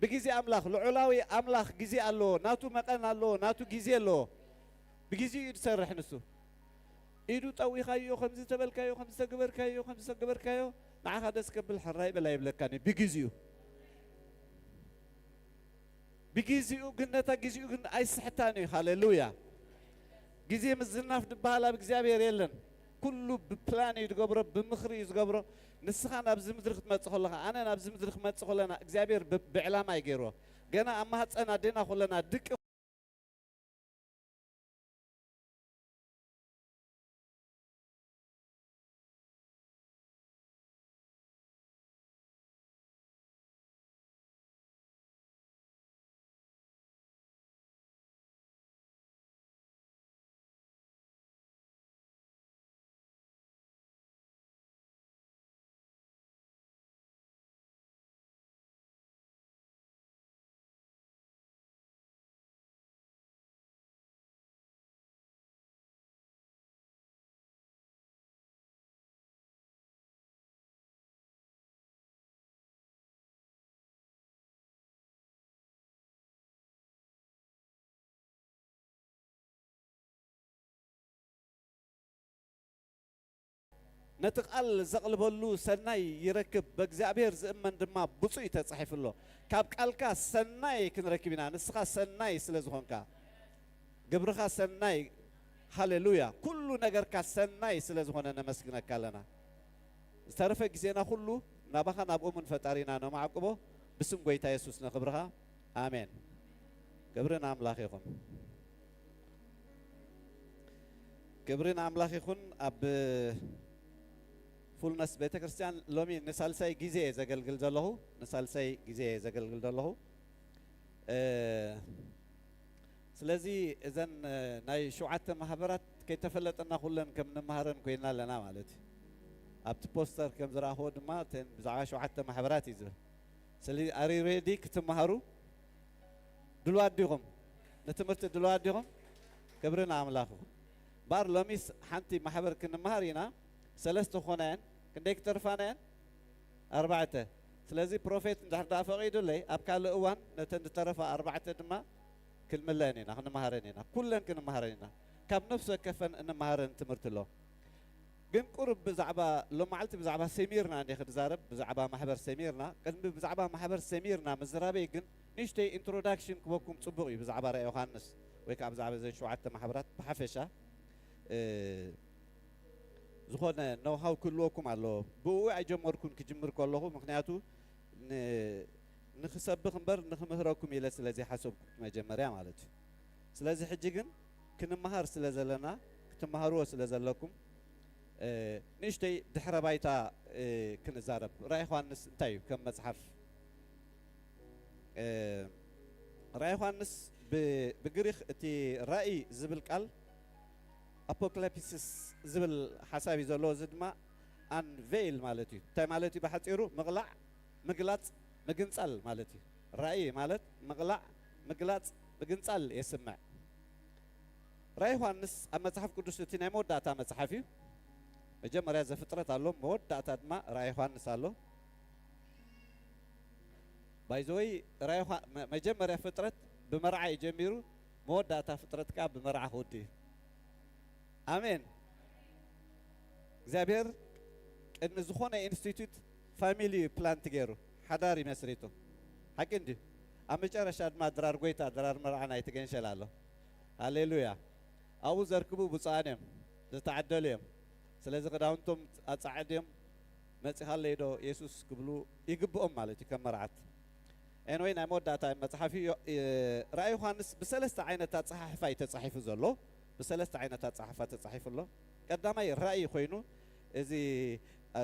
ብግዜ ኣምላኽ፣ ልዑላዊ ኣምላኽ ግዜ ኣለዎ። ናቱ መቐን ኣለዎ፣ ናቱ ግዜ ኣለዎ። ብግዜኡ እዩ ዝሰርሕ ንሱ። ኢዱ ጠዊኻዮ፣ ከምዚ ተበልካዮ፣ ከምዚ ተገበርካዮ፣ ከምዚ ተገበርካዮ፣ ንዓኻ ደስ ከብል ሕራይ በል ኣይብለካን እዩ። ብግዜኡ፣ ብግዜኡ ግን፣ ነታ ግዜኡ ግን ኣይስሕታን እዩ። ሃሌሉያ። ግዜ ምዝናፍ ዝበሃል ኣብ እግዚኣብሔር የለን። ኩሉ ብፕላን እዩ ዝገብሮ፣ ብምኽሪ እዩ ዝገብሮ። ንስኻ ናብዚ ምድሪ ክትመጽእ ከለኻ፣ ኣነ ናብዚ ምድሪ ክመጽእ ከለና፣ እግዚኣብሔር ብ-፣ ብዕላማ እዩ ገይርዎ። ገና ኣብ ማህፀን ኣዴና ከለና ድቂ ነቲ ቃል ዘቕልበሉ ሰናይ ይረክብ፣ በእግዚኣብሔር ዝእመን ድማ ብፁዕ እዩ ተጻሒፉ ኣሎ። ካብ ቃልካ ሰናይ ክንረክብ ኢና፣ ንስኻ ሰናይ ስለ ዝኾንካ፣ ግብርኻ ሰናይ። ሃሌሉያ። ኩሉ ነገርካ ሰናይ ስለ ዝኾነ ነመስግነካ ኣለና። ዝተረፈ ግዜና ኩሉ ናባኻ ናብ እሙን ፈጣሪና ነማዕቅቦ፣ ብስም ጎይታ የሱስ ንኽብርኻ። ኣሜን። ክብሪ ንኣምላኽ ይኹን። ክብሪ ንኣምላኽ ይኹን። ኣብ ፉልነስ ቤተ ክርስቲያን ሎሚ ንሳልሳይ ግዜ እየ ዘገልግል ዘለኹ። ንሳልሳይ ግዜ እየ ዘገልግል ዘለኹ። እ፣ ስለዚ እዘን፣ እ፣ ናይ ሸውዓተ ማሕበራት ከይተፈለጠና ኩለን ከም ንመሃረን ኮይና ኣለና ማለት እዩ። ኣብቲ ፖስተር ከም ዝረኣኽዎ ድማ እተን ብዛዕባ ሸውዓተ ማሕበራት እዩ ዝብል። ስለዚ ኣሪ ሬዲ ክትመሃሩ ድሉዋት ዲኹም? ንትምህርቲ ድሉዋት ዲኹም? ክብሪ ንኣምላኽ ይኹን። እምበኣር ሎሚስ ሓንቲ ማሕበር ክንመሃር ኢና። ሰለስተ ክኾና እየን። ክንደይ ክተርፋና እየን? ኣርባዕተ። ስለዚ ፕሮፌት እንድሕር ደኣ ፈቒዱለይ፣ ኣብ ካልእ እዋን ነተን ዝተረፋ ኣርባዕተ ድማ ክንምለአን ኢና፣ ክንመሃረን ኢና። ኩለን ክንመሃረን ኢና። ካብ ነፍሲ ወከፈን እንመሃረን ትምህርቲ ኣሎ። ግን ቁሩብ ብዛዕባ፣ ሎም መዓልቲ ብዛዕባ ሰሚርና እንደ ክዛረብ፣ ብዛዕባ ማሕበር ሰሚርና። ቅድሚ ብዛዕባ ማሕበር ሰሚርና ምዝራበይ ግን ንእሽተይ ኢንትሮዳክሽን ክበኩም ጽቡቕ እዩ፣ ብዛዕባ ራእይ ዮሃንስ ወይ ከዓ ብዛዕባ እዘን ሸውዓተ ማሕበራት ብሓፈሻ። እ፣ ዝኾነ ኖውሃው ክህልወኩም ኣለዎ። ብእኡ ኣይጀመርኩን ክጅምር ከለኹ፣ ምኽንያቱ ን-፣ ንኽሰብኽ እምበር ንኽምህረኩም ኢለ ስለ ዘይሓሰብኩ መጀመርያ ማለት እዩ። ስለዚ ሕጂ ግን ክንመሃር ስለ ዘለና፣ ክትመሃርዎ ስለ ዘለኩም፣ እ፣ ንእሽተይ ድሕረ ባይታ፣ እ፣ ክንዛረብ። ራእይ ዮሃንስ እንታይ እዩ ከም መጽሓፍ? እ፣ ራእይ ዮሃንስ ብ-፣ ብግሪኽ እቲ ራእይ ዝብል ቃል ኣፖካሊፕሲስ ዝብል ሓሳብ እዩ ዘለዎ። እዚ ድማ ኣንቬይል ማለት እዩ። እንታይ ማለት እዩ? ብሓጺሩ ምቕላዕ፣ ምግላጽ፣ ምግንጻል ማለት እዩ። ራእይ ማለት ምቕላዕ፣ ምግላጽ፣ ምግንጻል የስምዕ። ራእይ ዮሃንስ ኣብ መጽሓፍ ቅዱስ እቲ ናይ መወዳእታ መጽሓፍ እዩ። መጀመርያ ዘፍጥረት ኣሎ፣ መወዳእታ ድማ ራእይ ዮሃንስ ኣሎ። ባይ ዘ ወይ፣ ራእይ ዮሃ-፣ መ-፣ መጀመርያ ፍጥረት ብመርዓ እዩ ጀሚሩ፣ መወዳእታ ፍጥረት ከኣ ብመርዓ ክውድእ እዩ። ኣሜን። እግዚኣብሔር ቅድሚ ዝኾነ ኢንስቲትዩት ፋሚሊ እዩ ፕላንት ገይሩ፣ ሓዳር እዩ መስሪቱ። ሓቂ እንድዩ። ኣብ መጨረሻ ድማ ድራር ጎይታ፣ ድራር መርዓ ናይ ትገንሸል ኣሎ። ሃሌሉያ። ኣብኡ ዘርክቡ ብፁዓን እዮም፣ ዝተዓደሉ እዮም። ስለዚ ክዳውንቶም ኣጻዕድዮም፣ "መጺኻለይ ዶ የሱስ?" ክብሉ ይግብኦም ማለት እዩ ከም መርዓት። ኤንወይ፣ ናይ መወዳእታ መጽሓፍ እዩ። እ፣ ራእይ ዮሃንስ ብሰለስተ ዓይነት ኣጸሓሕፋ እዩ ተጻሒፉ ዘሎ። ብሰለስተ ዓይነት ኣጸሓሕፋ ተጻሒፉ ኣሎ። ቀዳማይ ራእይ ኮይኑ፣ እዚ፣ እ፣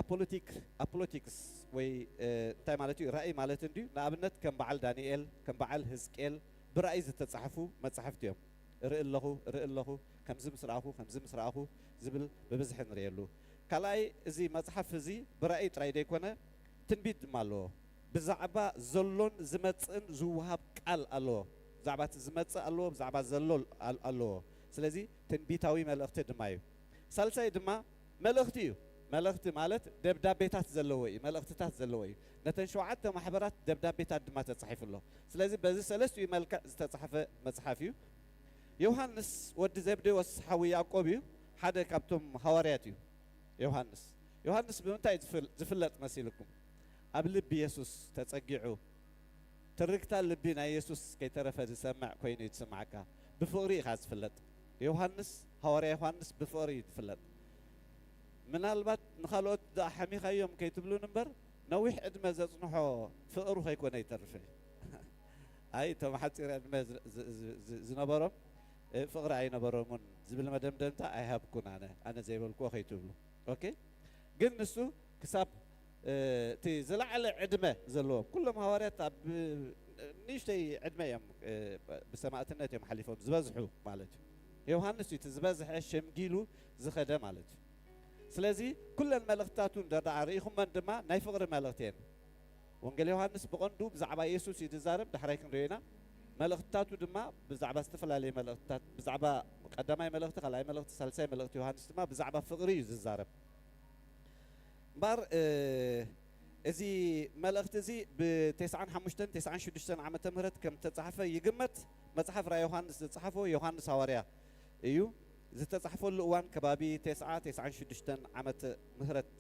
ኣፖሎቲክ-፣ ኣፖሎቲክስ ወይ፣ እ፣ እንታይ ማለት እዩ? ራእይ ማለት እንድዩ። ንኣብነት ከም በዓል ዳንኤል፣ ከም በዓል ህዝቅኤል ብራእይ ዝተጻሕፉ መጻሕፍቲ እዮም። እርኢ ኣለኹ፣ እርኢ ኣለኹ፣ ከምዚ ምስ ረኣኹ፣ ከምዚ ምስ ረኣኹ ዝብል ብብዝሒ ንርእየሉ። ካልኣይ፣ እዚ መጽሓፍ እዚ ብራእይ ጥራይ ዘይኮነ፣ ትንቢት ድማ ኣለዎ። ብዛዕባ ዘሎን ዝመጽእን ዝወሃብ ቃል ኣለዎ። ብዛዕባ እቲ ዝመጽእ ኣለዎ፣ ብዛዕባ ዘሎ ኣል-፣ ኣለዎ። ስለዚ ትንቢታዊ መልእኽቲ ድማ እዩ። ሳልሳይ ድማ መልእኽቲ እዩ። መልእኽቲ ማለት ደብዳቤታት ዘለዎ እዩ፣ መልእኽትታት ዘለዎ እዩ። ነተን ሸውዓተ ማሕበራት ደብዳቤታት ድማ ተጻሒፉ ኣሎ። ስለዚ በዚ ሰለስቲኡ መልክዕ ዝተጻሕፈ መጽሓፍ እዩ። ዮሃንስ ወዲ ዘብዴዎስ ሓዊ ያዕቆብ እዩ፣ ሓደ ካብቶም ሃዋርያት እዩ። ዮሃንስ ዮሃንስ ብምንታይ እዩ ዝፍል- ዝፍለጥ መሲልኩም? ኣብ ልቢ የሱስ ተጸጊዑ፣ ትርግታ ልቢ ናይ የሱስ ከይተረፈ ዝሰምዕ ኮይኑ እዩ ዝስምዓካ። ብፍቕሪ ኢኻ ዝፍለጥ። ዮሃንስ፣ ሃዋርያ ዮሃንስ ብፍቕሪ እዩ ዝፍለጥ። ምናልባት ንኻልኦት ደኣ ሓሚኻዮም ከይትብሉን እምበር፣ ነዊሕ ዕድመ ዘጽንሖ ፍቕሩ ከይኮነ ይተርፍ እዩ። ኣይ፣ እቶም ሓጺር ዕድመ ዝ- ዝ- ዝ- ዝ- ዝነበሮም፣ እ፣ ፍቕሪ ኣይነበሮምን ዝብል መደምደምታ ኣይሃብኩን ኣነ፣ ኣነ ዘይበልክዎ ከይትብሉ። ኦኬ? ግን ንሱ ክሳብ፣ እ፣ እቲ ዝለዓለ ዕድመ ዘለዎም፣ ኩሎም ሃዋርያት ኣብ ንእሽተይ ዕድመ እዮም፣ እ፣ ብሰማእትነት እዮም ሓሊፎም ዝበዝሑ ማለት እዩ። ዮሃንስ እዩ እቲ ዝበዝሐ ሸምጊሉ ዝኸደ ማለት እዩ። ስለዚ ኩለን መልእኽትታቱ እንተ ደኣ ርኢኹመን ድማ ናይ ፍቕሪ መልእኽቲ እየን። ወንጌል ዮሃንስ ብቐንዱ ብዛዕባ የሱስ እዩ ዝዛረብ፣ ዳሕራይ ክንሪኦ ኢና። መልእኽትታቱ ድማ ብዛዕባ ዝተፈላለየ መልእኽትታት፣ ብዛዕባ ቀዳማይ መልእኽቲ፣ ካልኣይ መልእኽቲ፣ ሳልሳይ መልእኽቲ ዮሃንስ ድማ ብዛዕባ ፍቕሪ እዩ ዝዛረብ። እምበኣር፣ እ፣ እዚ መልእኽቲ እዚ ብ95 96 ዓመተ ምህረት ከም ዝተጻሕፈ ይግመት። መጽሓፍ ራእይ ዮሃንስ ዝጸሓፎ ዮሃንስ ሃዋርያ እዩ። ዝተጻሕፈሉ እዋን ከባቢ ተስዓ ተስዓን ሽዱሽተን ዓመተ ምህረት፣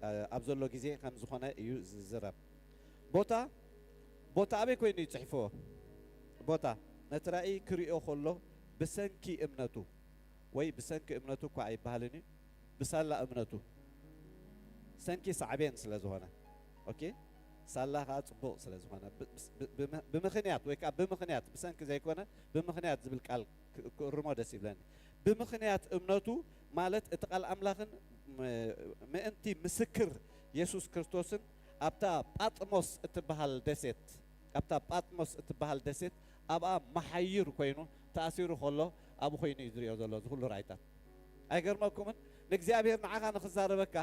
እ፣ ኣብ ዘሎ ግዜ ከም ዝኾነ እዩ ዝዝረብ። ቦታ፣ ቦታ ኣበይ ኮይኑ እዩ ጽሒፍዎ? ቦታ፣ ነቲ ራእይ ክርእዮ ከሎ ብሰንኪ እምነቱ፣ ወይ ብሰንኪ እምነቱ እኳ ኣይበሃልን እዩ፣ ብሳላ እምነቱ፣ ሰንኪ ሳዕቤን ስለ ዝኾነ፣ ኦኬ፣ ሳላ ኸኣ ጽቡቕ ስለ ዝኾነ፣ ብ-፣ ብ-፣ ብም-፣ ብምኽንያት ወይ ከኣ ብምኽንያት፣ ብሰንኪ ዘይኮነ ብምኽንያት ዝብል ቃል ክ-፣ ክእርሞ ደስ ይብለኒ። ብምኽንያት እምነቱ ማለት እቲ ቃል ኣምላኽን ም-፣ ምእንቲ ምስክር የሱስ ክርስቶስን ኣብታ ጳጥሞስ እትበሃል ደሴት፣ ኣብታ ጳጥሞስ እትበሃል ደሴት ኣብኣ መሓይር ኮይኑ ተኣሲሩ ከሎ ኣብኡ ኮይኑ እዩ ዝሪኦ ዘሎ እዚ ኩሉ ራእይታት። ኣይገርመኩምን? ንእግዚኣብሔር ንዓኻ ንኽዛረበካ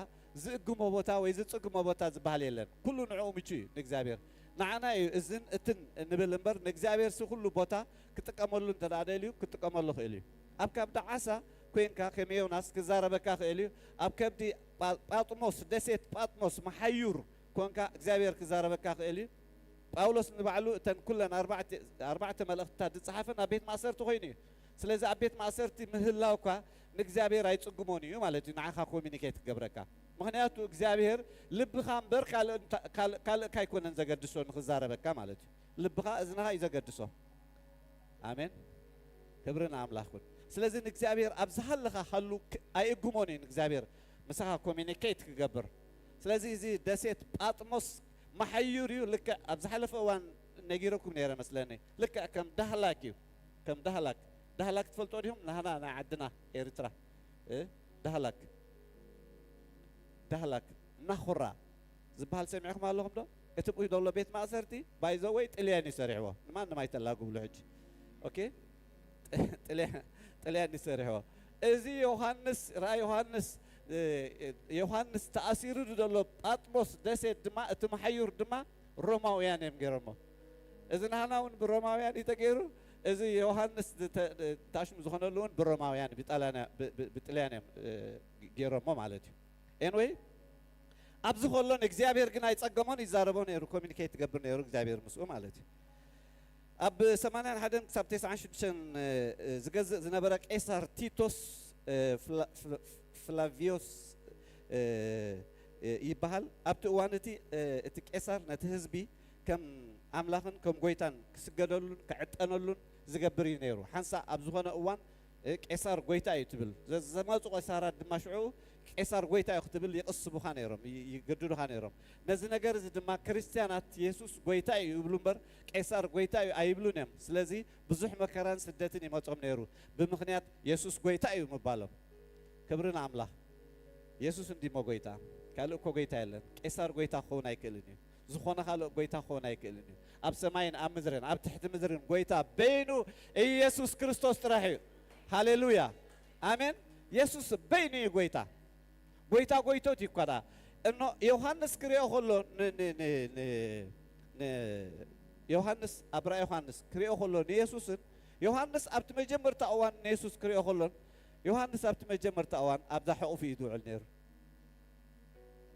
ዝእግሞ ቦታ ወይ ዝጽግሞ ቦታ ዝበሃል የለን። ኩሉ ንዕኡ ምቹ እዩ ንእግዚኣብሔር። ንዓና እዩ እዝን እትን እንብል እምበር ንእግዚኣብሔር ሲ ኩሉ ቦታ ክጥቀመሉ እንተ ደኣ ደልዩ ክጥቀመሉ ክእል እዩ። ኣብ ከብዲ ዓሳ ኮይንካ ከም ዮናስ ክዛረበካ ክእል እዩ። ኣብ ከብዲ ጳ-፣ ጳጥሞስ፣ ደሴት ጳጥሞስ መሓዩር ኮንካ እግዚኣብሔር ክዛረበካ ክእል እዩ። ጳውሎስ ንባዕሉ እተን ኩለን ኣርባዕተ፣ ኣርባዕተ መልእኽትታት ዝጸሓፈ ናብ ቤት ማእሰርቲ ኮይኑ እዩ። ስለዚ ኣብ ቤት ማእሰርቲ ምህላውካ ንእግዚኣብሔር ኣይጽግሞን እዩ ማለት እዩ፣ ንዓኻ ኮሚኒኬት ክገብረካ። ምኽንያቱ እግዚኣብሔር ልብኻ እምበር ካልእ እንታ-፣ ካልእ፣ ካልእ ካይኮነን ዘገድሶ ንኽዛረበካ ማለት እዩ። ልብኻ እዝንኻ እዩ ዘገድሶ። ኣሜን። ክብሪ ንኣምላኽ ይኹን። ስለዚ ንእግዚኣብሔር ኣብ ዝሃለኻ ሃሉ ክ-፣ ኣይእግሞን እዩ ንእግዚኣብሔር ምሳኻ ኮሚኒኬት ክገብር። ስለዚ እዚ ደሴት ጳጥሞስ መሓዩር እዩ። ልክዕ ኣብ ዝሓለፈ እዋን ነጊረኩም ነይረ መስለኒ። ልክዕ ከም ዳህላክ እዩ። ከም ዳህላክ። ዳህላክ ትፈልጦ ዲኹም? ናህና ናይ ዓድና ኤርትራ። እ? ዳህላክ። ዳህላክ። ናኹራ ዝበሃል ሰሚዕኹም ኣለኹም ዶ? እቲ ብኡ ዘሎ ቤት ማእሰርቲ ባይ ዘ ወይ ጥልያን እዩ ሰሪሕዎ። ንማንም ኣይተላግብሉ ሕጂ። ኦኬ? ጥልያን፣ ጥልያን እዩ ሰሪሕዎ። እዚ ዮሃንስ፣ ራእይ ዮሃንስ፣ እ፣ ዮሃንስ ተኣሲሩ ዘሎ ጳጥሞስ ደሴት ድማ፣ እቲ መሓዩር ድማ ሮማውያን እዮም ገይሮሞ። እዚ ናህና እውን ብሮማውያን እዩ ተገይሩ። እዚ ዮሃንስ ዝተ-፣ ታሽሙ ዝኾነሉ እውን ብሮማውያን፣ ብጣልያን፣ ብ-፣ ብ-፣ ብጥልያን እዮም፣ እ፣ ገይሮሞ ማለት እዩ። ኤንወይ፣ ኣብዚ ከሎ ንእግዚኣብሔር ግን ኣይጸገሞን፣ ይዛረቦ ነይሩ፣ ኮሚኒኬት ይገብር ነይሩ እግዚኣብሔር ምስኡ ማለት እዩ። ኣብ ሰማንያን ሓደን ክሳብ ተስዓን ሽዱሽተን፣ እ፣ ዝገዝእ ዝነበረ ቄሳር ቲቶስ፣ እ፣ ፍላ-፣ ፍላ-፣ ፍላቪዮስ፣ እ፣ እ፣ ይበሃል። ኣብቲ እዋን እቲ፣ እ፣ እቲ ቄሳር ነቲ ህዝቢ ከም ኣምላኽን ከም ጎይታን ክስገደሉን ክዕጠነሉን ዝገብር እዩ ነይሩ። ሓንሳእ ኣብ ዝኾነ እዋን፣ እ፣ ቄሳር ጎይታ እዩ ትብል። ዘ-፣ ዘመጹ ቄሳራት ድማ ሽዑ ቄሳር ጎይታ እዩ ክትብል ይቕስቡኻ ነይሮም፣ ይ-፣ ይገድዱኻ ነይሮም። ነዚ ነገር እዚ ድማ ክርስትያናት የሱስ ጎይታ እዩ ይብሉ እምበር ቄሳር ጎይታ እዩ ኣይብሉን እዮም። ስለዚ ብዙሕ መከራን ስደትን ይመጾም ነይሩ ብምኽንያት የሱስ ጎይታ እዩ ምባሎም። ክብሪ ንኣምላኽ። የሱስ እንዲሞ ጎይታ፣ ካልእ እኮ ጎይታ የለን። ቄሳር ጎይታ ክኸውን ኣይክእልን እዩ። ዝኾነ ካልእ ጎይታ ክኸውን ኣይክእልን እዩ። ኣብ ሰማይን ኣብ ምድርን ኣብ ትሕቲ ምድርን ጎይታ በይኑ ኢየሱስ ክርስቶስ ጥራሕ እዩ። ሃሌሉያ። ኣሜን። የሱስ በይኑ እዩ ጎይታ። ጎይታ ጎይቶት እዩ እኳ ደኣ። እኖ ዮሃንስ ክሪኦ ከሎ ን-፣ ን-፣ ን-፣ ን-፣ ን-፣ ዮሃንስ፣ ኣብ ራእይ ዮሃንስ ክሪኦ ከሎ ንየሱስን፣ ዮሃንስ ኣብቲ መጀመርታ እዋን ንየሱስ ክሪኦ ከሎን፣ ዮሃንስ ኣብቲ መጀመርታ እዋን ኣብዛ ሕቑፉ እዩ ዝውዕል ነይሩ።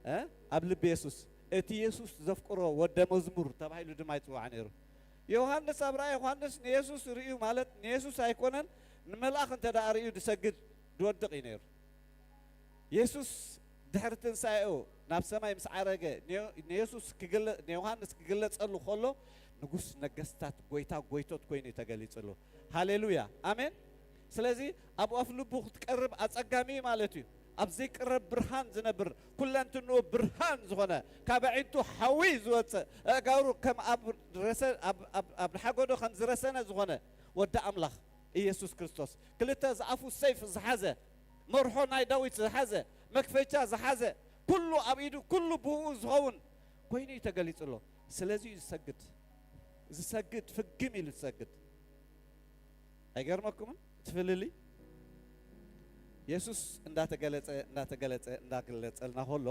እ? ኣብ ልቢ የሱስ፣ እቲ የሱስ ዘፍቅሮ ወደ መዝሙር ተባሂሉ ድማ ይጽዋዕ ነይሩ። ዮሃንስ፣ ኣብ ራእይ ዮሃንስ ንየሱስ ርእዩ ማለት ንየሱስ ኣይኮነን፣ ንመልኣኽ እንተ ደኣ ርእዩ ድሰግድ ድወድቕ እዩ ነይሩ። የሱስ ድሕሪ ትንሳኤኡ ናብ ሰማይ ምስ ዓረገ፣ ንዮ-፣ ንየሱስ ክግለ-፣ ንዮሃንስ ክግለጸሉ ከሎ፣ ንጉስ ነገስታት፣ ጎይታ ጎይቶት ኮይኑ እዩ ተገሊጹሉ። ሃሌሉያ፣ ኣሜን። ስለዚ ኣብ ኣፍ ልቡ ክትቀርብ ኣጸጋሚ እዩ ማለት እዩ። ኣብ ዘይቅረብ ብርሃን ዝነብር፣ ኩለንትንኡ ብርሃን ዝኾነ፣ ካብ ኣዒንቱ ሓዊ ዝወጽእ፣ ኣእጋሩ ከም ኣብ ረሰ-፣ ኣብ፣ ኣብ፣ ኣብ ሓጎዶ ከም ዝረሰነ ዝኾነ ወዲ ኣምላኽ ኢየሱስ ክርስቶስ፣ ክልተ ዝኣፉ ሰይፍ ዝሓዘ፣ መርሖ ናይ ዳዊት ዝሓዘ፣ መክፈቻ ዝሓዘ፣ ኩሉ ኣብ ኢዱ፣ ኩሉ ብኡ ዝኸውን ኮይኑ እዩ ተገሊጹ ኣሎ። ስለዚ እዩ ዝሰግድ። ዝሰግድ፣ ፍግም ኢሉ ዝሰግድ። ኣይገርመኩምን? እቲ ፍልልይ? የሱስ እንዳተገለጸ፣ እንዳተገለጸ፣ እንዳገለጸልና ከሎ፣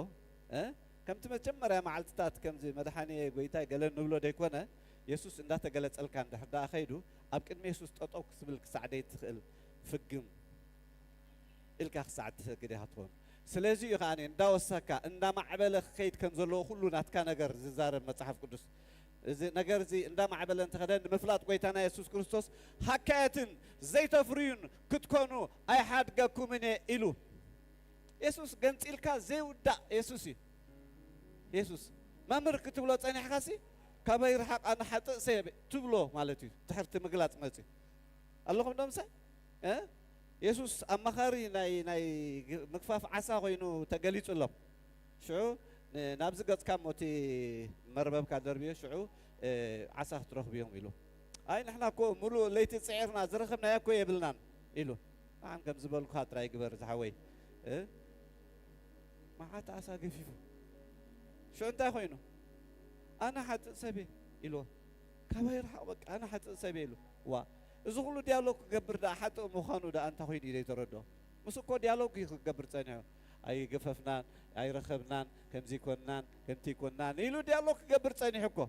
እ? ከምቲ መጀመርያ መዓልትታት ከምዚ መድሓኒየ ጎይታይ ገለ ንብሎ ደይኮነ፣ የሱስ እንዳተገለጸልካ እንድሕር ደኣ ኸይዱ፣ ኣብ ቅድሚ የሱስ ጠጠው ክትብል ክሳዕ ደይትኽእል ፍግም ኢልካ ክሳዕ እትሰግድ ኢኻ ትኾን። ስለዚ እዩ ከኣ እንዳወሰካ፣ እንዳማዕበለ ክኸይድ ከም ዘለዎ ኩሉ ናትካ ነገር ዝዛረብ መጽሓፍ ቅዱስ። እዚ ነገር እዚ እንዳማዕበለ እንተኸደ፣ ንምፍላጥ ጎይታና የሱስ ክርስቶስ ሃካያትን ዘይተፍርዩን ክትኮኑ ኣይሓድገኩምን እየ ኢሉ። የሱስ ገንጺልካ ዘይውዳእ የሱስ እዩ። የሱስ መምህር ክትብሎ ጸኒሕካሲ፣ ካባይ ርሓቕ ኣነ ሓጥእ ሰብ እየ ትብሎ ማለት እዩ። ድሕርቲ ምግላጽ መጺኡ ኣለኹም ዶ ምሳይ? እ? የሱስ ኣማኻሪ ናይ፣ ናይ ግ-፣ ምግፋፍ ዓሳ ኮይኑ ተገሊጹሎም። ሽዑ ን-፣ ናብዚ ገጽካ እሞ እቲ መርበብካ ደርብዮ፣ ሽዑ፣ እ፣ ዓሳ ክትረኽቡ እዮም ኢሉ። ኣይ ንሕና እኮ ሙሉእ ለይቲ ጽዒርና ዝረኸብናዮ እኮ የብልናን ኢሉ። ኣን ከም ዝበልኩኻ ጥራይ ግበር ዝሓወይ። እ? መዓት ዓሳ ገፊፉ። ሽዑ እንታይ ኮይኑ? ኣነ ሓጥእ ሰብ እየ ኢልዎ። ካባይ ርሓቕ በቃ፣ ኣነ ሓጥእ ሰብ እየ ኢሉ። ዋ፣ እዚ ኩሉ ዲያሎግ ክገብር ደኣ ሓጥእ ምዃኑ ደኣ እንታይ ኮይኑ እዩ ዘይተረድኦ? ምስ እኮ ዲያሎግ እዩ ክገብር ጸኒሑ። ኣይገፈፍናን፣ ኣይረኸብናን፣ ከምዚ ይኮንናን፣ ከምቲ ይኮንናን ኢሉ ዲያሎግ ክገብር ጸኒሑ እኮ።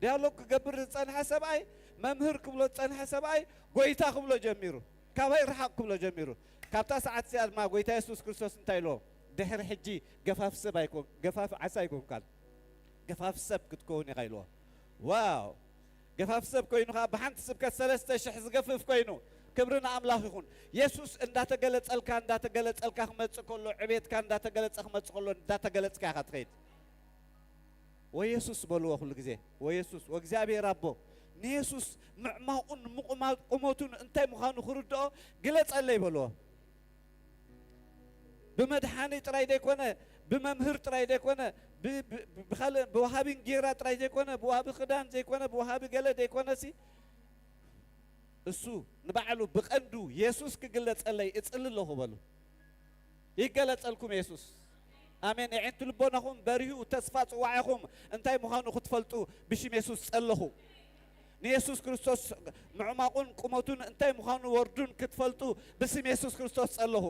ዲያሎግ ክገብር ዝጸንሐ ሰብኣይ፣ መምህር ክብሎ ዝጸንሐ ሰብኣይ፣ ጎይታ ክብሎ ጀሚሩ። ካባይ ርሓቕ ክብሎ ጀሚሩ። ካብታ ሰዓት እዚኣ ድማ ጎይታ የሱስ ክርስቶስ እንታይ ኢልዎ? ድሕሪ ሕጂ ገፋፍ ሰብ ኣይኮን-፣ ገፋፍ ዓሳ ኣይኮንካን። ገፋፍ ሰብ ክትከውን ኢኻ ኢልዎ። ዋው! ገፋፍ ሰብ ኮይኑ ኸዓ ብሓንቲ ስብከት ሰለስተ ሽሕ ዝገፍፍ ኮይኑ፣ ክብሪ ንኣምላኽ ይኹን። የሱስ እንዳተገለጸልካ፣ እንዳተገለጸልካ ክመጽእ ከሎ፣ ዕቤትካ እንዳተገለጸ ክመጽእ ከሎ፣ እንዳተገለጽካ ኢኻ ትኸይድ። ወየሱስ በልዎ ኩሉ ግዜ፣ ወየሱስ፣ ወእግዚኣብሔር ኣቦ። ንየሱስ ምዕማቑን ምቑማ-፣ ቁመቱን እንታይ ምዃኑ ክርድኦ ግለጸለይ በልዎ። ብመድሓኒ ጥራይ ዘይኮነ፣ ብመምህር ጥራይ ዘይኮነ፣ ብ-፣ ብ-፣ ብኻልእ ብወሃቢ እንጌራ ጥራይ ዘይኮነ፣ ብወሃቢ ክዳን ዘይኮነ፣ ብወሃቢ ገለ ዘይኮነሲ፣ እሱ ንባዕሉ ብቐንዱ የሱስ ክግለጸለይ እጽሊ ኣለኹ በሉ። ይገለጸልኩም የሱስ። ኣሜን። የዒንቲ ልቦናኹም በሪሁ፣ ተስፋ ጽዋዕኹም እንታይ ምዃኑ ክትፈልጡ ብሽም የሱስ ጸለኹ። ንየሱስ ክርስቶስ ምዕማቑን ቁመቱን እንታይ ምዃኑ ወርዱን ክትፈልጡ ብስም የሱስ ክርስቶስ ጸለኹ።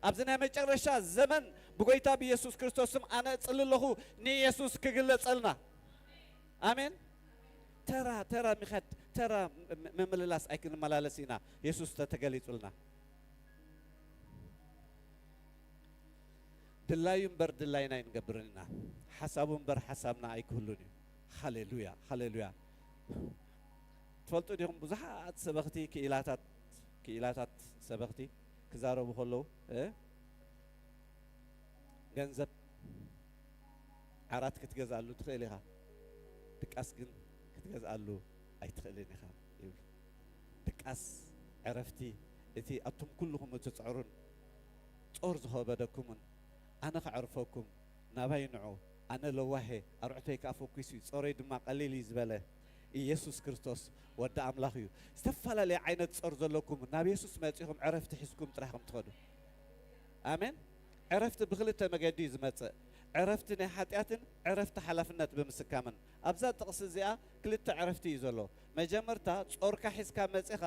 ኣብዚ ናይ መጨረሻ ዘመን ብጎይታ ብየሱስ ክርስቶስ ስም ኣነ እጽሊ ኣለኹ፣ ንየሱስ ክግለጸልና። ኣሜን። ተራ፣ ተራ ምኻድ፣ ተራ ም-፣ ምምልላስ ኣይክንመላለስ ኢና፣ የሱስ ተተገሊጹልና። ድላዩ እምበር ድላይና ኣይንገብርን ኢና። ሓሳቡ እምበር ሓሳብና ኣይክህሉን እዩ። ሃሌሉያ፣ ሃሌሉያ። ትፈልጡ ዲኹም ብዙሓት ሰበኽቲ ክኢላታት፣ ክኢላታት ሰበኽቲ ክዛረቡ ከለዉ፣ እ? ገንዘብ ዓራት ክትገዝኣሉ ትኽእል ኢኻ፣ ድቃስ ግን ክትገዝኣሉ ኣይትኽእልን ኢኻ ይብሉ። ድቃስ፣ ዕረፍቲ፣ እቲ ኣቱም ኩልኹም እትጽዕሩን ጾር ዝኸበደኩምን፣ ኣነ ከዕርፈኩም፣ ናባይ ንዑ፣ ኣነ ለዋሄ፣ ኣርዕቶይ ከኣ ፈኲስ እዩ፣ ጾረይ ድማ ቀሊል እዩ ዝበለ ኢየሱስ ክርስቶስ ወዲ ኣምላኽ እዩ። ዝተፈላለየ ዓይነት ጾር ዘለኩም ናብ የሱስ መጺኹም ዕረፍቲ ሒዝኩም ጥራሕ ከም ትኸዱ። ኣሜን። ዕረፍቲ ብኽልተ መገዲ እዩ ዝመጽእ። ዕረፍቲ ናይ ሓጢኣትን ዕረፍቲ ሓላፍነት ብምስካምን። ኣብዛ ጥቕሲ እዚኣ ክልተ ዕረፍቲ እዩ ዘሎ። መጀመርታ ጾርካ ሒዝካ መጺኻ፣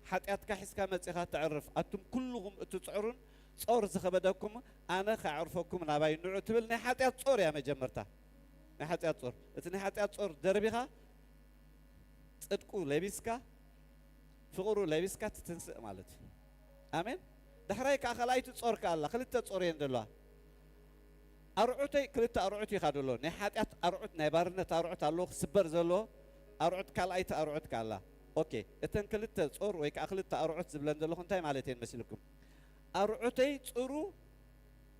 ሓጢኣትካ ሒዝካ መጺኻ ተዕርፍ። ኣቱም ኩልኹም እትጽዕሩን ጾር ዝኸበደኩም ኣነ ከዕርፈኩም ናባይ ንዑ ትብል ናይ ሓጢኣት ጾር እያ መጀመርታ። ናይ ሓጢኣት ጾር። እቲ ናይ ሓጢኣት ጾር ደርቢኻ ጽድቁ ለቢስካ፣ ፍቕሩ ለቢስካ ትትንስእ ማለት እዩ። ኣሜን። ዳሕራይ ከኣ ካልኣይቲ ጾር ከኣ ኣላ። ክልተ ጾር እየን ዘለዋ። ኣርዑተይ ክልተ ኣርዑት እዩ ካዶ ኣሎ። ናይ ሓጢኣት ኣርዑት፣ ናይ ባርነት ኣርዑት ኣለዎ ክስበር ዘለዎ ኣርዑት፣ ካልኣይቲ ኣርዑት ከኣ ኣላ። ኦኬ፣ እተን ክልተ ጾር ወይ ከኣ ክልተ ኣርዑት ዝብለን ዘለኹ እንታይ ማለት እየን መሲልኩም? ኣርዑተይ ጽሩ፣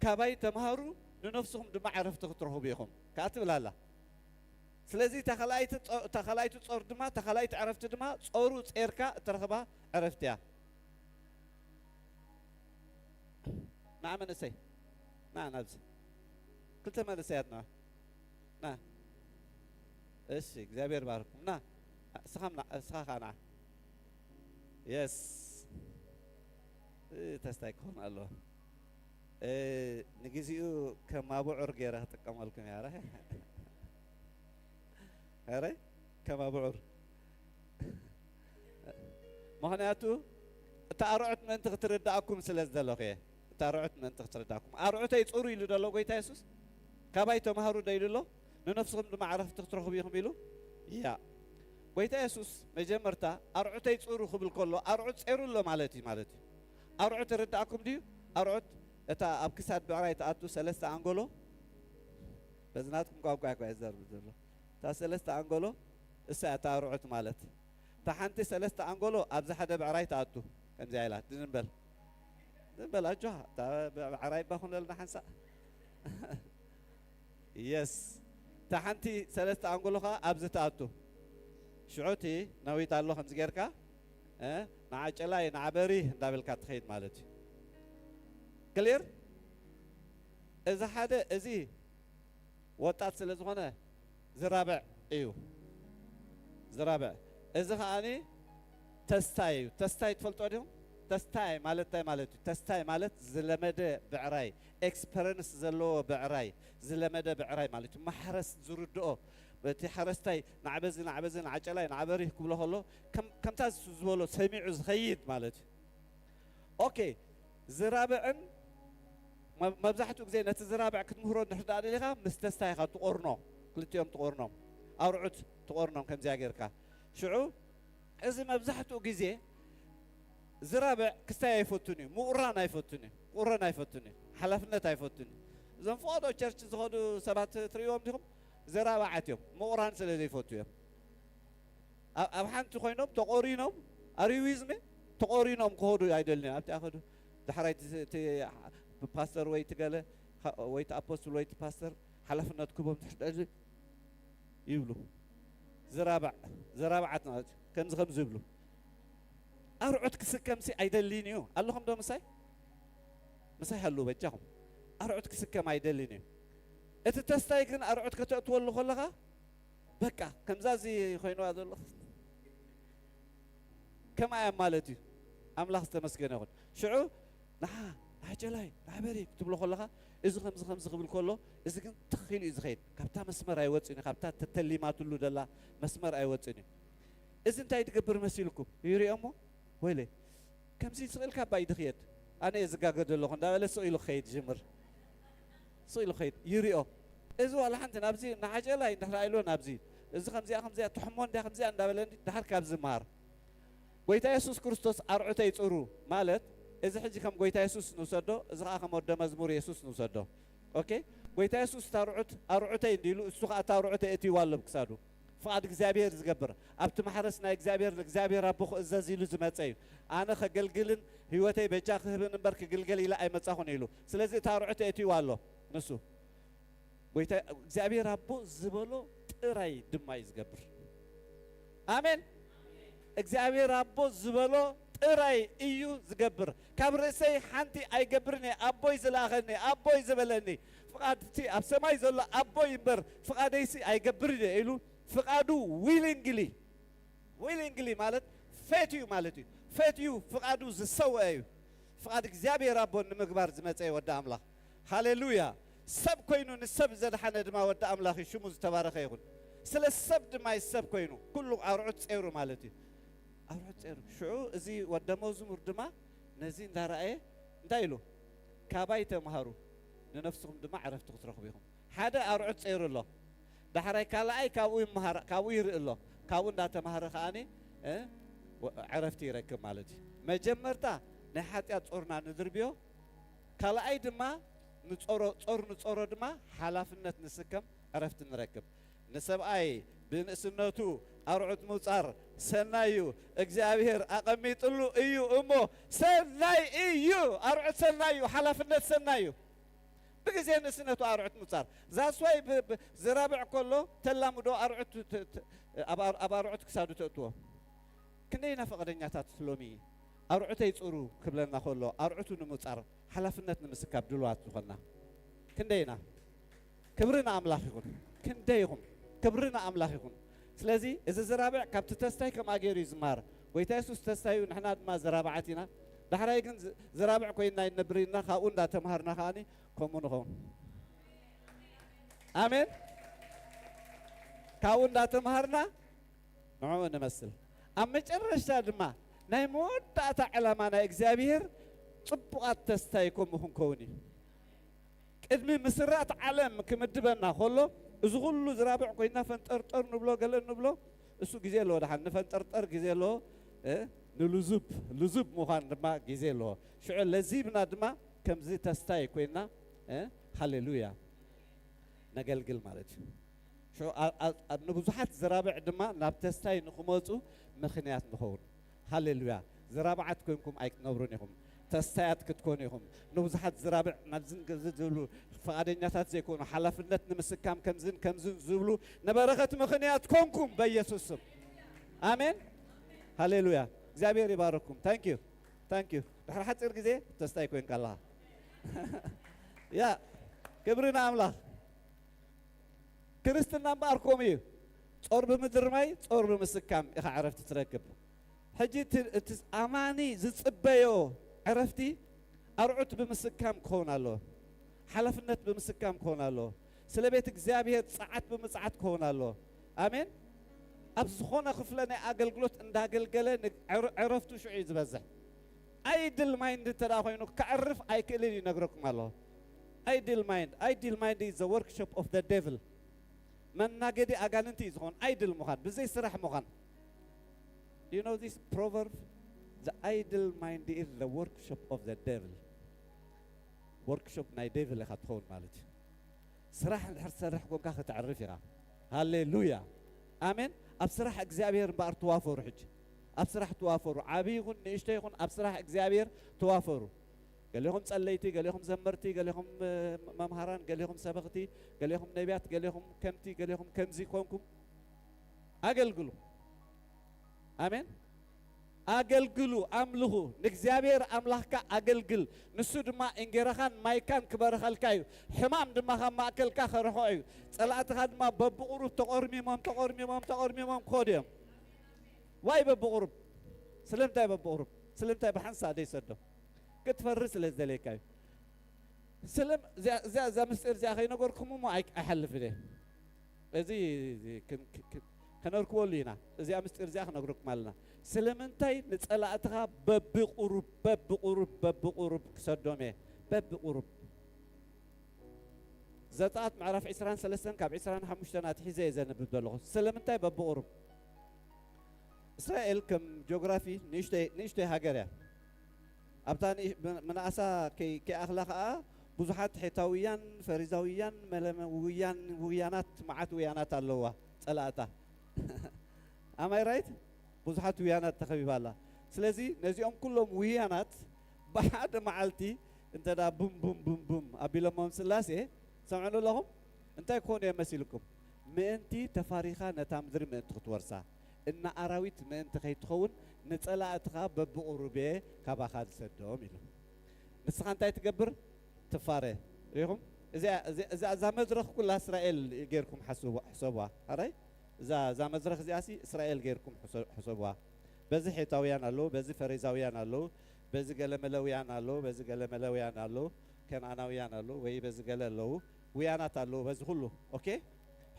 ካባይ ተምሃሩ፣ ንነፍስኹም ድማ ዕረፍቲ ክትረኽቡ ኢኹም ከኣ ትብል ኣላ። ስለዚ እታ ካልኣይቲ ጾ-፣ እታ ካልኣይቲ ጾር ድማ፣ እታ ካልኣይቲ ዕረፍቲ ድማ ጾሩ ጼርካ እትረኽባ ዕረፍቲ እያ። ንዓ መንእሰይ፣ ንዓ ናብዚ። ክልተ መንእሰያት ንዓ። ና። እሺ፣ እግዚኣብሔር ባርኩም። ና። እስኻ ምና-፣ እስኻ ኸዓ ንዓ። የስ። እ፣ ተስታይ ክኾን ኣለዎ። እ፣ ንግዚኡ ከም ኣቡዑር ገይረ ክጥቀመልኩም እያ፣ ኧረ። ኧረ፣ ከም ኣቡዑር። ምኽንያቱ፣ እታ ኣርዑት ምእንቲ ክትርድኣኩም ስለ ዝደለኹ እየ። እታ ኣርዑት ምእንቲ ክትርድኣኩም። ኣርዑተይ ጽሩ ኢሉ ደሎ ጎይታ የሱስ? ካባይ ተምሃሩ ዶ ኢሉ ኣሎ? ንነፍስኹም ድማ ዕረፍቲ ክትረኽቡ ኢኹም ኢሉ? ያ። ጎይታ የሱስ መጀመርታ ኣርዑተይ ጽሩ ክብል ከሎ፣ ኣርዑት ጼሩ ኣሎ ማለት እዩ፣ ማለት እዩ። ኣርዑት ይርድኣኩም ድዩ? ኣርዑት፣ እታ ኣብ ክሳድ ብዕራይ ትኣቱ ሰለስተ ኣንጎሎ፣ በዚ ናትኩም ቋንቋ እኳ እየ ዝዛረብ ዘሎ። እታ ሰለስተ ኣንጎሎ፣ እሳ እያ እታ ኣርዑት ማለት። እታ ሓንቲ ሰለስተ ኣንጎሎ ኣብዚ ሓደ ብዕራይ ትኣቱ፣ ከምዚኣ ኢላ፣ ድንበል። ድንበል፣ ኣጆኻ፣ እታ ብዕራይ እባ ኩነልና ሓንሳእ። የስ። እታ ሓንቲ ሰለስተ ኣንጎሎ ኸኣ ኣብዚ ትኣቱ። ሽዑ እቲ ነዊት ኣሎ ከምዚ ጌርካ፣ እ፣ ንዓ ጨላይ፣ ንዓ በሪህ እንዳበልካ ትኸይድ ማለት እዩ። ክሊር? እዚ ሓደ፣ እዚ ወጣት ስለ ዝኾነ ዝራብዕ እዩ። ዝራብዕ። እዚ ኸኣኒ ተስታይ እዩ። ተስታይ ትፈልጦ ዲኹም? ተስታይ ማለት እንታይ ማለት እዩ? ተስታይ ማለት ዝለመደ ብዕራይ፣ ኤክስፐረንስ ዘለዎ ብዕራይ፣ ዝለመደ ብዕራይ ማለት እዩ። ማሕረስ ዝርድኦ፣ እቲ ሓረስታይ ናዕበዚ፣ ናዕበዚ፣ ናዕጨላይ፣ ናዕበሪህ ክብሎ ከሎ፣ ከም-፣ ከምታ ዝስ-፣ ዝበሎ ሰሚዑ ዝኸይድ ማለት እዩ። ኦኬ፣ ዝራብዕን መ-፣ መብዛሕትኡ ግዜ ነቲ ዝራብዕ ክትምህሮ እንድሕር ደኣ ደሊኻ፣ ምስ ተስታይ ኢኻ ትቆርኖ፣ ክልቲኦም ትቆርኖም፣ ኣርዑት ትቆርኖም ከምዚኣ ጌርካ። ሽዑ፣ እዚ መብዛሕትኡ ግዜ ዝራብዕ ክስታይ ኣይፈቱን እዩ፣ ምቑራን ኣይፈቱን እዩ፣ ክቑረን ኣይፈቱን እዩ፣ ሓላፍነት ኣይፈቱን እዩ። እዞም ፍቓዶ ቸርች ዝኸዱ ሰባት ትርእይዎም ዲኹም? ዘራብዓት እዮም፣ ምቑራን ስለ ዘይፈቱ እዮም። ኣብ፣ ኣብ ሓንቲ ኮይኖም ተቆሪኖም፣ are you with me? ተቆሪኖም ክኸዱ ኣይደልዩን እዮም። ኣብቲ ኣኸዱ፣ ዳሕራይ እቲ፣ እቲ ፓስተር ወይ እቲ ገለ፣ ወይ እቲ ኣፖስትል ወይ እቲ ፓስተር ሓላፍነት ክህቦም ትሕደሉ ይብሉ። ዝራባዕ-፣ ዝራባዓት ማለት እዩ። ከምዚ፣ ከምዚ ይብሉ። ኣርዑት ክስከምሲ ኣይደልይን እዩ። ኣለኹም ዶ ምሳይ? ምሳይ ሃሉ በጃኹም። ኣርዑት ክስከም ኣይደልይን እዩ። እቲ ተስታይ ግን ኣርዑት ከተእትወሉ ከለኻ፣ በቃ፣ ከምዛ እዚ ኮይንዋ ዘሎ ከምኣ እያ ማለት እዩ። ኣምላኽ ዝተመስገነ ይኹን። ሽዑ፣ ንዓ፣ ንዓ ጨላይ፣ ንዓ በሪ ክትብሎ ከለኻ፣ እዚ ከምዚ ከምዚ ክብል ከሎ፣ እዚ ግን ትኽ ኢሉ እዩ ዝኸይድ። ካብታ መስመር ኣይወፅእን እዩ፣ ካብታ ተተሊማትሉ ደላ መስመር ኣይወፅእን እዩ። እዚ እንታይ ትገብር መሲልኩም? ይሪኦ እሞ፣ ወይለይ፣ ከምዚ ስቕ ኢልካ እባ ኢዱ ክየድ። ኣነ እየ ዝጋገ ዘለኹ እንዳበለ ስቕ ኢሉ ክኸይድ ይጅምር። ስቕ ኢሉ ክኸይድ ይሪኦ። እዚ ዋላ ሓንቲ ናብዚ ንዓ ጨላይ እንድሕር ኢልዎ ናብዚ፣ እዚ ከምዚኣ ከምዚኣ ትሕሞ እንድያ ከምዚኣ እንዳበለ እንዲ-፣ ድሓር ካብዚ ይመሃር። ጎይታ የሱስ ክርስቶስ ኣርዑተይ ጽሩ ማለት፣ እዚ ሕጂ ከም ጎይታ የሱስ ንውሰዶ፣ እዚ ኸኣ ከም ወደ መዝሙር የሱስ ንውሰዶ። ኦኬ? ጎይታ የሱስ እታ ኣርዑት፣ ኣርዑተይ እንዲሉ፣ እሱ ኸኣ እታ ኣርዑት የእትይዋ ኣሎ ብክሳዱ። ፍቓድ እግዚኣብሔር ዝገብር፣ ኣብቲ ማሕረስ ናይ እግዚኣብሔር፣ ንእግዚኣብሔር ኣቦ ክእዘዝ ኢሉ ዝመጸ እዩ። ኣነ ከገልግልን ህይወተይ በጃ ክህብን እምበር ክግልገል ኢለ ኣይመጻኹን ኢሉ። ስለዚ እታ ኣርዑት የእትይዋ ኣሎ ንሱ። ጎይታ እግዚኣብሔር ኣቦ ዝበሎ ጥራይ ድማ እዩ ዝገብር። ኣሜን። እግዚኣብሔር ኣቦ ዝበሎ ጥራይ እዩ ዝገብር። ካብ ርእሰይ ሓንቲ ኣይገብርን እየ፣ ኣቦይ ዝለኣኸኒ፣ ኣቦይ ዝበለኒ፣ ፍቓድ እቲ ኣብ ሰማይ ዘሎ ኣቦይ እምበር ፍቓደይሲ ኣይገብርን እየ ኢሉ ፍቓዱ ዊሊንግሊ፣ ዊሊንግሊ ማለት ፈትዩ ማለት እዩ። ፈትዩ ፍቓዱ ዝሰውአ እዩ። ፍቓድ እግዚኣብሔር ኣቦ ንምግባር ዝመጸ እዩ ወዲ ኣምላኽ። ሃሌሉያ። ሰብ ኮይኑ ንሰብ ዘድሓነ ድማ ወዲ ኣምላኽ እዩ፣ ሽሙ ዝተባረኸ ይኹን። ስለ ሰብ ድማ እዩ ሰብ ኮይኑ፣ ኩሉ ኣርዑት ጸይሩ ማለት እዩ። ኣርዑት ጸይሩ። ሽዑ እዚ ወደ መዝሙር ድማ ነዚ እንዳረኣየ እንታይ ኢሉ? ካባይ ተምሃሩ፣ ንነፍስኹም ድማ ዕረፍቲ ክትረኽቡ ኢኹም። ሓደ ኣርዑት ጸይሩ ኣሎ። ዳሕራይ ካልኣይ ካብኡ ይምሃር፣ ካብኡ ይርኢ ኣሎ። ካብኡ እንዳተማሃረ ከኣኒ፣ እ፣ ወ-፣ ዕረፍቲ ይረክብ ማለት እዩ። መጀመርታ ናይ ሓጢኣት ጾርና ንድርብዮ፣ ካልኣይ ድማ ንጾሮ፣ ጾር ንጾሮ ድማ ሓላፍነት ንስከም፣ ዕረፍቲ ንረክብ። ንሰብኣይ ብንእስነቱ ኣርዑት ምውጻር ሰናይ እዩ፣ እግዚኣብሔር ኣቐሚጥሉ እዩ እሞ ሰናይ እዩ። ኣርዑት ሰናይ እዩ፣ ሓላፍነት ሰናይ እዩ። ብግዜ ንእስነቱ ኣርዑት ምውጻር። ዛስዋይ ብ-፣ ብ-፣ ዝራብዕ ከሎ ተላምዶ ኣርዑት ት-፣ ት-፣ ኣብ ኣር-፣ ኣብ ኣርዑት ክሳዱ ተእትዎ። ክንደይና ፈቐደኛታት ሎሚ ኣርዑተይ ጽሩ ክብለና ከሎ ኣርዑቱ ንምውጻር ሓላፍነት ንምስካብ ድሉዋት ዝኾንና ክንደይና? ክብሪ ንኣምላኽ ይኹን። ክንደይ ኢኹም? ክብሪ ንኣምላኽ ይኹን። ስለዚ እዚ ዝራብዕ ካብቲ ተስታይ ከምኣ ገይሩ እዩ ዝመሃር። ጎይታ የሱስ ተስታይ እዩ፣ ንሕና ድማ ዝራብዓት ኢና። ዳሕራይ ግን ዝ-፣ ዝራብዕ ኮይንና ይነብር ኢና፣ ካብኡ እንዳተምሃርና ከኣኒ ከምኡ ንኸውን። ኣሜን። ካብኡ እንዳተምሃርና ንዕኡ ንመስል። ኣብ መጨረሽታ ድማ ናይ መወዳእታ ዕላማ ናይ እግዚኣብሔር ጽቡቓት ተስታይ ከምኡ ክንከውን እዩ። ቅድሚ ምስራት ዓለም ክምድበና ከሎ፣ እዚ ኩሉ ዝራብዕ ኮይና ፈንጠርጠር ንብሎ፣ ገለ ንብሎ፣ እሱ ግዜ ኣለዎ። ደሓን ንፈንጠርጠር ግዜ ኣለዎ። እ፣ ንልዙብ፣ ልዙብ ምዃን ድማ ግዜ ኣለዎ። ሽዑ ለዚብና ድማ ከምዚ ተስታይ ኮይና፣ እ፣ ሃሌሉያ፣ ነገልግል ማለት እዩ። ሽዑ ኣ-፣ ኣ-፣ ኣ-፣ ንብዙሓት ዝራብዕ ድማ ናብ ተስታይ ንኽመጹ ምኽንያት ንኸውን። ሃሌሉያ። ዝራብዓት ኮንኩም ኣይትነብሩን ኢኹም። ተስታያት ክትኮኑ ኢኹም። ንብዙሓት ዝራብዕ ናብዝን ገዝን ዝብሉ፣ ፍቓደኛታት ዘይኮኑ፣ ሓላፍነት ንምስካም ከምዝን ከምዝን ዝብሉ፣ ንበረኸት ምኽንያት ኮንኩም በኢየሱስ ስም። ኣሜን። ሃሌሉያ። እግዚኣብሔር ይባርኩም። ታንክ ዩ። ታንክ ዩ። ድሕሪ ሓጺር ግዜ ተስታይ ኮንካ ኣለኻ። ያ፣ ክብሪ ንኣምላኽ። ክርስትና እምበኣር ከምኡ እዩ። ጾር ብምድርማይ፣ ጾር ብምስካም ኢኻ ዕረፍቲ ትረክብ። ሕጂ እቲ፣ እቲ ኣማኒ ዝጽበዮ ዕረፍቲ ኣርዑት ብምስካም ክኸውን ኣለዎ። ሓላፍነት ብምስካም ክኸውን ኣለዎ። ስለ ቤት እግዚኣብሔር ጸዓት ብምጽዓት ክኸውን ኣለዎ። ኣሜን። ኣብ ዝኾነ ክፍለ ናይ ኣገልግሎት እንዳገልገለ ን-፣ ዕረ-፣ ዕረፍቱ ሽዑ እዩ ዝበዝሕ። ኣይድል ማይንድ እንተ ደኣ ኮይኑ ከዕርፍ ኣይክእልን እዩ፣ ይነግረኩም ኣለኹ። ኣይድል ማይንድ፣ ኣይድል ማይንድ is the workshop of the devil። መናገዲ ኣጋንንቲ እዩ ዝኾን፣ ኣይድል ምዃን፣ ብዘይ ስራሕ ምዃን። Do you know this proverb? The idle mind is the workshop of the devil። ወርክሾፕ ናይ ዴቭል ኢኻ ትኸውን ማለት እዩ። ስራሕ እንድሕር ትሰርሕ ኮንካ ከተዕርፍ ኢኻ። ሃሌሉያ። ኣሜን። ኣብ ስራሕ እግዚኣብሔር እምበኣር ተዋፈሩ። ሕጂ ኣብ ስራሕ ተዋፈሩ። ዓብዪ ይኹን ንእሽቶ ይኹን ኣብ ስራሕ እግዚኣብሔር ተዋፈሩ። ገሌኹም ጸለይቲ፣ ገሌኹም ዘመርቲ፣ ገሌኹም፣ እ፣ መምሃራን፣ ገሌኹም ሰበኽቲ፣ ገሌኹም ነቢያት፣ ገሌኹም ከምቲ፣ ገሌኹም ከምዚ ኮንኩም ኣገልግሉ። ኣሜን። ኣገልግሉ፣ ኣምልኹ፣ ንእግዚኣብሔር ኣምላኽካ ኣገልግል፣ ንሱ ድማ እንጌራኻን ማይካን ክበርኸልካ እዩ። ሕማም ድማ ካብ ማእከልካ ከርሕቖ እዩ። ጸላእትኻ ድማ በብቑሩብ ተቖርሚሞም፣ ተቖርሚሞም፣ ተቖርሚሞም ክኸዱ እዮም። ዋይ በብቑሩብ? ስለምንታይ በብቑሩብ? ስለምንታይ ብሓንሳእ ዘይሰዶም? ክትፈሪ ስለ ዝደለየካ እዩ። ስለም-፣ እዚኣ፣ እዚኣ፣ እዛ ምስጢር እዚኣ ከይነገርኩም እሞ ኣይ-፣ ኣይሓልፍን እየ። እዚ፣ እዚ ክን-፣ ክን-፣ ክን-፣ ከነርክበሉ ኢና። እዚኣ ምስጢር እዚኣ ክነግረኩም ኣለና። ስለምንታይ ንጸላእትኻ በብቑሩብ፣ በብቑሩብ፣ በብቑሩብ ክሰዶም እየ። በብቑሩብ። ዘጸኣት ምዕራፍ ዕስራን ሰለስተን ካብ ዕስራን ሓሙሽተን ኣትሒዘ እየ ዘንብብ ዘለኹ። ስለምንታይ በብቑሩብ? እስራኤል ከም ጂኦግራፊ ንእሽተይ፣ ንእሽተይ ሃገር እያ። ኣብታ ንእሽ-፣ ብ-፣ ምንኣሳ ከይ-፣ ከይኣኽላ ኸኣ ብዙሓት ሔታውያን፣ ፈሪዛውያን፣ መለመውያን፣ ውያናት፣ መዓት ውያናት ኣለዋ ጸላእታ። Am I right? ብዙሓት ውያናት ተኸቢባ ኣላ። ስለዚ ነዚኦም ኩሎም ውያናት ብሓደ መዓልቲ እንተ ደኣ ቡም፣ ቡም፣ ቡም፣ ቡም ኣቢሎሞም ስላሴ፣ ሰምዑኒ ኣለኹም? እንታይ ክኾኑ እዮም መሲልኩም? ምእንቲ ተፋሪኻ ነታ ምድሪ ምእንቲ ክትወርሳ፣ እና ኣራዊት ምእንቲ ከይትኸውን ንጸላእትኻ በብቑሩብ እየ ካባኻ ዝሰዶም ኢሉ። ንስኻ እንታይ ትገብር? ትፋረ። ሪኢኹም? እዚኣ፣ እዚ-፣ እዛ፣ እዛ መድረኽ ኩላ እስራኤል ጌርኩም ሓስቡ-፣ ሕሰቡዋ። ኣራይ? እዛ፣ እዛ መድረኽ እዚኣሲ እስራኤል ጌርኩም ሕሰ-፣ ሕሰቡዋ። በዚ ሔታውያን ኣለዉ፣ በዚ ፈሪዛውያን ኣለዉ፣ በዚ ገለመለውያን ኣለዉ፣ በዚ ገለመለውያን ኣለዉ፣ ከነኣናውያን ኣለዉ፣ ወይ በዚ ገለ ኣለዉ፣ ውያናት ኣለዉ፣ በዚ ኩሉ። ኦኬ?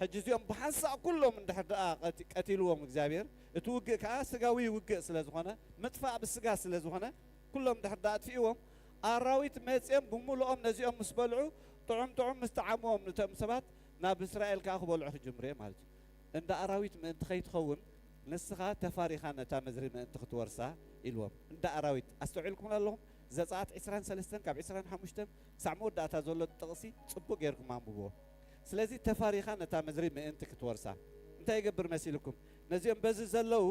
ሕጂ እዚኦም ብሓንሳእ ኩሎም እንድሕር ደኣ ቀቲ-፣ ቀቲልዎም እግዚኣብሔር፣ እቲ ውግእ ከኣ ስጋዊ ውግእ ስለ ዝኾነ፣ ምጥፋእ ብስጋ ስለ ዝኾነ፣ ኩሎም እንድሕር ደኣ ኣጥፊእዎም፣ ኣራዊት መጺኦም ብምሉኦም ነዚኦም ምስ በልዑ፣ ጥዑም ጥዑም ምስ ጠዓምዎም፣ ነቶም ሰባት ናብ እስራኤል ከኣ ክበልዑ ክጅምሩ እዮም ማለት እዩ። እንዳ ኣራዊት ምእንቲ ከይትኸውን፣ ንስኻ ተፋሪኻ ነታ ምድሪ ምእንቲ ክትወርሳ ኢልዎም። እንዳ ኣራዊት፣ ኣስተውዒልኩም ኣለኹም? ዘጸኣት ዕስራን ሰለስተን ካብ ዕስራን ሓሙሽተን ክሳዕ መወዳእታ ዘሎ ጥቕሲ ጽቡቕ ጌርኩም ኣንብብዎ። ስለዚ ተፋሪኻ ነታ ምድሪ ምእንቲ ክትወርሳ እንታይ ይገብር መሲልኩም? ነዚኦም በዚ ዘለዉ፣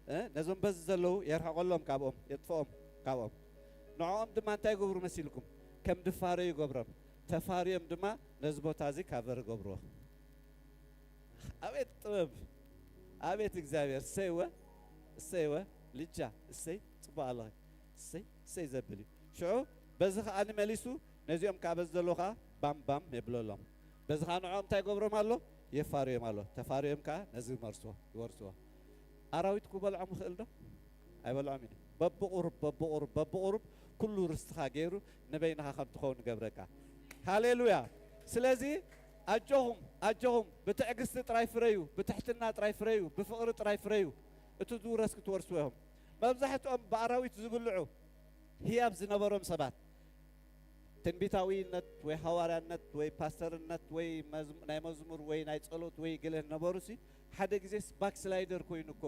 እ፣ ነዞም በዚ ዘለዉ የርሕቐሎም ካብኦም፣ የጥፍኦም ካብኦም። ንዕኦም ድማ እንታይ ይገብሩ መሲልኩም? ከም ድፋረዩ ይገብሮም። ተፋርዮም ድማ ነዚ ቦታ እዚ ካቨር ይገብርዎ። ኣቤት ጥበብ! ኣቤት እግዚኣብሔር! እሰይወ! እሰይወ! ልጃ! እሰይ! ጽቡቕ ኣለኺ! እሰይ! እሰይ ዘብል እዩ። ሽዑ በዚ ኸኣ ንመሊሱ ነዚኦም ከኣ በዚ ዘለዉ ኸኣ ባም ባም የብለሎም። በዚ ኸኣ ንዕኦም እንታይ ይገብሮም ኣሎ? የፋርዮም ኣሎ። ተፋርዮም ከኣ ነዚ ይመርስዎ፣ ይወርስዎ። ኣራዊት ክበልዖም ይኽእል ዶ? ኣይበልዖም እዩ። በብቑሩብ፣ በብቑሩብ፣ በብቑሩብ ኩሉ ርስትኻ ገይሩ ንበይንኻ ከም ትኸውን ይገብረካ። ሃሌሉያ! ስለዚ ኣጆኹም፣ ኣጆኹም፣ ብትዕግስቲ ጥራይ ፍረዩ፣ ብትሕትና ጥራይ ፍረዩ፣ ብፍቕሪ ጥራይ ፍረዩ። እቲ ዝውረስ ክትወርስዎ ኢኹም። መብዛሕትኦም ብኣራዊት ዝብልዑ ህያብ ዝነበሮም ሰባት፣ ትንቢታዊነት ወይ ሃዋርያነት ወይ ፓስተርነት ወይ መዝሙ-፣ ናይ መዝሙር ወይ ናይ ጸሎት ወይ ገለ ነበሩሲ፣ ሓደ ግዜስ ባክስላይደር ኮይኑ እኮ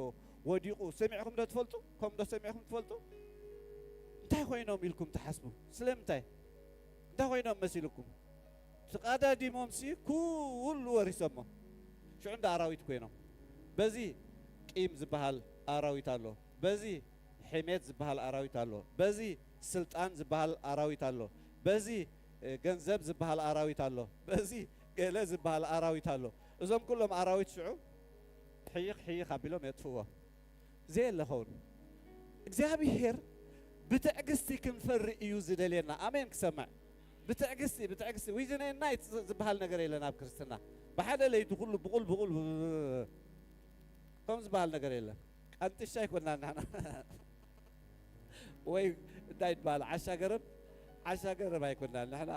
ወዲቑ ሰሚዕኹም ዶ ትፈልጡ? ከምኡ ዶ ሰሚዕኹም ትፈልጡ? እንታይ ኮይኖም ኢልኩም ትሓስቡ? ስለምንታይ? እንታይ ኮይኖም መሲልኩም? ተቓዳዲሞምሲ ኩሉ ወሪሶሞ። ሽዑ እንዳ ኣራዊት ኮይኖም። በዚ ቂም ዝበሃል ኣራዊት ኣሎ። በዚ ሕሜት ዝበሃል ኣራዊት ኣሎ። በዚ ስልጣን ዝበሃል ኣራዊት ኣሎ። በዚ፣ እ፣ ገንዘብ ዝበሃል ኣራዊት ኣሎ። በዚ ገለ ዝበሃል ኣራዊት ኣሎ። እዞም ኩሎም ኣራዊት ሽዑ ሕይኽ ሕይኽ ኣቢሎም የጥፍእዎ። ዘየለ ኸውን። እግዚኣብሄር ብትዕግስቲ ክንፈሪ እዩ ዝደልየና። ኣሜን ክሰምዕ። ብትዕግስቲ፣ ብትዕግስቲ። ዊዝነይ ናይት ዝ-፣ ዝበሃል ነገር የለን ኣብ ክርስትና። ብሓደ ለይቲ ኩሉ ብቑል፣ ብቑል፣ ብ-፣ ከም ዝበሃል ነገር የለን። ቀንጥሻ ኣይኮናን ንሕና። ወይ እንታይ ይበሃል? ዓሻ ገረብ፣ ዓሻ ገረብ ኣይኮናን ንሕና።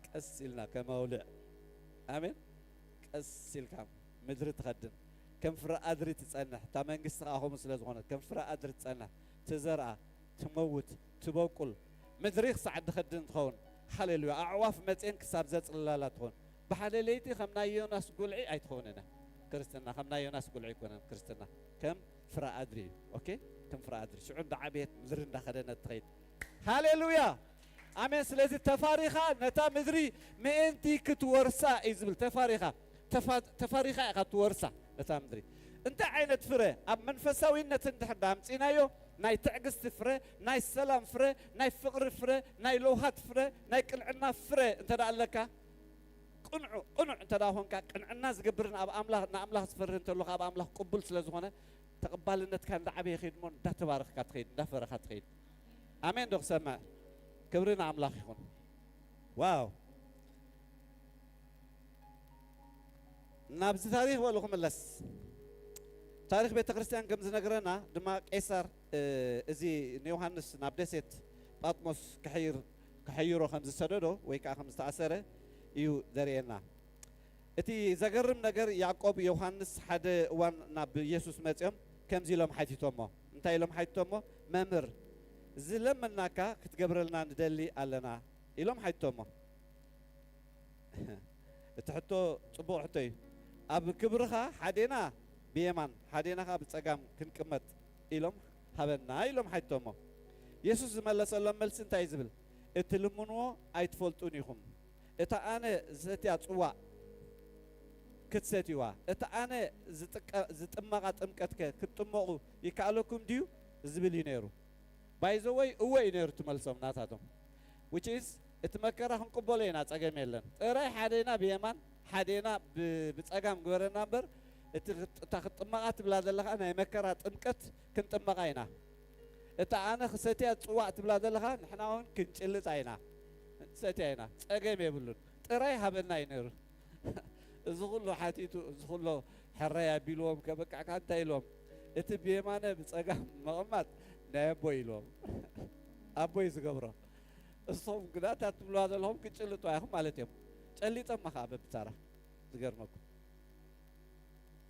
ቀስ ኢልና ከም ኣውልዕ። ኣሜን። ቀስ ኢልካ ምድሪ ትኸድን። ከም ፍረ ኣድሪ ትጸንሕ። እታ መንግስቲ ከኣ ከምኡ ስለ ዝኾነት፣ ከም ፍረ ኣድሪ ትጸንሕ። ትዘርኣ፣ ትመውት፣ ትበቁል። ምድሪ ክሳዕ ትኸድን ትኸውን። ሃሌሉያ። ኣዕዋፍ መጽየን ክሳብ ዘጽልላላ ትኸውን። ብሓደ ለይቲ ከም ናይ ዮናስ ጉልዒ ኣይትኸውን እያ። ክርስትና ከም ናይ ዮናስ ጉልዒ ኣይኮነን ክርስትና። ከም ፍረ ኣድሪ እዩ። ኦኬ? ከም ፍረ ኣድሪ። ሽዑ እንዳዓበየት ምድሪ እንዳኸደነት ትኸይድ። ሃሌሉያ! ኣሜን። ስለዚ ተፋሪኻ ነታ ምድሪ ምእንቲ ክትወርሳ እዩ ዝብል። ተፋሪኻ፣ ተፋ-፣ ተፋሪኻ ኢኻ ትወርሳ ነታ ምድሪ። እንታይ ዓይነት ፍረ? ኣብ መንፈሳዊነት እንድሕር ዳምጺናዮ፣ ናይ ትዕግስቲ ፍረ፣ ናይ ሰላም ፍረ፣ ናይ ፍቕሪ ፍረ፣ ናይ ለውሃት ፍረ፣ ናይ ቅንዕና ፍረ እንተ ደኣ ኣለካ፣ ቅንዑ-፣ ቅኑዕ እንተ ደኣ ኾንካ፣ ቅንዕና ዝገብርን ኣብ ኣምላኽ፣ ንኣምላኽ ዝፈርህ እንተሎ፣ ኣብ ኣምላኽ ቅቡል ስለ ዝኾነ፣ ተቐባልነትካ እንዳዓበየ ይኸይድ እሞ፣ እንዳተባረኽካ ትኸይድ፣ እንዳፈረኻ ትኸይድ። ኣሜን ዶ ክሰምዕ? ክብሪ ንኣምላኽ ይኹን። ዋው! ናብዚ ታሪኽ በሉ ክምለስ። ታሪኽ ቤተ ክርስቲያን ከም ዝነግረና ድማ፣ ቄሳር፣ እ፣ እዚ ንዮሃንስ ናብ ደሴት ጳጥሞስ ክሕይር-፣ ክሕይሮ ከም ዝሰደዶ ወይ ከዓ ከም ዝተኣሰረ እዩ ዘርእየና። እቲ ዘገርም ነገር፣ ያዕቆብ፣ ዮሃንስ ሓደ እዋን ናብ የሱስ መጺኦም ከምዚ ኢሎም ሓቲቶሞ። እንታይ ኢሎም ሓቲቶሞ? "መምህር፣ ዝለመናካ ክትገብረልና ንደሊ ኣለና" ኢሎም ሓቲቶሞ። እቲ ሕቶ ጽቡቕ ሕቶ እዩ። "ኣብ ክብርኻ ሓዴና ብየማን፣ ሓዴና ኸኣ ብጸጋም ክንቅመጥ ኢሎም ሃበና" ኢሎም ሓቲቶሞ። የሱስ ዝመለሰሎም መልሲ እንታይ እዩ ዝብል? "እትልምንዎ ኣይትፈልጡን ኢኹም። እታ ኣነ ዝሰትያ ጽዋእ ክትሰትይዋ፣ እታ ኣነ ዝጥቀ-፣ ዝጥመቓ ጥምቀትከ ክትጥመቑ ይከኣለኩም ድዩ?" ዝብል እዩ ነይሩ። ባይ ዘ ወይ፣ እወ እዩ ነይሩ እቲ መልሶም ናታቶም። Which is፣ እቲ መከራ ክንቅበሎ ኢና፣ ጸገም የለን። ጥራይ ሓዴና ብየማን፣ ሓዴና ብ-፣ ብጸጋም ግበረና እምበር፣ እቲ ክጥ-፣ እታ ክትጥመቓ ትብላ ዘለኻ ናይ መከራ ጥምቀት ክንጥመቓ ኢና። እታ ኣነ ክሰትያ ጽዋእ ትብላ ዘለኻ፣ ንሕና እውን ክንጭልጣ ኢና። ሰትያ ኢና። ጸገም የብሉን። ጥራይ ሃበና እዩ ነይሩ። እዚ ኩሉ ሓቲቱ፣ እዚ ኩሉ ሕራይ ኣቢልዎም ከበቃዕካ እንታይ ኢልዎም? "እቲ ብየማነ ብጸጋም ምቕማጥ ናይ ኣቦይ" ኢልዎም። ኣቦይ ዝገብሮ። እሶም ግዳ እታ ትብልዋ ዘለኹም ክጭልጡ ኢኹም ማለት እዮም። ጨሊጦማ ኸዓ በብተራ። ዝገርመኩም።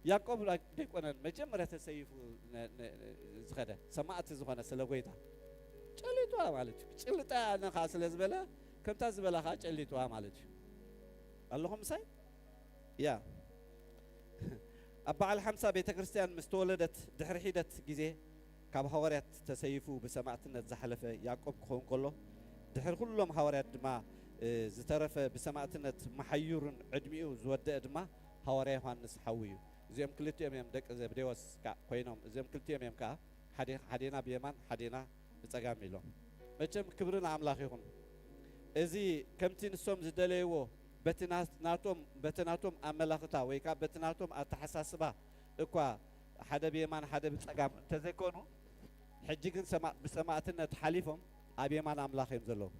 ያዕቆብ ደይኮነን መጀመርያ ተሰይፉ ነ-፣ ነ-፣ ዝኸደ፣ ሰማዕቲ ዝኾነ ስለ ጎይታ። ጨሊጥዋ ማለት እዩ። ክጭልጣ ኣነ ኸዓ ስለ ዝበለ፣ ከምታ ዝበላ ኸዓ ጨሊጥዋ ማለት እዩ። ኣለኹም ምሳይ? ያ። ኣብ በዓል ሓምሳ ቤተ ክርስቲያን ምስ ተወለደት ድሕሪ ሒደት ግዜ ካብ ሃዋርያት ተሰይፉ ብሰማዕትነት ዝሓለፈ ያዕቆብ ክኸውን ከሎ፣ ድሕሪ ኩሎም ሃዋርያት ድማ፣ እ፣ ዝተረፈ ብሰማዕትነት መሓዩርን ዕድሚኡ ዝወደአ ድማ ሃዋርያ ዮሃንስ ሓዉ እዩ። እዚኦም ክልቲኦም እዮም ደቂ ዘብዴዎስ ከ-፣ ኮይኖም፣ እዚኦም ክልቲኦም እዮም ከኣ ሓደ፣ ሓዴና ብየማን ሓዴና ብጸጋም ኢሎም። መቸም ክብሪ ንኣምላኽ ይኹን። እዚ ከምቲ ንሶም ዝደለይዎ በቲ ና-፣ ናቶም፣ በቲ ናቶም ኣመላኽታ ወይ ከኣ በቲ ናቶም ኣተሓሳስባ እኳ ሓደ ብየማን ሓደ ብጸጋም እንተዘይኮኑ፣ ሕጂ ግን ሰማ-፣ ብሰማእትነት ሓሊፎም ኣብ የማን ኣምላኽ እዮም ዘለዉ።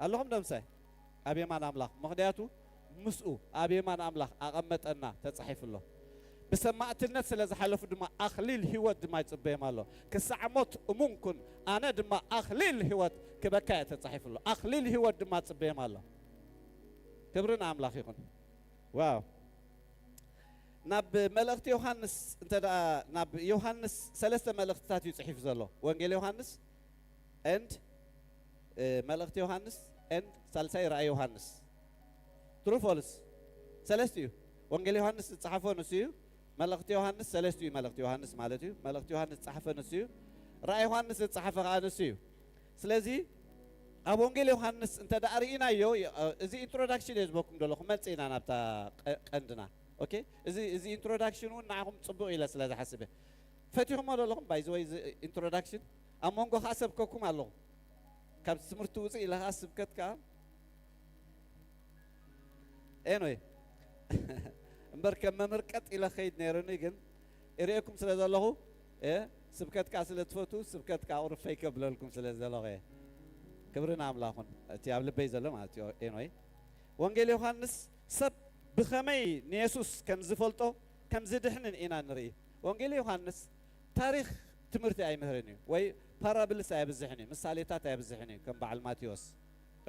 ኣለኹም ዶ ምሳይ? ኣብ የማን ኣምላኽ። ምኽንያቱ ምስኡ ኣብ የማን ኣምላኽ ኣቐመጠና ተጻሒፉ ኣሎ። ብሰማእትነት ስለ ዝሓለፉ ድማ ኣኽሊል ህይወት ድማ ይጽበዮም ኣሎ። ክሳዕ ሞት እሙን ኩን፣ ኣነ ድማ ኣኽሊል ህይወት ክበካ እየ ተጻሒፉ ኣሎ። ኣኽሊል ህይወት ድማ ጽበዮም ኣሎ። ክብሪ ንኣምላኽ ይኹን። ዋው። ናብ መልእኽቲ ዮሃንስ እንተ ደኣ፣ ናብ ዮሃንስ ሰለስተ መልእኽትታት እዩ ጽሒፉ ዘሎ። ወንጌል ዮሃንስ and፣ እ፣ መልእኽቲ ዮሃንስ and ሳልሳይ ራእይ ዮሃንስ። True false? ሰለስቲኡ። ወንጌል ዮሃንስ ዝጸሓፎ ንሱ እዩ። መልእኽቲ ዮሃንስ ሰለስቲኡ፣ መልእኽቲ ዮሃንስ ማለት እዩ። መልእኽቲ ዮሃንስ ዝጸሓፈ ንሱ እዩ። ራእይ ዮሃንስ ዝጸሓፈ ከኣ ንሱ እዩ። ስለዚ ኣብ ወንጌል ዮሃንስ እንተ ደኣ ርኢናዮ፣ እ፣ እዚ ኢንትሮዳክሽን እየ ዝበኩም ዘለኹ፣ መጽእ ኢና ናብታ ቀ-፣ ቀንድና። ኦኬ? እዚ፣ እዚ ኢንትሮዳክሽን እውን ንዓኹም ጽቡቕ ኢለ ስለ ዝሓስብ እየ። ፈቲኹሞ ዘለኹም፣ ባይ ዘ ወይ፣ እዚ ኢንትሮዳክሽን ኣብ መንጎ ከኣ ሰብከኩም ኣለኹ። ካብ ትምህርቲ ውጽእ ኢለ ከኣ ስብከት ከኣ ኤንወይ እምበር ከም መምህር ቀጥ ኢለ ኸይድ ነይሩኒ፣ ግን እርእየኩም ስለ ዘለኹ፣ እ፣ ስብከት ከኣ ስለ ትፈቱ፣ ስብከት ከኣ ቁሩብ ፈይ ከብለልኩም ስለ ዘለኹ እየ። ክብሪ ንኣምላኹን እቲ ኣብ ልበይ ዘሎ ማለት እዩ። ኤንወይ ወንጌል ዮሃንስ ሰብ ብኸመይ ንየሱስ ከም ዝፈልጦ ከም ዝድሕንን ኢና ንርኢ። ወንጌል ዮሃንስ ታሪኽ ትምህርቲ ኣይምህርን እዩ፣ ወይ ፓራብልስ ኣየብዝሕን እዩ፣ ምሳሌታት ኣየብዝሕን እዩ ከም በዓል ማቴዎስ።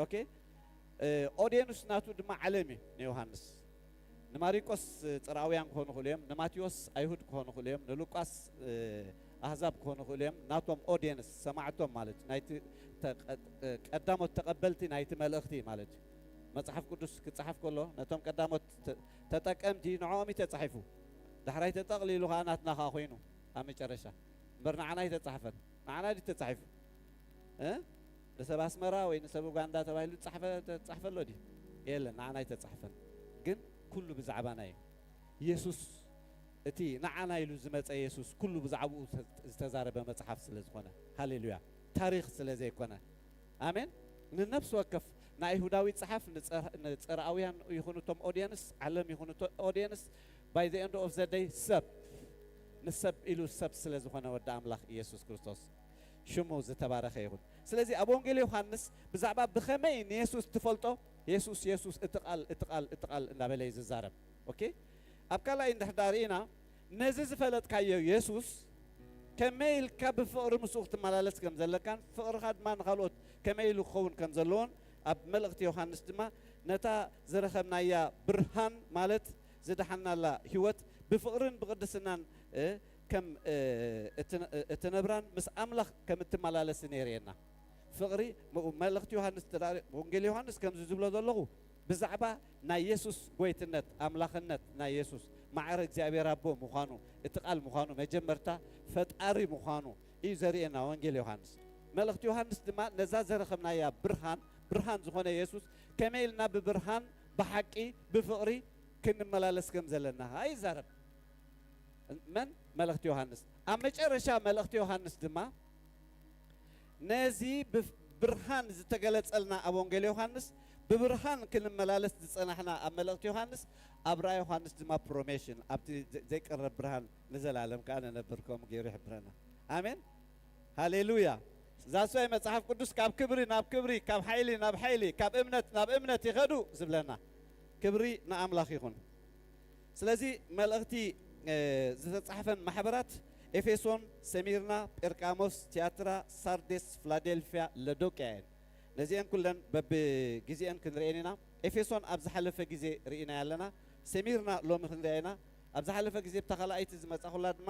ኦኬ? እ፣ ኦድየንስ ናቱ ድማ ዓለም እዩ ንዮሃንስ። ንማሪቆስ፣ እ፣ ጽርኣውያን ክኾኑ ይኽእሉ እዮም፣ ንማቴዎስ ኣይሁድ ክኾኑ ይኽእሉ እዮም፣ ንሉቃስ፣ እ፣ ኣህዛብ ክኾኑ ይኽእሉ እዮም። ናቶም ኦድየንስ፣ ሰማዕቶም ማለት እዩ። ናይቲ ተ-፣ ቀ-፣ እ፣ ቀዳሞት ተቐበልቲ ናይቲ መልእኽቲ ማለት እዩ። መጽሓፍ ቅዱስ ክጸሓፍ ከሎ ነቶም ቀዳሞት ተ-፣ ተጠቀምቲ ንዕኦም እዩ ተጻሒፉ። ዳሕራይ ተጠቕሊሉ ኸኣ ናትና ኸኣ ኮይኑ ኣብ መጨረሻ። እምበር ንዓና ኣይተጻሕፈን። ንዓና ድዩ ተጻሒፉ? እ? ንሰብ ኣስመራ ወይ ንሰብ ኡጋንዳ ተባሂሉ ዝጻሕፈ-፣ ተጻሕፈ ኣሎ ድዩ? የለን፣ ንዓና ኣይተጻሕፈን። ግን ኩሉ ብዛዕባና እዩ። የሱስ፣ እቲ ንዓና ኢሉ ዝመጸ የሱስ፣ ኩሉ ብዛዕባኡ ዝተ-፣ ዝተዛረበ መጽሓፍ ስለ ዝኾነ። ሃሌሉያ። ታሪኽ ስለ ዘይኮነ። ኣሜን። ንነፍሲ ወከፍ ንኣይሁዳዊ ጸሓፍ፣ ንጸር-፣ ንጸርኣውያን ይኹኑ እቶም ኦድየንስ፣ ዓለም ይኹኑ እቶ-፣ ኦድየንስ፣ by the end of the day ሰብ፣ ንሰብ ኢሉ ሰብ ስለ ዝኾነ ወዲ ኣምላኽ ኢየሱስ ክርስቶስ ሽሙ ዝተባረኸ ይኹን። ስለዚ ኣብ ወንጌል ዮሃንስ ብዛዕባ ብኸመይ ንየሱስ ትፈልጦ፣ የሱስ፣ የሱስ፣ እቲ ቃል፣ እቲ ቃል፣ እቲ ቃል እንዳበለ እዩ ዝዛረብ። ኦኬ? ኣብ ካልኣይ እንድሕር ደኣ ርኢና፣ ነዚ ዝፈለጥካዮ የሱስ ከመይ ኢልካ ብፍቕሪ ምስኡ ክትመላለስ ከም ዘለካን ፍቕርኻ ድማ ንኻልኦት ከመይ ኢሉ ክኸውን ከም ዘለዎን ኣብ መልእኽቲ ዮሃንስ ድማ ነታ ዝረኸብናያ ብርሃን ማለት ዝደሓናላ ህይወት ብፍቕርን ብቕድስናን፣ እ፣ ከም፣ እ፣ እትነ-፣ እትነብራን ምስ ኣምላኽ ከም እትመላለስን የርእየና። ፍቕሪ ም-፣ መልእኽቲ ዮሃንስ ተዳ-፣ ወንጌል ዮሃንስ ከምዚ ዝብሎ ዘለኹ ብዛዕባ ናይ የሱስ ጎይትነት፣ ኣምላኽነት ናይ የሱስ፣ ማዕረ እግዚኣብሔር ኣቦ ምዃኑ፣ እቲ ቃል ምዃኑ፣ መጀመርታ ፈጣሪ ምዃኑ እዩ ዘርእየና ወንጌል ዮሃንስ። መልእኽቲ ዮሃንስ ድማ ነዛ ዘረኸብናያ ብርሃን፣ ብርሃን ዝኾነ የሱስ ከመይ ኢልና ብብርሃን፣ ብሓቂ፣ ብፍቕሪ ክንመላለስ ከም ዘለና ኸኣ ይዛረብ። መን? መልእኽቲ ዮሃንስ። ኣብ መጨረሻ መልእኽቲ ዮሃንስ ድማ ነዚ ብፍ-፣ ብርሃን ዝተገለጸልና ኣብ ወንጌል ዮሃንስ ብብርሃን ክንመላለስ ዝጸናሕና ኣብ መልእኽቲ ዮሃንስ፣ ኣብ ራእይ ዮሃንስ ድማ ፕሮሜሽን፣ ኣብቲ ዘ-፣ ዘይቀረብ ብርሃን ንዘለኣለም ከኣ ንነብር ከምኡ ገይሩ ይሕብረና። ኣሜን። ሃሌሉያ። ዛስዋይ መጽሓፍ ቅዱስ ካብ ክብሪ ናብ ክብሪ፣ ካብ ሓይሊ ናብ ሓይሊ፣ ካብ እምነት ናብ እምነት ይኸዱ ዝብለና። ክብሪ ንኣምላኽ ይኹን። ስለዚ መልእኽቲ፣ እ፣ ዝተጻሕፈን ማሕበራት ኤፌሶን፣ ሰሚርና፣ ጴርቃሞስ፣ ትያትራ፣ ሳርዴስ፣ ፊላዴልፍያ፣ ሎዶቅያ እየን። ነዚአን ኩለን በብግዜአን ክንርእየን ኢና። ኤፌሶን ኣብ ዝሓለፈ ግዜ ርኢናያ ኣለና። ሰሚርና ሎሚ ክንርእያ ኢና። ኣብ ዝሓለፈ ግዜ ብታ ካልኣይቲ ዝመጻኹላ ድማ፣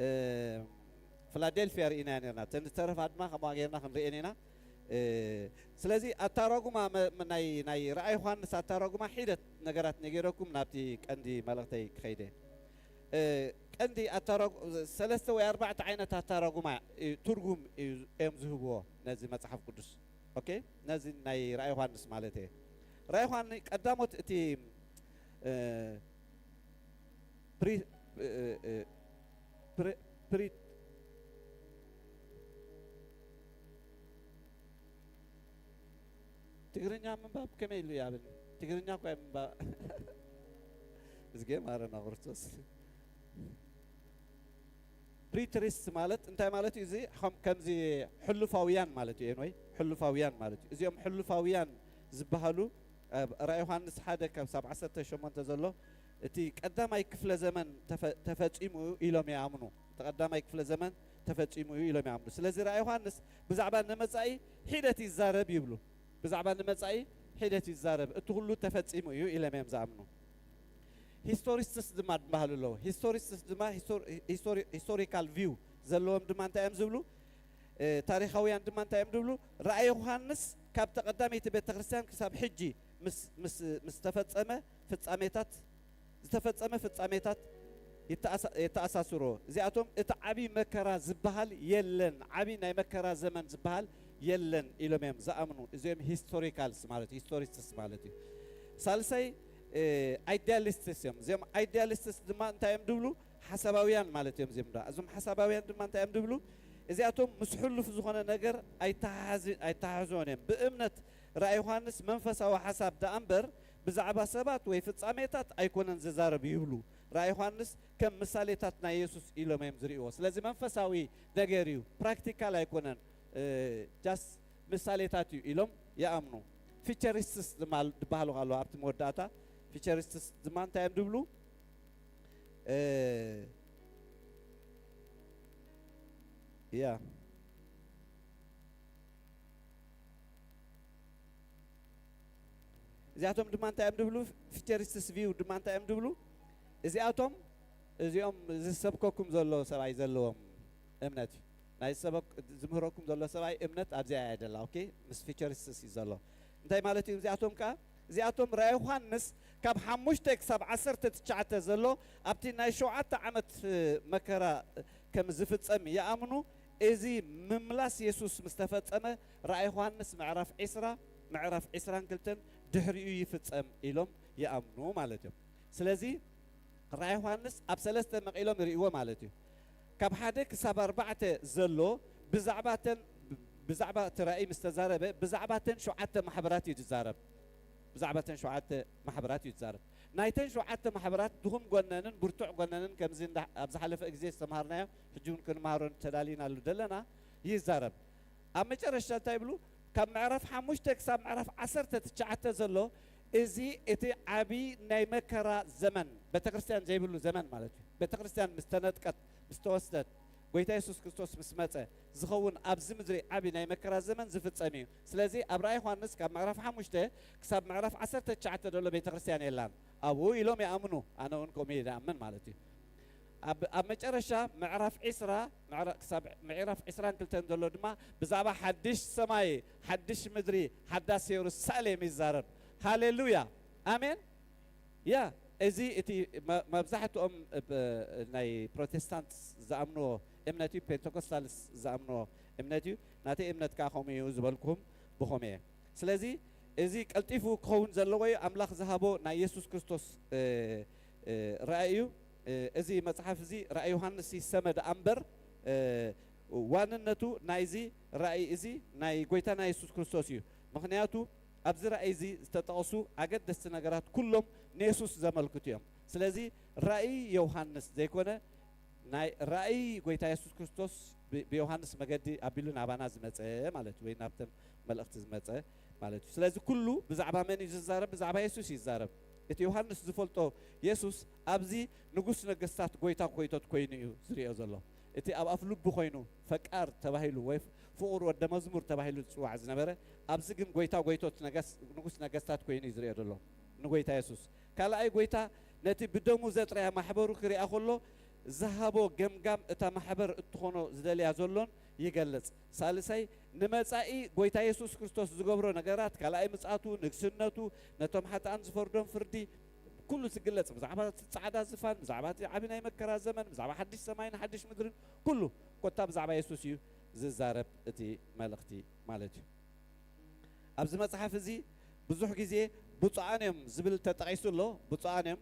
እ፣ ፊላዴልፍያ ርኢናያ ነርና። እተን ዝተረፋ ድማ ከምኣ ጌርና ክንርእየን ኢና። እ፣ ስለዚ ኣተራጉማ መ-፣ ናይ፣ ናይ ራእይ ዮሃንስ ኣተራጉማ ሒደት ነገራት ነጊረኩም ናብቲ ቀንዲ መልእኽተይ ክኸይደ። እ፣ ቀንዲ ኣተረጉ-፣ ሰለስተ ወይ ኣርባዕተ ዓይነት ኣተረጉማ እዩ፣ ትርጉም እዩ፣ እዮም ዝህብዎ ነዚ መጽሓፍ ቅዱስ። ኦኬ? ነዚ ናይ ራእይ ዮሃንስ ማለት እየ። ራእይ ዮሃንስ ቀዳሞት እቲ፣ እ፣ ፕሪ-፣ እ፣ እ፣ ፕሪ-፣ ፕሪ-፣ ትግርኛ ምንባብ ከመይ ኢሉ ይኣብን? ትግርኛ እኳ ምንባብ። እዝጌ ማረና ክርስቶስ። ፕሪትሪስት ማለት እንታይ ማለት እዩ? እዚ ከም-፣ ከምዚ ሕሉፋውያን ማለት እዩ ወይ ሕሉፋውያን ማለት እዩ። እዚኦም ሕሉፋውያን ዝበሃሉ ኣብ ራእይ ዮሃንስ ሓደ ካብ ሳብ ዓሰርተ ሸሞንተ ዘሎ እቲ ቀዳማይ ክፍለ ዘመን ተፈ-፣ ተፈጺሙ እዩ ኢሎም ይኣምኑ። እቲ ቀዳማይ ክፍለ ዘመን ተፈጺሙ እዩ ኢሎም ይኣምኑ። ስለዚ ራእይ ዮሃንስ ብዛዕባ ንመጻኢ ሒደት ይዛረብ ይብሉ። ብዛዕባ ንመጻኢ ሒደት ይዛረብ፣ እቲ ኩሉ ተፈጺሙ እዩ ኢሎም እዮም ዝኣምኑ። ሂስቶሪስትስ ድማ ዝበሃሉ ኣለዉ። ሂስቶሪስትስ ድማ ሂስቶሪ-፣ ሂስቶሪ-፣ ሂስቶሪካል ቪው ዘለዎም ድማ እንታይ እዮም ዝብሉ? እ፣ ታሪኻውያን ድማ እንታይ እዮም ዝብሉ? ራእይ ዮሃንስ ካብቲ ቀዳመይቲ ቤተ ክርስቲያን ክሳብ ሕጂ ምስ፣ ምስ፣ ምስ ተፈጸመ ፍጻሜታት፣ ዝተፈጸመ ፍጻሜታት ይተኣሳ-፣ የተኣሳስሮ። እዚኣቶም እቲ ዓቢ መከራ ዝበሃል የለን፣ ዓቢ ናይ መከራ ዘመን ዝበሃል የለን ኢሎም እዮም ዝኣምኑ። እዚኦም ሂስቶሪካልስ ማለት፣ ሂስቶሪስትስ ማለት እዩ። ሳልሳይ፣ እ፣ ኣይዲያሊስትስ እዮም። እዚኦም ኣይዲያሊስትስ ድማ እንታይ እዮም ዝብሉ? ሓሳባውያን ማለት እዮም። እዚኦም ዳ-፣ እዞም ሓሳባውያን ድማ እንታይ እዮም ዝብሉ? እዚኣቶም ምስ ሕሉፍ ዝኾነ ነገር ኣይተሓሓዝ-፣ ኣይተሓሕዝዎን እዮም። ብእምነት ራእይ ዮሃንስ መንፈሳዊ ሓሳብ ደኣ እምበር ብዛዕባ ሰባት ወይ ፍጻሜታት ኣይኮነን ዝዛረብ ይብሉ። ራእይ ዮሃንስ ከም ምሳሌታት ናይ የሱስ ኢሎም እዮም ዝርእይዎ። ስለዚ መንፈሳዊ ነገር እዩ፣ ፕራክቲካል ኣይኮነን፣ እ፣ ጃስት ምሳሌታት እዩ ኢሎም ይኣምኑ። ፊቸሪስትስ ድማ ዝበሃሉ ኣለዉ ኣብቲ መወዳእታ። ፊቸሪስትስ ድማ እንታይ እዮም ዝብሉ? እ፣ ያ። እዚኣቶም ድማ እንታይ እዮም ዝብሉ? ፊቸሪስትስ ቪው ድማ እንታይ እዮም ዝብሉ? እዚኣቶም፣ እዚኦም ዝሰብከኩም ዘሎ ሰብኣይ ዘለዎም እምነት እዩ። ናይ ሰበክ-፣ ዝምህረኩም ዘሎ ሰብኣይ እምነት ኣብዚኣ እያ ደላ። ኦኬ? ምስ ፊቸሪስትስ እዩ ዘሎ። እንታይ ማለት እዩ? እዚኣቶም ከኣ፣ እዚኣቶም ራእይ ዮሃንስ ካብ ሓሙሽተ ክሳብ ዓሰርተ ትሽዓተ ዘሎ ኣብቲ ናይ ሸውዓተ ዓመት፣ እ፣ መከራ፣ እ፣ ከም ዝፍጸም ይኣምኑ። እዚ ምምላስ የሱስ ምስ ተፈጸመ ራእይ ዮሃንስ ምዕራፍ ዒስራ፣ ምዕራፍ ዒስራን ክልተን ድሕሪኡ ይፍጸም ኢሎም ይኣምኑ ማለት እዮም። ስለዚ ራእይ ዮሃንስ ኣብ ሰለስተ መቒሎም ይርእይዎ ማለት እዩ። ካብ ሓደ ክሳብ ኣርባዕተ ዘሎ ብዛዕባ እተን፣ ብዛዕባ እቲ ራእይ ምስ ተዛረበ፣ ብዛዕባ እተን ሸውዓተ ማሕበራት እዩ ዝዛረብ። ብዛዕባ እተን ሸውዓተ ማሕበራት እዩ ዝዛረብ። ናይተን ሸውዓተ ማሕበራት ድኹም ጎነንን ብርቱዕ ጎነንን ከምዚ እንዳ-፣ ኣብ ዝሓለፈ ግዜ ዝተምሃርናዮ፣ ሕጂ እውን ክንምሃሮ ተዳሊናሉ ዘለና ይዛረብ። ኣብ መጨረሽታ እንታይ ይብሉ? ካብ ምዕራፍ ሓሙሽተ ክሳብ ምዕራፍ ዓሰርተ ትሽዓተ ዘሎ፣ እዚ እቲ ዓቢ ናይ መከራ ዘመን፣ ቤተክርስትያን ዘይብሉ ዘመን ማለት እዩ። ቤተክርስትያን ምስ ተነጥቀት፣ ምስ ተወስደት፣ ጎይታ የሱስ ክርስቶስ ምስ መጸ ዝኸውን ኣብዚ ምድሪ ዓቢ ናይ መከራ ዘመን ዝፍጸም እዩ። ስለዚ ኣብ ራእይ ዮሃንስ ካብ ምዕራፍ ሓሙሽተ ክሳብ ምዕራፍ ዓሰርተ ትሽዓተ ዘሎ ቤተክርስትያን የላን። ኣብኡ ኢሎም ይኣምኑ፣ ኣነ እውን ከምኡ እየ ዝኣምን ማለት እዩ። ኣብ፣ ኣብ መጨረሻ ምዕራፍ ዒስራ፣ ምዕራ-፣ ክሳብ ምዕራፍ ዒስራን ክልተን ዘሎ ድማ ብዛዕባ ሓድሽ ሰማይ፣ ሓድሽ ምድሪ፣ ሓዳስ የሩሳሌም ይዛረብ። ሃሌሉያ! ኣሜን! ያ፣ እዚ እቲ መ-፣ መብዛሕትኦም ብ-፣ ናይ ፕሮቴስታንት ዝኣምንዎ እምነት እዩ፣ ፔንቴኮስታልስ ዝኣምንዎ እምነት እዩ። ናተይ እምነት ከኣ ከምኡ እዩ ዝበልኩም ብኸምኡ እየ። ስለዚ እዚ ቀልጢፉ ክኸውን ዘለዎ እዩ። ኣምላኽ ዝሃቦ ናይ የሱስ ክርስቶስ፣ እ፣ እ፣ ራእይ እዩ። እ፣ እዚ መጽሓፍ እዚ ራእይ ዮሃንስ ይሰመ ደኣ እምበር፣ እ፣ ዋንነቱ ናይዚ ራእይ እዚ ናይ ጎይታና የሱስ ክርስቶስ እዩ። ምኽንያቱ ኣብዚ ራእይ እዚ ዝተጠቕሱ ኣገደስቲ ነገራት ኩሎም ንየሱስ ዘመልክቱ እዮም። ስለዚ ራእይ ዮሃንስ ዘይኮነ ናይ ራእይ ጎይታ የሱስ ክርስቶስ ብ-፣ ብዮሃንስ መገዲ ኣቢሉ ናባና ዝመጸ ማለት እዩ፣ ወይ ናብተን መልእኽቲ ዝመጸ ማለት እዩ። ስለዚ ኩሉ ብዛዕባ መን እዩ ዝዛረብ? ብዛዕባ የሱስ እዩ ዝዛረብ። እቲ ዮሃንስ ዝፈልጦ የሱስ ኣብዚ ንጉስ ነገስታት ጎይታ ጎይቶት ኮይኑ እዩ ዝርእዮ ዘሎ። እቲ ኣብ ኣፍ ልቡ ኮይኑ ፈቃር ተባሂሉ ወይ ፍቑር ወደ መዝሙር ተባሂሉ ዝጽዋዕ ዝነበረ፣ ኣብዚ ግን ጎይታ ጎይቶት ነገስ-፣ ንጉስ ነገስታት ኮይኑ እዩ ዝርእዮ ዘሎ ንጎይታ የሱስ። ካልኣይ፣ ጎይታ ነቲ ብደሙ ዘጥረያ ማሕበሩ ክሪኣ ከሎ ዝሃቦ ገምጋም እታ ማሕበር እትኾኖ ዝደልያ ዘሎን ይገልጽ። ሳልሳይ፣ ንመጻኢ ጎይታ የሱስ ክርስቶስ ዝገብሮ ነገራት፣ ካልኣይ ምጽኣቱ፣ ንግስነቱ፣ ነቶም ሓጥኣን ዝፈርዶም ፍርዲ፣ ኩሉ ዝግለጽ፣ ብዛዕባ እቲ ጻዕዳ ዝፋን፣ ብዛዕባ እቲ ዓቢ ናይ መከራ ዘመን፣ ብዛዕባ ሓድሽ ሰማይን ሓድሽ ምድርን፣ ኩሉ ኮታ ብዛዕባ የሱስ እዩ ዝዛረብ እቲ መልእኽቲ ማለት እዩ። ኣብዚ መጽሓፍ እዚ ብዙሕ ግዜ ብፁዓን እዮም ዝብል ተጠቒሱ ኣሎ። ብፁዓን እዮም፣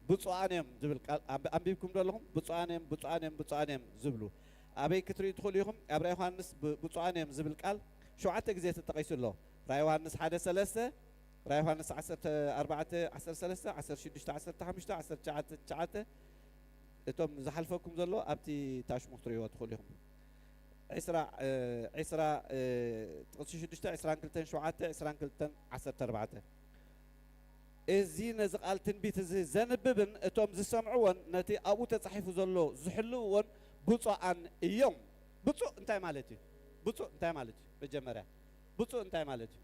ብፁዓን እዮም ዝብል ቃል ኣንብ-፣ ኣንቢብኩም ዶ ኣለኹም? ብፁዓን እዮም፣ ብፁዓን እዮም፣ ብፁዓን እዮም ዝብሉ። ኣበይ ክትርእዩ ትኽእሉ ኢኹም? ኣብ ራእይ ዮሃንስ ብ-፣ ብፁዓን እዮም ዝብል ቃል ሸውዓተ ግዜ ተጠቒሱ ኣሎ። ራእይ ዮሃንስ ሓደ ሰለስተ፣ ራእይ ዮሃንስ ዓሰርተ ኣርባዕተ ዓሰርተ ሰለስተ፣ ዓሰርተ ሽዱሽተ ዓሰርተ ሓሙሽተ፣ ዓሰርተ ትሽዓተ ትሽዓተ፣ እቶም ዝሓልፈኩም ዘሎ ኣብቲ ታሽሙ ክትርእይዎ ትኽእሉ ኢኹም። ዕስራ፣ እ፣ ዕስራ፣ እ፣ ጥቕሲ ሽዱሽተ፣ ዕስራን ክልተን ሸውዓተ፣ ዕስራን ክልተን ዓሰርተ ኣርባዕተ። እዚ ነዚ ቃል ትንቢት እዚ ዘንብብን እቶም ዝሰምዕዎን ነቲ ኣብኡ ተጻሒፉ ዘሎ ዝሕልውዎን ብፁዓን እዮም። ብፁዕ እንታይ ማለት እዩ? ብፁዕ እንታይ ማለት እዩ? መጀመርያ ብፁዕ እንታይ ማለት እዩ?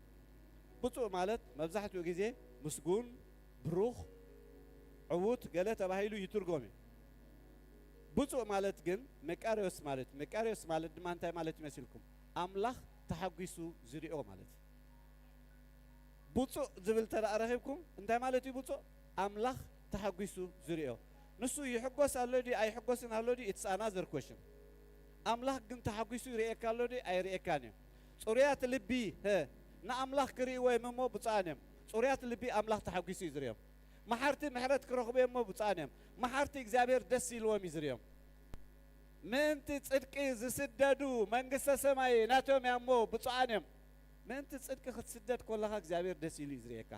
ብፁዕ ማለት መብዛሕትኡ ግዜ ምስጉን፣ ብሩኽ፣ ዕዉት ገለ ተባሂሉ ይትርጎም እዩ። ብፁዕ ማለት ግን መቃርዮስ ማለት እዩ። መቃርዮስ ማለት ድማ እንታይ ማለት ይመስልኩም? ኣምላኽ ተሓጒሱ ዝሪኦ ማለት እዩ። ብፁዕ ዝብል እንተ ደኣ ረኺብኩም እንታይ ማለት እዩ ብፁዕ? ኣምላኽ ተሓጒሱ ዝሪኦ። ንሱ ይሕጎስ ኣሎ ድዩ ኣይሕጎስን ኣሎ ድዩ? It's another question። ኣምላኽ ግን ተሓጒሱ ይርእየካ ኣሎ ድዩ? ኣይርእየካን እዩ። ጽሩያት ልቢ፣ ሀ፣ ንኣምላኽ ክርእይዎ እዮም እሞ ብፁዓን እዮም። ጽሩያት ልቢ ኣምላኽ ተሓጒሱ እዩ ዝርእዮም። መሓርቲ ምሕረት ክረኽቡ እዮም እሞ ብፁዓን እዮም። መሓርቲ እግዚኣብሔር ደስ ኢልዎም እዩ ዝርእዮም። ምእንቲ ጽድቂ ዝስደዱ መንግስተ ሰማይ ናቶም እያ እሞ ብፁዓን እዮም። ምእንቲ ጽድቂ ክትስደድ ከለኻ እግዚኣብሔር ደስ ኢሉ እዩ ዝርእየካ።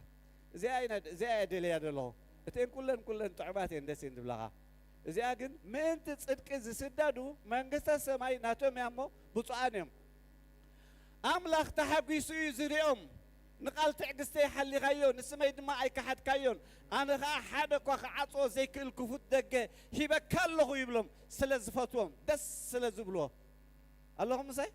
እዚኣ ኢና፣ እዚኣ እየ ደልያ ዘለኹ። እተን ኩለን፣ ኩለን ጥዑማት እየን ደስ እየን ዝብላኻ። እዚኣ ግን ምእንቲ ጽድቂ ዝስደዱ መንግስተ ሰማይ ናቶም እያ እሞ ብፁዓን እዮም። ኣምላኽ ተሓጒሱ እዩ ዝርእዮም። ንቓል ትዕግስተይ ሓሊኻዮ፣ ንስመይ ድማ ኣይከሓድካዮን። ኣነ ኸኣ ሓደ እኳ ክዓጽዎ ዘይክእል ክፉት ደገ ሂበካ ኣለኹ ይብሎም፣ ስለ ዝፈትዎም፣ ደስ ስለ ዝብልዎ። ኣለኹም ምሳይ?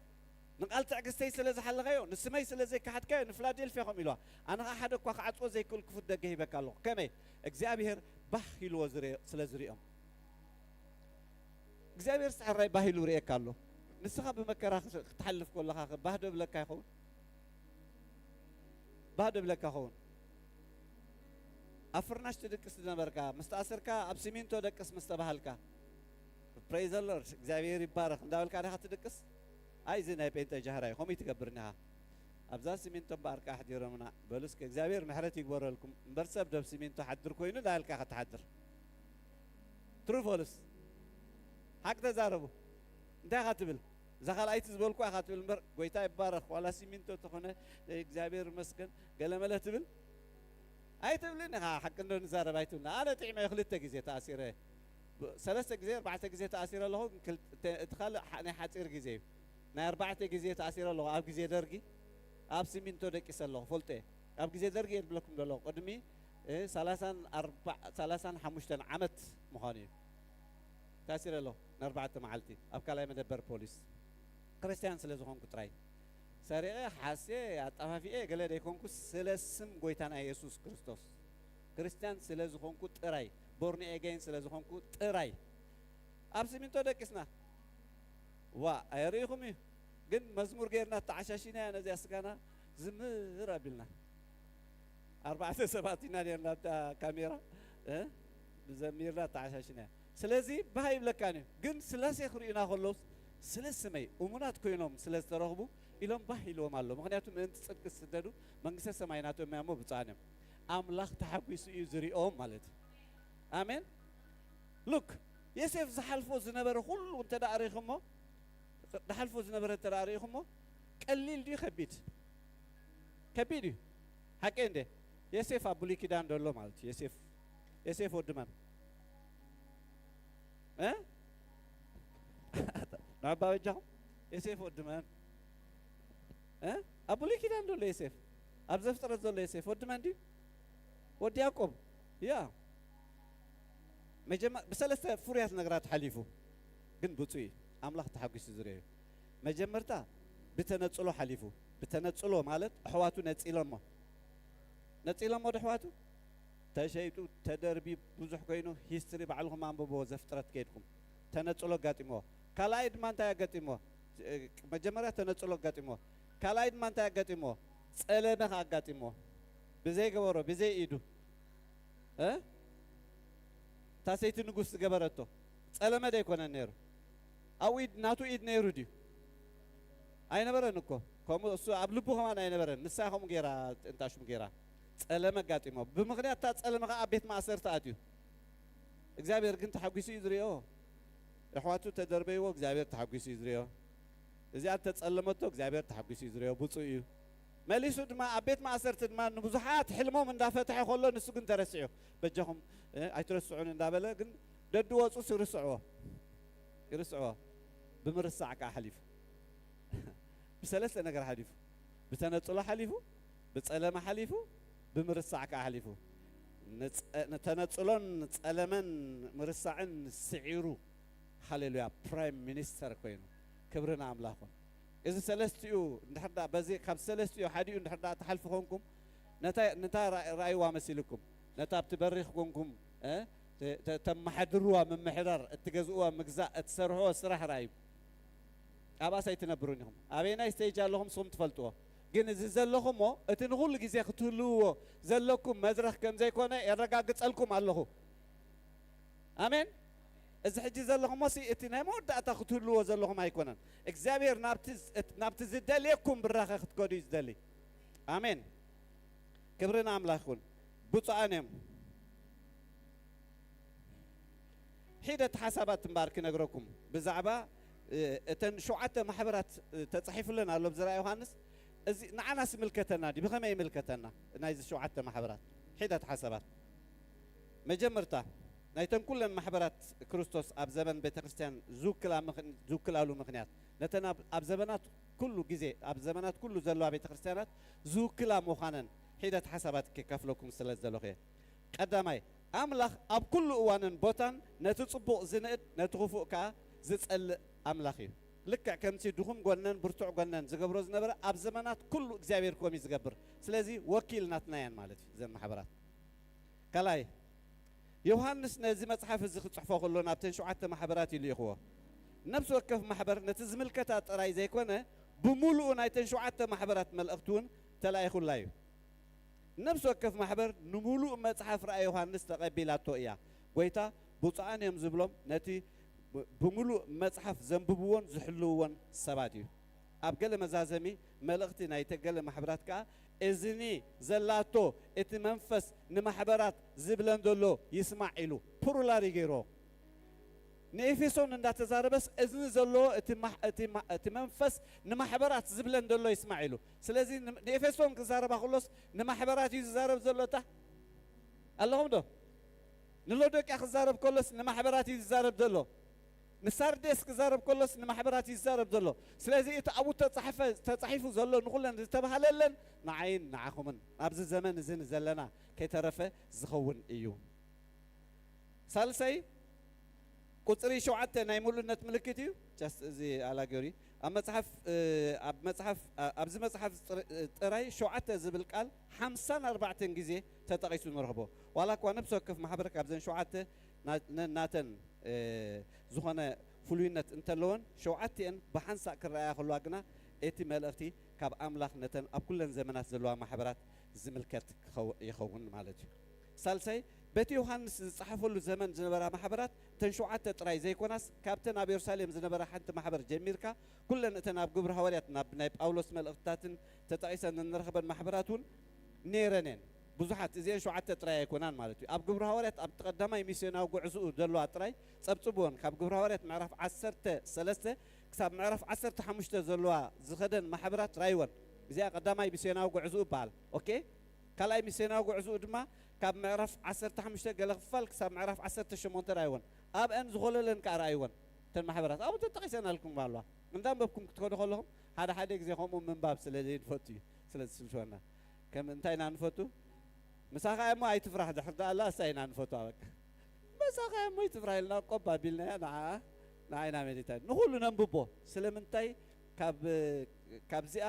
ንቓል ትዕግስተይ ስለ ዝሓለኻዮ፣ ንስመይ ስለ ዘይከሓድካዮ፣ ንፊላዴልፍያ ከምኡ ኢልዋ። ኣነ ኸኣ ሓደ እኳ ክዓጽዎ ዘይክእል ክፉት ደገ ሂበካ ኣለኹ። ከመይ? እግዚኣብሔር ባህ ኢልዎ ዝርእ-፣ ስለ ዝርእዮም። እግዚኣብሔር ሕራይ ባህ ኢሉ ርእየካ ኣሎ። ንስኻ ብመከራ ክት-፣ ክትሓልፍ ከለኻ ኸ ባህ ዶ ብለካ ይኸውን? ባህ ዶ ብለካ ይኸውን? ኣብ ፍርናሽ ትድቅስ ዝነበርካ፣ ምስ ተኣሰርካ ኣብ ሲሚንቶ ደቅስ ምስ ተባሃልካ፣ Praise the Lord፣ እግዚኣብሔር ይባረኽ እንዳበልካ ዲኻ ትድቅስ? ኣይ፣ እዚ ናይ ጴንጠ ጃህራ እዩ፣ ከምኡ ትገብር እንዲኻ። ኣብዛ ሲሚንቶ እምበኣር ከኣ ኣሕዲሮምና። በሉ እስከ እግዚኣብሔር ምሕረት ይግበረልኩም። እምበር ሰብ ዶ ኣብ ሲሚንቶ ሓድር ኮይኑ እንዳበልካ ኢኻ ትሓድር? ትሩ ፎልስ? ሓቂ ተዛረቡ። እንታይ ኢኻ ትብል? እዛ ካልኣይቲ ዝበልኩዋ ኢኻ ትብል እምበር፣ ጎይታ ይባረኽ፣ ዋላ ሲሚንቶ ተኾነ፣ እግዚኣብሔር ይመስገን፣ ገለመለ ትብል? ኣይትብልን ኢኻ። ሓቂ እንዶ ንዛረብ ኣይትብልን። ኣነ ጥዒመ ክልተ ግዜ ተኣሲረ። ብ-፣ ሰለስተ ግዜ፣ ኣርባዕተ ግዜ ተኣሲረ ኣለኹ፣ ግን ክል-፣ ተ-፣ እቲ ካልእ ሓ-፣ ናይ ሓጺር ግዜ እዩ። ናይ ኣርባዕተ ግዜ ተኣሲረ ኣለኹ ኣብ ግዜ ደርጊ። ኣብ ሲሚንቶ ደቂሰ ኣለኹ፣ ፈልጦ እየ። ኣብ ግዜ ደርጊ እየ ዝብለኩም ዘለኹ። ቅድሚ፣ እ፣ ሰላሳን ኣርባዕ-፣ ሰላሳን ሓሙሽተን ዓመት ምዃኑ እዩ። ተኣሲረ ኣለኹ ንኣርባዕተ መዓልቲ ኣብ ካልኣይ መደበር ፖሊስ። ክርስትያን ስለ ዝኾንኩ ጥራይ። ሰሪቐ፣ ሓስየ፣ ኣጣፋፊኤ ገለ ዘይኮንኩ፣ ስለ ስም ጎይታና የሱስ ክርስቶስ። ክርስትያን ስለ ዝኾንኩ ጥራይ፣ ቦርን ኤገይን ስለ ዝኾንኩ ጥራይ። ኣብ ሲሚንቶ ደቂስና። ዋ፣ ኣይርኢኹም እዩ። ግን መዝሙር ጌርና ተዓሻሺናያ ነዚኣ ስጋና ዝምር ኣቢልና። ኣርባዕተ ሰባት ኢና ኔርና ኣብታ ካሜራ፣ እ? ብዘሚርና ተዓሻሽና። ስለዚ ባህ ይብለካን እዩ። ግን ስላሴ ክርእዩና ከለውስ ስለ ስመይ እሙናት ኮይኖም ስለ ዝተረኽቡ ኢሎም ባህ ኢልዎም ኣሎ። ምኽንያቱ ምእንቲ ጽድቂ ዝስደዱ መንግስተ ሰማይ ናቶም እያ እሞ ብፁዓን እዮም። ኣምላኽ ተሓጒሱ እዩ ዝሪኦም ማለት እዩ። ኣሜን። ሉክ፣ ዮሴፍ ዝሓልፎ ዝነበረ ኩሉ እንተ ደኣ ርኢኹሞ፣ ዝሓልፎ ዝነበረ እንተ ደኣ ርኢኹሞ፣ ቀሊል ድዩ ከቢድ? ከቢድ እዩ። ሓቀይ እንደ ዮሴፍ ኣብ ብሉይ ኪዳን ዘሎ ማለት እዩ። ዮሴፍ፣ ዮሴፍ ወዲ መን? እ? ንዕባ በጃኹም። ዮሴፍ ወዲ መን? እ? ኣብ ብሉይ ኪዳን ዘሎ ዮሴፍ፣ ኣብ ዘፍጥረት ዘሎ ዮሴፍ ወዲ መን ድዩ? ወዲ ያዕቆብ። ያ። መጀመ-፣ ብሰለስተ ፍሩያት ነገራት ሓሊፉ፣ ግን ብፁዕ እዩ። ኣምላኽ ተሓጒሱ ዝርእዮ እዩ። መጀመርታ ብተነጽሎ ሓሊፉ። ብተነጽሎ ማለት ኣሕዋቱ ነጺሎሞ። ነጺሎሞ ዶ ኣሕዋቱ? ተሸይጡ፣ ተደርቢ፣ ብዙሕ ኮይኑ፣ ሂስትሪ ባዕልኹም ኣንብብዎ፣ ዘፍጥረት ከይድኩም። ተነጽሎ ኣጋጢምዎ። ካልኣይ ድማ እንታይ ኣጋጢምዎ? እ፣ መጀመርያ ተነጽሎ ኣጋጢምዎ። ካልኣይ ድማ እንታይ ኣጋጢምዎ? ጸለመ ከኣ ኣጋጢምዎ። ብዘይ ገበሮ፣ ብዘይ ኢዱ። እ? እታ ሰይቲ ንጉስ ዝገበረቶ ጸለመ ዶ ኣይኮነን ነይሩ? ኣብኡ ኢድ፣ ናቱ ኢድ ነይሩ ድዩ? ኣይነበረን እኮ። ከምኡ እሱ ኣብ ልቡ ከማን ኣይነበረን። ንሳ ከምኡ ገይራ እንታሽሙ ገይራ ጸለመ ኣጋጢሞ። ብምኽንያት እታ ጸለመ ከኣ ኣብ ቤት ማእሰርቲ ኣትዩ። እግዚኣብሔር ግን ተሓጒሱ እዩ ዝርእዮ። ኣሕዋቱ ተደርበይዎ እግዚኣብሔር ተሓጒሱ እዩ ዝርእዮ። እዚኣ እንተጸለመቶ እግዚኣብሔር ተሓጒሱ እዩ ዝርእዮ። ብፁዕ እዩ። መሊሱ ድማ ኣብ ቤት ማእሰርቲ ድማ ንብዙሓት ሕልሞም እንዳፈትሐ ከሎ ንሱ ግን ተረሲዑ። በጃኹም፣ እ፣ ኣይትረስዑን እንዳበለ ግን ደዱ ወፁስ ይርስዕዎ። ይርስዕዎ። ብምርሳዕ ከዓ ሓሊፉ። ብሰለስተ ነገር ሓሊፉ። ብተነጽሎ ሓሊፉ፣ ብጸለመ ሓሊፉ፣ ብምርሳዕ ከዓ ሓሊፉ። ንጸ-፣ ንተነጽሎን ጸለመን ምርሳዕን ስዒሩ፣ ሃሌሉያ፣ ፕራይም ሚኒስተር ኮይኑ። ክብሪ ንኣምላኽ ይኹን። እዚ ሰለስቲኡ እንድሕር ደኣ በዚ ካብ ሰለስቲኡ ሓዲኡ እንድሕር ደኣ ትሓልፉ ኮንኩም፣ ነታ፣ ነታ ራ-፣ ራእይዋ መሲልኩም፣ ነታ ኣብቲ በሪኽ ኮንኩም፣ እ፣ ተ-፣ ተ-፣ ተመሓድርዋ ምምሕዳር፣ እትገዝእዋ ምግዛእ፣ እትሰርሕዎ ስራሕ ራእዩ። ኣብኣስ ኣይትነብሩን ኢኹም። ኣበየናይ ስቴጅ ኣለኹም ንስኹም ትፈልጥዎ። ግን እዚ ዘለኹሞ፣ እቲ ንኹሉ ግዜ ክትህልውዎ ዘለኩም መድረኽ ከም ዘይኮነ የረጋግጸልኩም ኣለኹ። ኣሜን። እዚ ሕጂ ዘለኹሞ ሲ እቲ ናይ መወዳእታ ክትህልዎ ዘለኹም ኣይኮነን። እግዚኣብሔር ናብቲ ዝ-፣ ናብቲ ዝደልየኩም ብራኸ ክትከዱ እዩ ዝደሊ። ኣሜን። ክብሪ ንኣምላኽ ይኹን። ብፁዓን እዮም። ሒደት ሓሳባት እምበኣር ክነግረኩም ብዛዕባ፣ እ፣ እተን ሸውዓተ ማሕበራት፣ እ፣ ተጻሒፉለን ኣሎ ብዝርኣ ዮሃንስ። እዚ ንዓናስ ይምልከተና ድዩ? ብኸመይ ይምልከተና? ናይዚ ሸውዓተ ማሕበራት ሒደት ሓሳባት። መጀመርታ፣ ናይተን ኩለን ማሕበራት ክርስቶስ ኣብ ዘበን ቤተ ክርስቲያን ዝውክላ ምኽ-፣ ዝውክላሉ ምኽንያት፣ ነተን ኣብ፣ ኣብ ዘበናት ኩሉ ግዜ፣ ኣብ ዘበናት ኩሉ ዘለዋ ቤተ ክርስቲያናት ዝውክላ ምዃነን ሒደት ሓሳባት ከካፍለኩም ስለ ዝደለኹ እየ። ቀዳማይ፣ ኣምላኽ ኣብ ኩሉ እዋንን ቦታን ነቲ ጽቡቕ ዝንእድ፣ ነቲ ክፉእ ከኣ ዝጸልእ ኣምላኽ እዩ። ልክዕ ከምቲ ድኹም ጎነን ብርቱዕ ጎነን ዝገብሮ ዝነበረ፣ ኣብ ዘመናት ኩሉ እግዚኣብሔር ከምኡ እዩ ዝገብር። ስለዚ ወኪል ናትና እየን ማለት እዩ፣ እዘን ማሕበራት። ካልኣይ፣ ዮሃንስ ነዚ መጽሓፍ እዚ ክጽሕፎ ከሎ ናብተን ሸውዓተ ማሕበራት እዩ ልኢኽዎ። ነፍሲ ወከፍ ማሕበር ነቲ ዝምልከታ ጥራይ ዘይኮነ፣ ብምሉኡ ናይተን ሸውዓተ ማሕበራት መልእኽቲ እውን ተላኢኹላ እዩ። ነፍሲ ወከፍ ማሕበር ንምሉእ መጽሓፍ ራእይ ዮሃንስ ተቐቢላቶ እያ። ጎይታ ብፁዓን እዮም ዝብሎም ነቲ ብ-፣ ብምሉእ መጽሓፍ ዘንብብዎን ዝሕልውዎን ሰባት እዩ። ኣብ ገለ መዛዘሚ መልእኽቲ ናይተ ገለ ማሕበራት ከኣ፣ "እዝኒ ዘላቶ እቲ መንፈስ ንማሕበራት ዝብለን ዘሎ ይስማዕ" ኢሉ ፕሩላር እዩ ገይርዎ። ንኤፌሶን እንዳተዛረበስ፣ እዝኒ ዘለዎ እቲ ማሕ-፣ እቲ ማ-፣ እቲ መንፈስ ንማሕበራት ዝብለን ዘሎ ይስማዕ ኢሉ። ስለዚ ን-፣ ንኤፌሶን ክዛረባ ከሎስ ንማሕበራት እዩ ዝዛረብ ዘሎ። እታ ኣለኹም ዶ? ንሎዶቅያ ክዛረብ ከሎስ ንማሕበራት እዩ ዝዛረብ ዘሎ። ንሳርዴስ ክዛረብ ከሎስ ንማሕበራት እዩ ዝዛረብ ዘሎ። ስለዚ እቲ ኣብኡ ተጻሕፈ-፣ ተጻሒፉ ዘሎ ንኹለን ዝተባህለለን ንዓይን ንዓኹምን ኣብዚ ዘመን እዚ ንዘለና ከይተረፈ ዝኸውን እዩ። ሳልሳይ፣ ቁጽሪ ሸውዓተ ናይ ምሉእነት ምልክት እዩ። ጃስት እዚ ኣላገሪ ኣብ መጽሓፍ፣ እ፣ ኣብ መጽሓፍ፣ ኣ-፣ ኣብዚ መጽሓፍ ጥር-፣ እ፣ ጥራይ ሸውዓተ ዝብል ቃል ሓምሳን ኣርባዕተን ግዜ ተጠቒሱ ንረኽቦ። ዋላ እኳ ነፍሲ ወከፍ ማሕበር ካብዘን ሸውዓተ ና-፣ ነ-፣ ናተን፣ እ፣ ዝኾነ ፍሉይነት እንተለወን፣ ሸውዓቲኤን ብሓንሳእ ክረኣያ ከለዋ ግና፣ እቲ መልእኽቲ ካብ ኣምላኽ ነተን ኣብ ኩለን ዘመናት ዘለዋ ማሕበራት ዝምልከት ክኸው-፣ ይኸውን ማለት እዩ። ሳልሳይ፣ በቲ ዮሃንስ ዝጸሓፈሉ ዘመን ዝነበራ ማሕበራት እተን ሸውዓተ ጥራይ ዘይኮናስ፣ ካብተን ኣብ የሩሳሌም ዝነበራ ሓንቲ ማሕበር ጀሚርካ፣ ኩለን እተን ኣብ ግብሪ ሃዋርያት ናብ ናይ ጳውሎስ መልእኽትታትን ተጠቒሰን እንረኽበን ማሕበራት እውን ነይረን እየን። ብዙሓት፣ እዚአን ሸውዓተ ጥራይ ኣይኮናን ማለት እዩ። ኣብ ግብሪ ሃዋርያት ኣብቲ ቀዳማይ ሚስዮናዊ ጉዕዝኡ ዘለዋ ጥራይ ጸብጽብወን። ካብ ግብሪ ሃዋርያት ምዕራፍ ዓሰርተ ሰለስተ ክሳብ ምዕራፍ ዓሰርተ ሓሙሽተ ዘለዋ ዝኸደን ማሕበራት ራይወን። እዚኣ ቀዳማይ ሚስዮናዊ ጉዕዝኡ ይበሃል። ኦኬ? ካልኣይ ሚስዮናዊ ጉዕዝኡ ድማ ካብ ምዕራፍ ዓሰርተ ሓሙሽተ ገለ ክፋል ክሳብ ምዕራፍ ዓሰርተ ሸሞንተ ራይወን። ኣብአን ዝኾለለን ከኣ ራእይወን። እተን ማሕበራት ኣብኡ ተጠቒሰናልኩም ኣለዋ። እንዳንበብኩም ክትከዱ ከለኹም፣ ሓደ ሓደ ግዜ ከምኡ ምንባብ ስለ ዘይንፈቱ እዩ፣ ስለ ዝስልችወና። ከም እንታይ ኢና ንፈቱ? ምሳኻ እሞ ኣይትፍራሕ፣ ድሕር ደኣ ኣላ እሳ ኢና ንፈትዋ በቃ። ምሳኻ እሞ ኣይትፍራሕ ኢልና ቆብ ኣቢልናያ ንዓ፣ ንዓ ኢና መሊታ። ንኹሉ ነንብቦ። ስለምንታይ ካብ፣ ካብዚኣ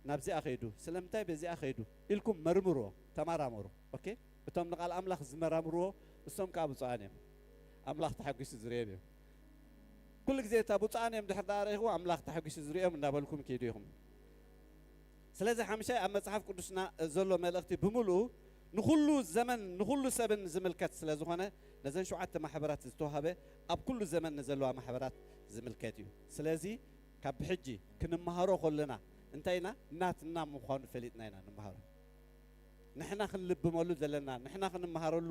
ናብዚኣ ከይዱ? ስለምንታይ በዚኣ ከይዱ? ኢልኩም መርምርዎ፣ ተመራመሩ። ኦኬ? እቶም ንቃል ኣምላኽ ዝመራምርዎ፣ እሶም ከኣ ብፁዓን እዮም። ኣምላኽ ተሓጒሱ ዝርእዮም እዮም። ኩሉ ግዜ እታ ብፁዓን እዮም ድሕር ደኣ ረኢኽዎ፣ ኣምላኽ ተሓጒሱ ዝርእዮም እንዳበልኩም ኪዱ ኢኹም። ስለዚ ሓምሻይ ኣብ መጽሓፍ ቅዱስና ዘሎ መልእኽቲ ብምልኡ ንኹሉ ዘመን ንኹሉ ሰብን ዝምልከት ስለ ዝኾነ፣ ነዘን ሸውዓተ ማሕበራት ዝተዋህበ ኣብ ኩሉ ዘመን ንዘለዋ ማሕበራት ዝምልከት እዩ። ስለዚ ካብ ሕጂ ክንመሃሮ ከለና እንታይ ኢና? ናትና ምዃኑ ፈሊጥና ኢና ንምሃሮ። ንሕና ክንልብመሉ ዘለና፣ ንሕና ክንመሃረሉ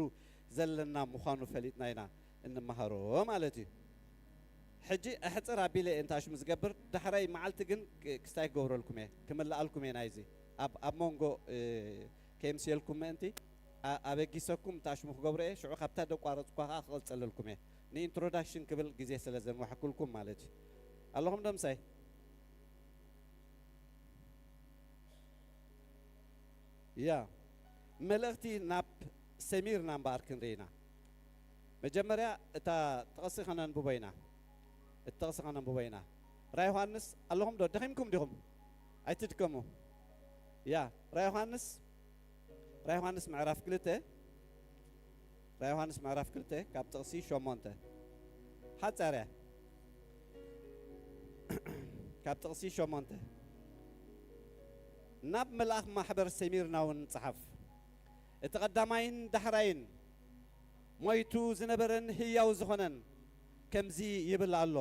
ዘለና ምዃኑ ፈሊጥና ኢና እንመሃሮ ማለት እዩ። ሕጂ ኣሕጽር ኣቢለ እየ እንታሽሙ ዝገብር፣ ዳሕራይ መዓልቲ ግን ክ-፣ ክስታይ ክገብረልኩም እየ፣ ክምልኣልኩም እየ ናይዚ ኣብ፣ ኣብ መንጎ፣ እ፣ ከየምስየልኩም ምእንቲ ኣ-፣ ኣበጊሰኩም እንታሽሙ ክገብሮ እየ። ሽዑ ካብታ ደቋረጽኳ ከኣ ክቕጽለልኩም እየ። ንኢንትሮዳክሽን ክብል ግዜ ስለ ዘንዋሕኩልኩም ማለት እዩ። ኣለኹም ዶ ምሳይ? ያ፣ መልእኽቲ ናብ ሰሚርና እምበኣር ክንርኢ ኢና። መጀመርያ እታ ጥቕሲ ከነንብቦ ኢና። እቲ ጥቕሲ ከነንብቦ ኢና። ራይ ዮሃንስ፣ ኣለኹም ዶ? ደኺምኩም ዲኹም? ኣይትድከሙ። ያ፣ ራይ ዮሃንስ፣ ራይ ዮሃንስ ምዕራፍ ክልተ፣ ራይ ዮሃንስ ምዕራፍ ክልተ ካብ ጥቕሲ ሸሞንተ። ሓጻር እያ። ካብ ጥቕሲ ሸሞንተ። ናብ መልኣኽ ማሕበር ሰሚርና እውን ጸሓፍ። እቲ ቀዳማይን ዳሕራይን ሞይቱ ዝነበረን ህያው ዝኾነን ከምዚ ይብል ኣሎ፣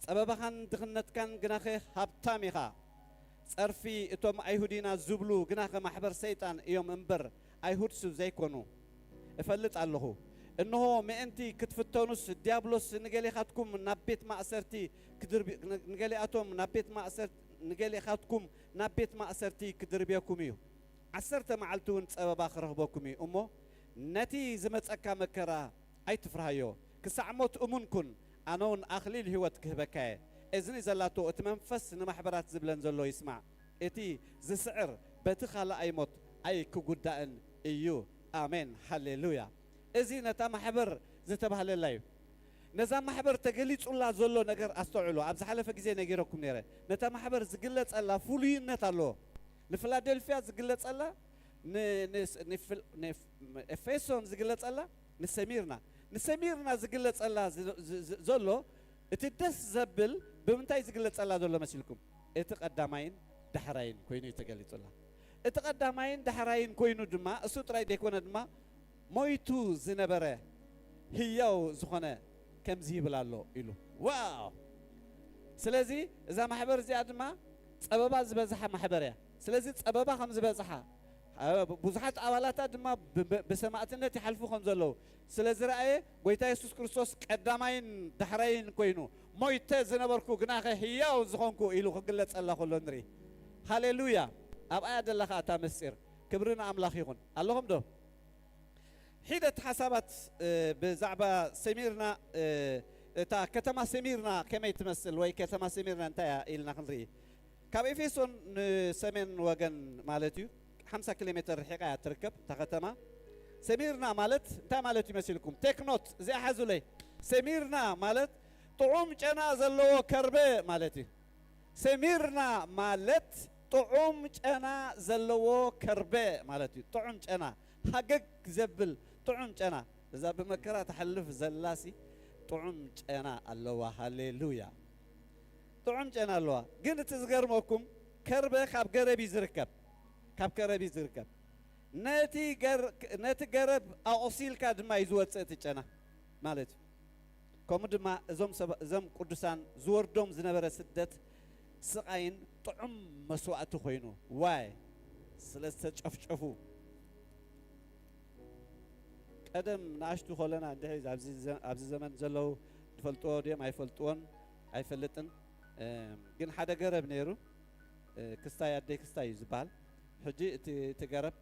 ጸበባኻን ድኽነትካን ግናኸ ሃብታም ኢኻ። ጸርፊ እቶም ኣይሁድ ኢና ዝብሉ ግናኸ ማሕበር ሰይጣን እዮም እምበር ኣይሁድስ ዘይኮኑ እፈልጥ ኣለኹ። እንሆ ምእንቲ ክትፍተኑስ ዲያብሎስ ንገሌኻትኩም ናብ ቤት ማእሰርቲ ክድርብ-፣ ንገሊኣቶም ናብ ቤት ማእሰር-፣ ንገሌኻትኩም ናብ ቤት ማእሰርቲ ክድርብየኩም እዩ። ዓሰርተ መዓልቲ እውን ጸበባ ክረኽበኩም እዩ እሞ፣ ነቲ ዝመጸካ መከራ ኣይትፍርሃዮ። ክሳዕ ሞት እሙን ኩን፣ ኣነ እውን ኣኽሊል ህይወት ክህበካ እየ። እዝኒ ዘላቶ እቲ መንፈስ ንማሕበራት ዝብለን ዘሎ ይስማዕ። እቲ ዝስዕር በቲ ካልኣይ ሞት ኣይክጉዳእን እዩ። ኣሜን፣ ሃሌሉያ። እዚ ነታ ማሕበር ዝተባህለላ እዩ። ነዛ ማሕበር ተገሊጹላ ዘሎ ነገር ኣስተውዕሉ። ኣብ ዝሓለፈ ግዜ ነጊረኩም ነይረ። ነታ ማሕበር ዝግለጸላ ፍሉይነት ኣለዎ። ንፊላደልፊያ ዝግለጸላ፣ ን-፣ ን-፣ ንፊል-፣ ንፍ-፣ ኤፌሶን ዝግለጸላ፣ ንሰሚርና፣ ንሰሚርና ዝግለጸላ ዝ-፣ ዝ-፣ ዝ-፣ ዘሎ እቲ ደስ ዘብል ብምንታይ ዝግለጸላ ዘሎ መሲልኩም? እቲ ቀዳማይን ዳሕራይን ኮይኑ እዩ ተገሊጹላ። እቲ ቀዳማይን ዳሕራይን ኮይኑ ድማ፣ እሱ ጥራይ ዘይኮነ ድማ፣ ሞይቱ ዝነበረ ህያው ዝኾነ ከምዚ ይብል ኣሎ ኢሉ። ዋው! ስለዚ እዛ ማሕበር እዚኣ ድማ ጸበባ ዝበዝሓ ማሕበር እያ። ስለዚ ጸበባ ከም ዝበዝሓ፣ አ፣ ብዙሓት ኣባላታ ድማ ብ-፣ ብ-፣ ብሰማእትነት ይሓልፉ ከም ዘለዉ ስለ ዝረኣየ፣ ጎይታ የሱስ ክርስቶስ ቀዳማይን ዳሕራይን ኮይኑ፣ "ሞይተ ዝነበርኩ ግናኸ ህያው ዝኾንኩ" ኢሉ ክግለጸላ ከሎ ንርኢ። ሃሌሉያ! ኣብኣ እያ ደላ ኸኣ እታ ምስጢር። ክብሪ ንኣምላኽ ይኹን። ኣለኹም ዶ? ሒደት ሓሳባት፣ እ፣ ብዛዕባ ሰሚርና፣ እ፣ እታ ከተማ ሰሚርና ከመይ ትመስል ወይ ከተማ ሰሚርና እንታይ እያ ኢልና ክንርኢ። ካብ ኤፌሶን ንሰሜን ወገን ማለት እዩ፣ ሓምሳ ኪሎ ሜትር ርሒቓ እያ ትርከብ እታ ከተማ። ሰሚርና ማለት እንታይ ማለት እዩ መሲልኩም? ቴክኖት፣ እዚኣ ሓዙለይ። ሰሚርና ማለት ጥዑም ጨና ዘለዎ ከርበ ማለት እዩ። ሰሚርና ማለት ጥዑም ጨና ዘለዎ ከርበ ማለት እዩ። ጥዑም ጨና፣ ሃገግ ዘብል ጥዑም ጨና። እዛ ብመከራ ትሓልፍ ዘላሲ ጥዑም ጨና ኣለዋ። ሃሌሉያ! ጥዑም ጨና ኣለዋ። ግን እቲ ዝገርመኩም፣ ከርበ ካብ ገረብ እዩ ዝርከብ። ካብ ገረብ እዩ ዝርከብ። ነቲ ገር-፣ ነቲ ገረብ ኣቑሲልካ ድማ እዩ ዝወጽእ እቲ ጨና ማለት እዩ። ከምኡ ድማ እዞም ሰብ-፣ እዞም ቅዱሳን ዝወርዶም ዝነበረ ስደት ስቓይን ጥዑም መስዋእቲ ኮይኑ። ዋይ? ስለ ዝተጨፍጨፉ። ቀደም ንኣሽቱ ከለና እንድሕር ኣብዚ ዘ-፣ ኣብዚ ዘመን ዘለዉ ዝፈልጥዎ ድዮም ኣይፈልጥዎን ኣይፈልጥን። እም፣ ግን ሓደ ገረብ ነይሩ። እ፣ ክስታይ ኣደይ ክስታይ እዩ ዝበሃል። ሕጂ እቲ፣ እቲ ገረብ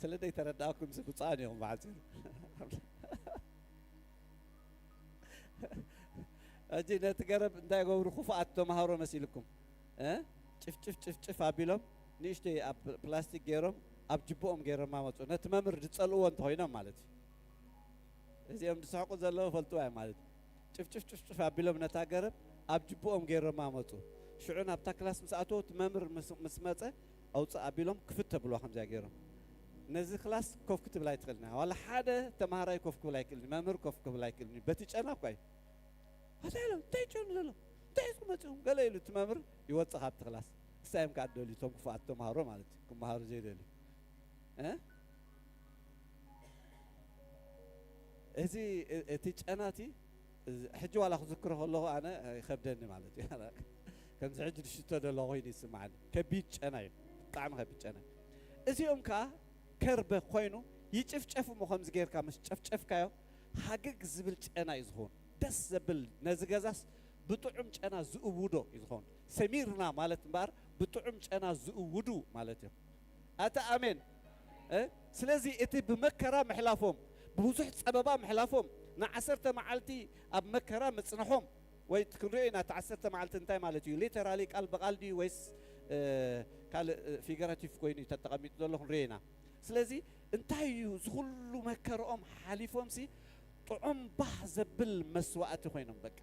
ስለ ዘይተረዳእኩም ሲ ብፁዓን ኢኹም ብሓጺሩ። ሕጂ ነቲ ገረብ እንታይ ገብሩ ክፉኣት ተማሃሮ መሲልኩም፣ እ? ጭፍጭፍ ጭፍጭፍ ኣቢሎም ንእሽተይ ኣብ ፕላስቲክ ገይሮም ኣብ ጅብኦም ገይሮማ መጹ። ነቲ መምህር ዝጸልእዎ እንተኾይኖም ማለት እዩ። እዚኦም ዝስሕቁ ዘለዉ ፈልጥዋ እዮም ማለት እዩ። ጭፍጭፍ ጭፍጭፍ ኣቢሎም ነታ ገረብ ኣብ ጅብኦም ገይሮማ መጹ። ሽዑ ናብታ ክላስ ምስ ኣተዉ እቲ መምህር ምስ፣ ምስ መጸ ኣውጽእ ኣቢሎም ክፍት ተብልዋ ከምዚኣ ገይሮም። ነዚ ክላስ ኮፍ ክትብል ኣይትኽእልን እያ። ዋላ ሓደ ተማሃራይ ኮፍ ክብል ኣይክእልን እዩ። መምህር ኮፍ ክብል ኣይክእልን እዩ። በቲ ጨና እኳ እዩ። እንታይ ኢሎም? እንታይ ጨኑ ዘሎ? እንታይ ሒዝኩም መጺኹም? ገለ ኢሉ እቲ መምህር ይወጽእ ካብቲ ክላስ። ክሳይ እዮም ከኣ ደልዩ እቶም ክፉኣት ተማሃሮ ማለት እዩ። ክመሃሩ ዘይደልዩ። እ? እዚ እ- እቲ ጨናቲ እዚ ሕጂ ዋላ ክዝክሮ ከለኹ ኣነ ይኸብደኒ ማለት እዩ። ከምዚ ሕጂ ዝሽቶ ዘሎ ኮይኑ ይስምዓኒ። ከቢድ ጨና እዩ፣ ብጣዕሚ ከቢድ ጨና እዩ። እዚኦም ከዓ ከርበ ኮይኑ ይጭፍጨፍ እሞ ከምዚ ጌርካ ምስ ጨፍጨፍካዮ ሃገግ ዝብል ጨና እዩ ዝኸውን። ደስ ዘብል ነዚ ገዛስ ብጥዑም ጨና ዝእውዶ እዩ ዝኸውን። ሰሚርና ማለት እምበኣር ብጥዑም ጨና ዝእውዱ ማለት እዮም። ኣታ ኣሜን። እ? ስለዚ እቲ ብመከራ ምሕላፎም፣ ብብዙሕ ጸበባ ምሕላፎም፣ ንዓሰርተ መዓልቲ ኣብ መከራ ምጽንሖም፣ ወይ ክንሪኦ ኢና እቲ ዓሰርተ መዓልቲ እንታይ ማለት እዩ? ሊተራሊ ቃል ብቃል ድዩ ወይስ እ፣ ካልእ ፊገራቲቭ ኮይኑ እዩ ተጠቐሚጡ ዘሎ ክንሪኦ ኢና። ስለዚ እንታይ እዩ እዚ ኩሉ መከርኦም ሓሊፎምሲ ጥዑም ባህ ዘብል መስዋእቲ ኮይኖም በቃ።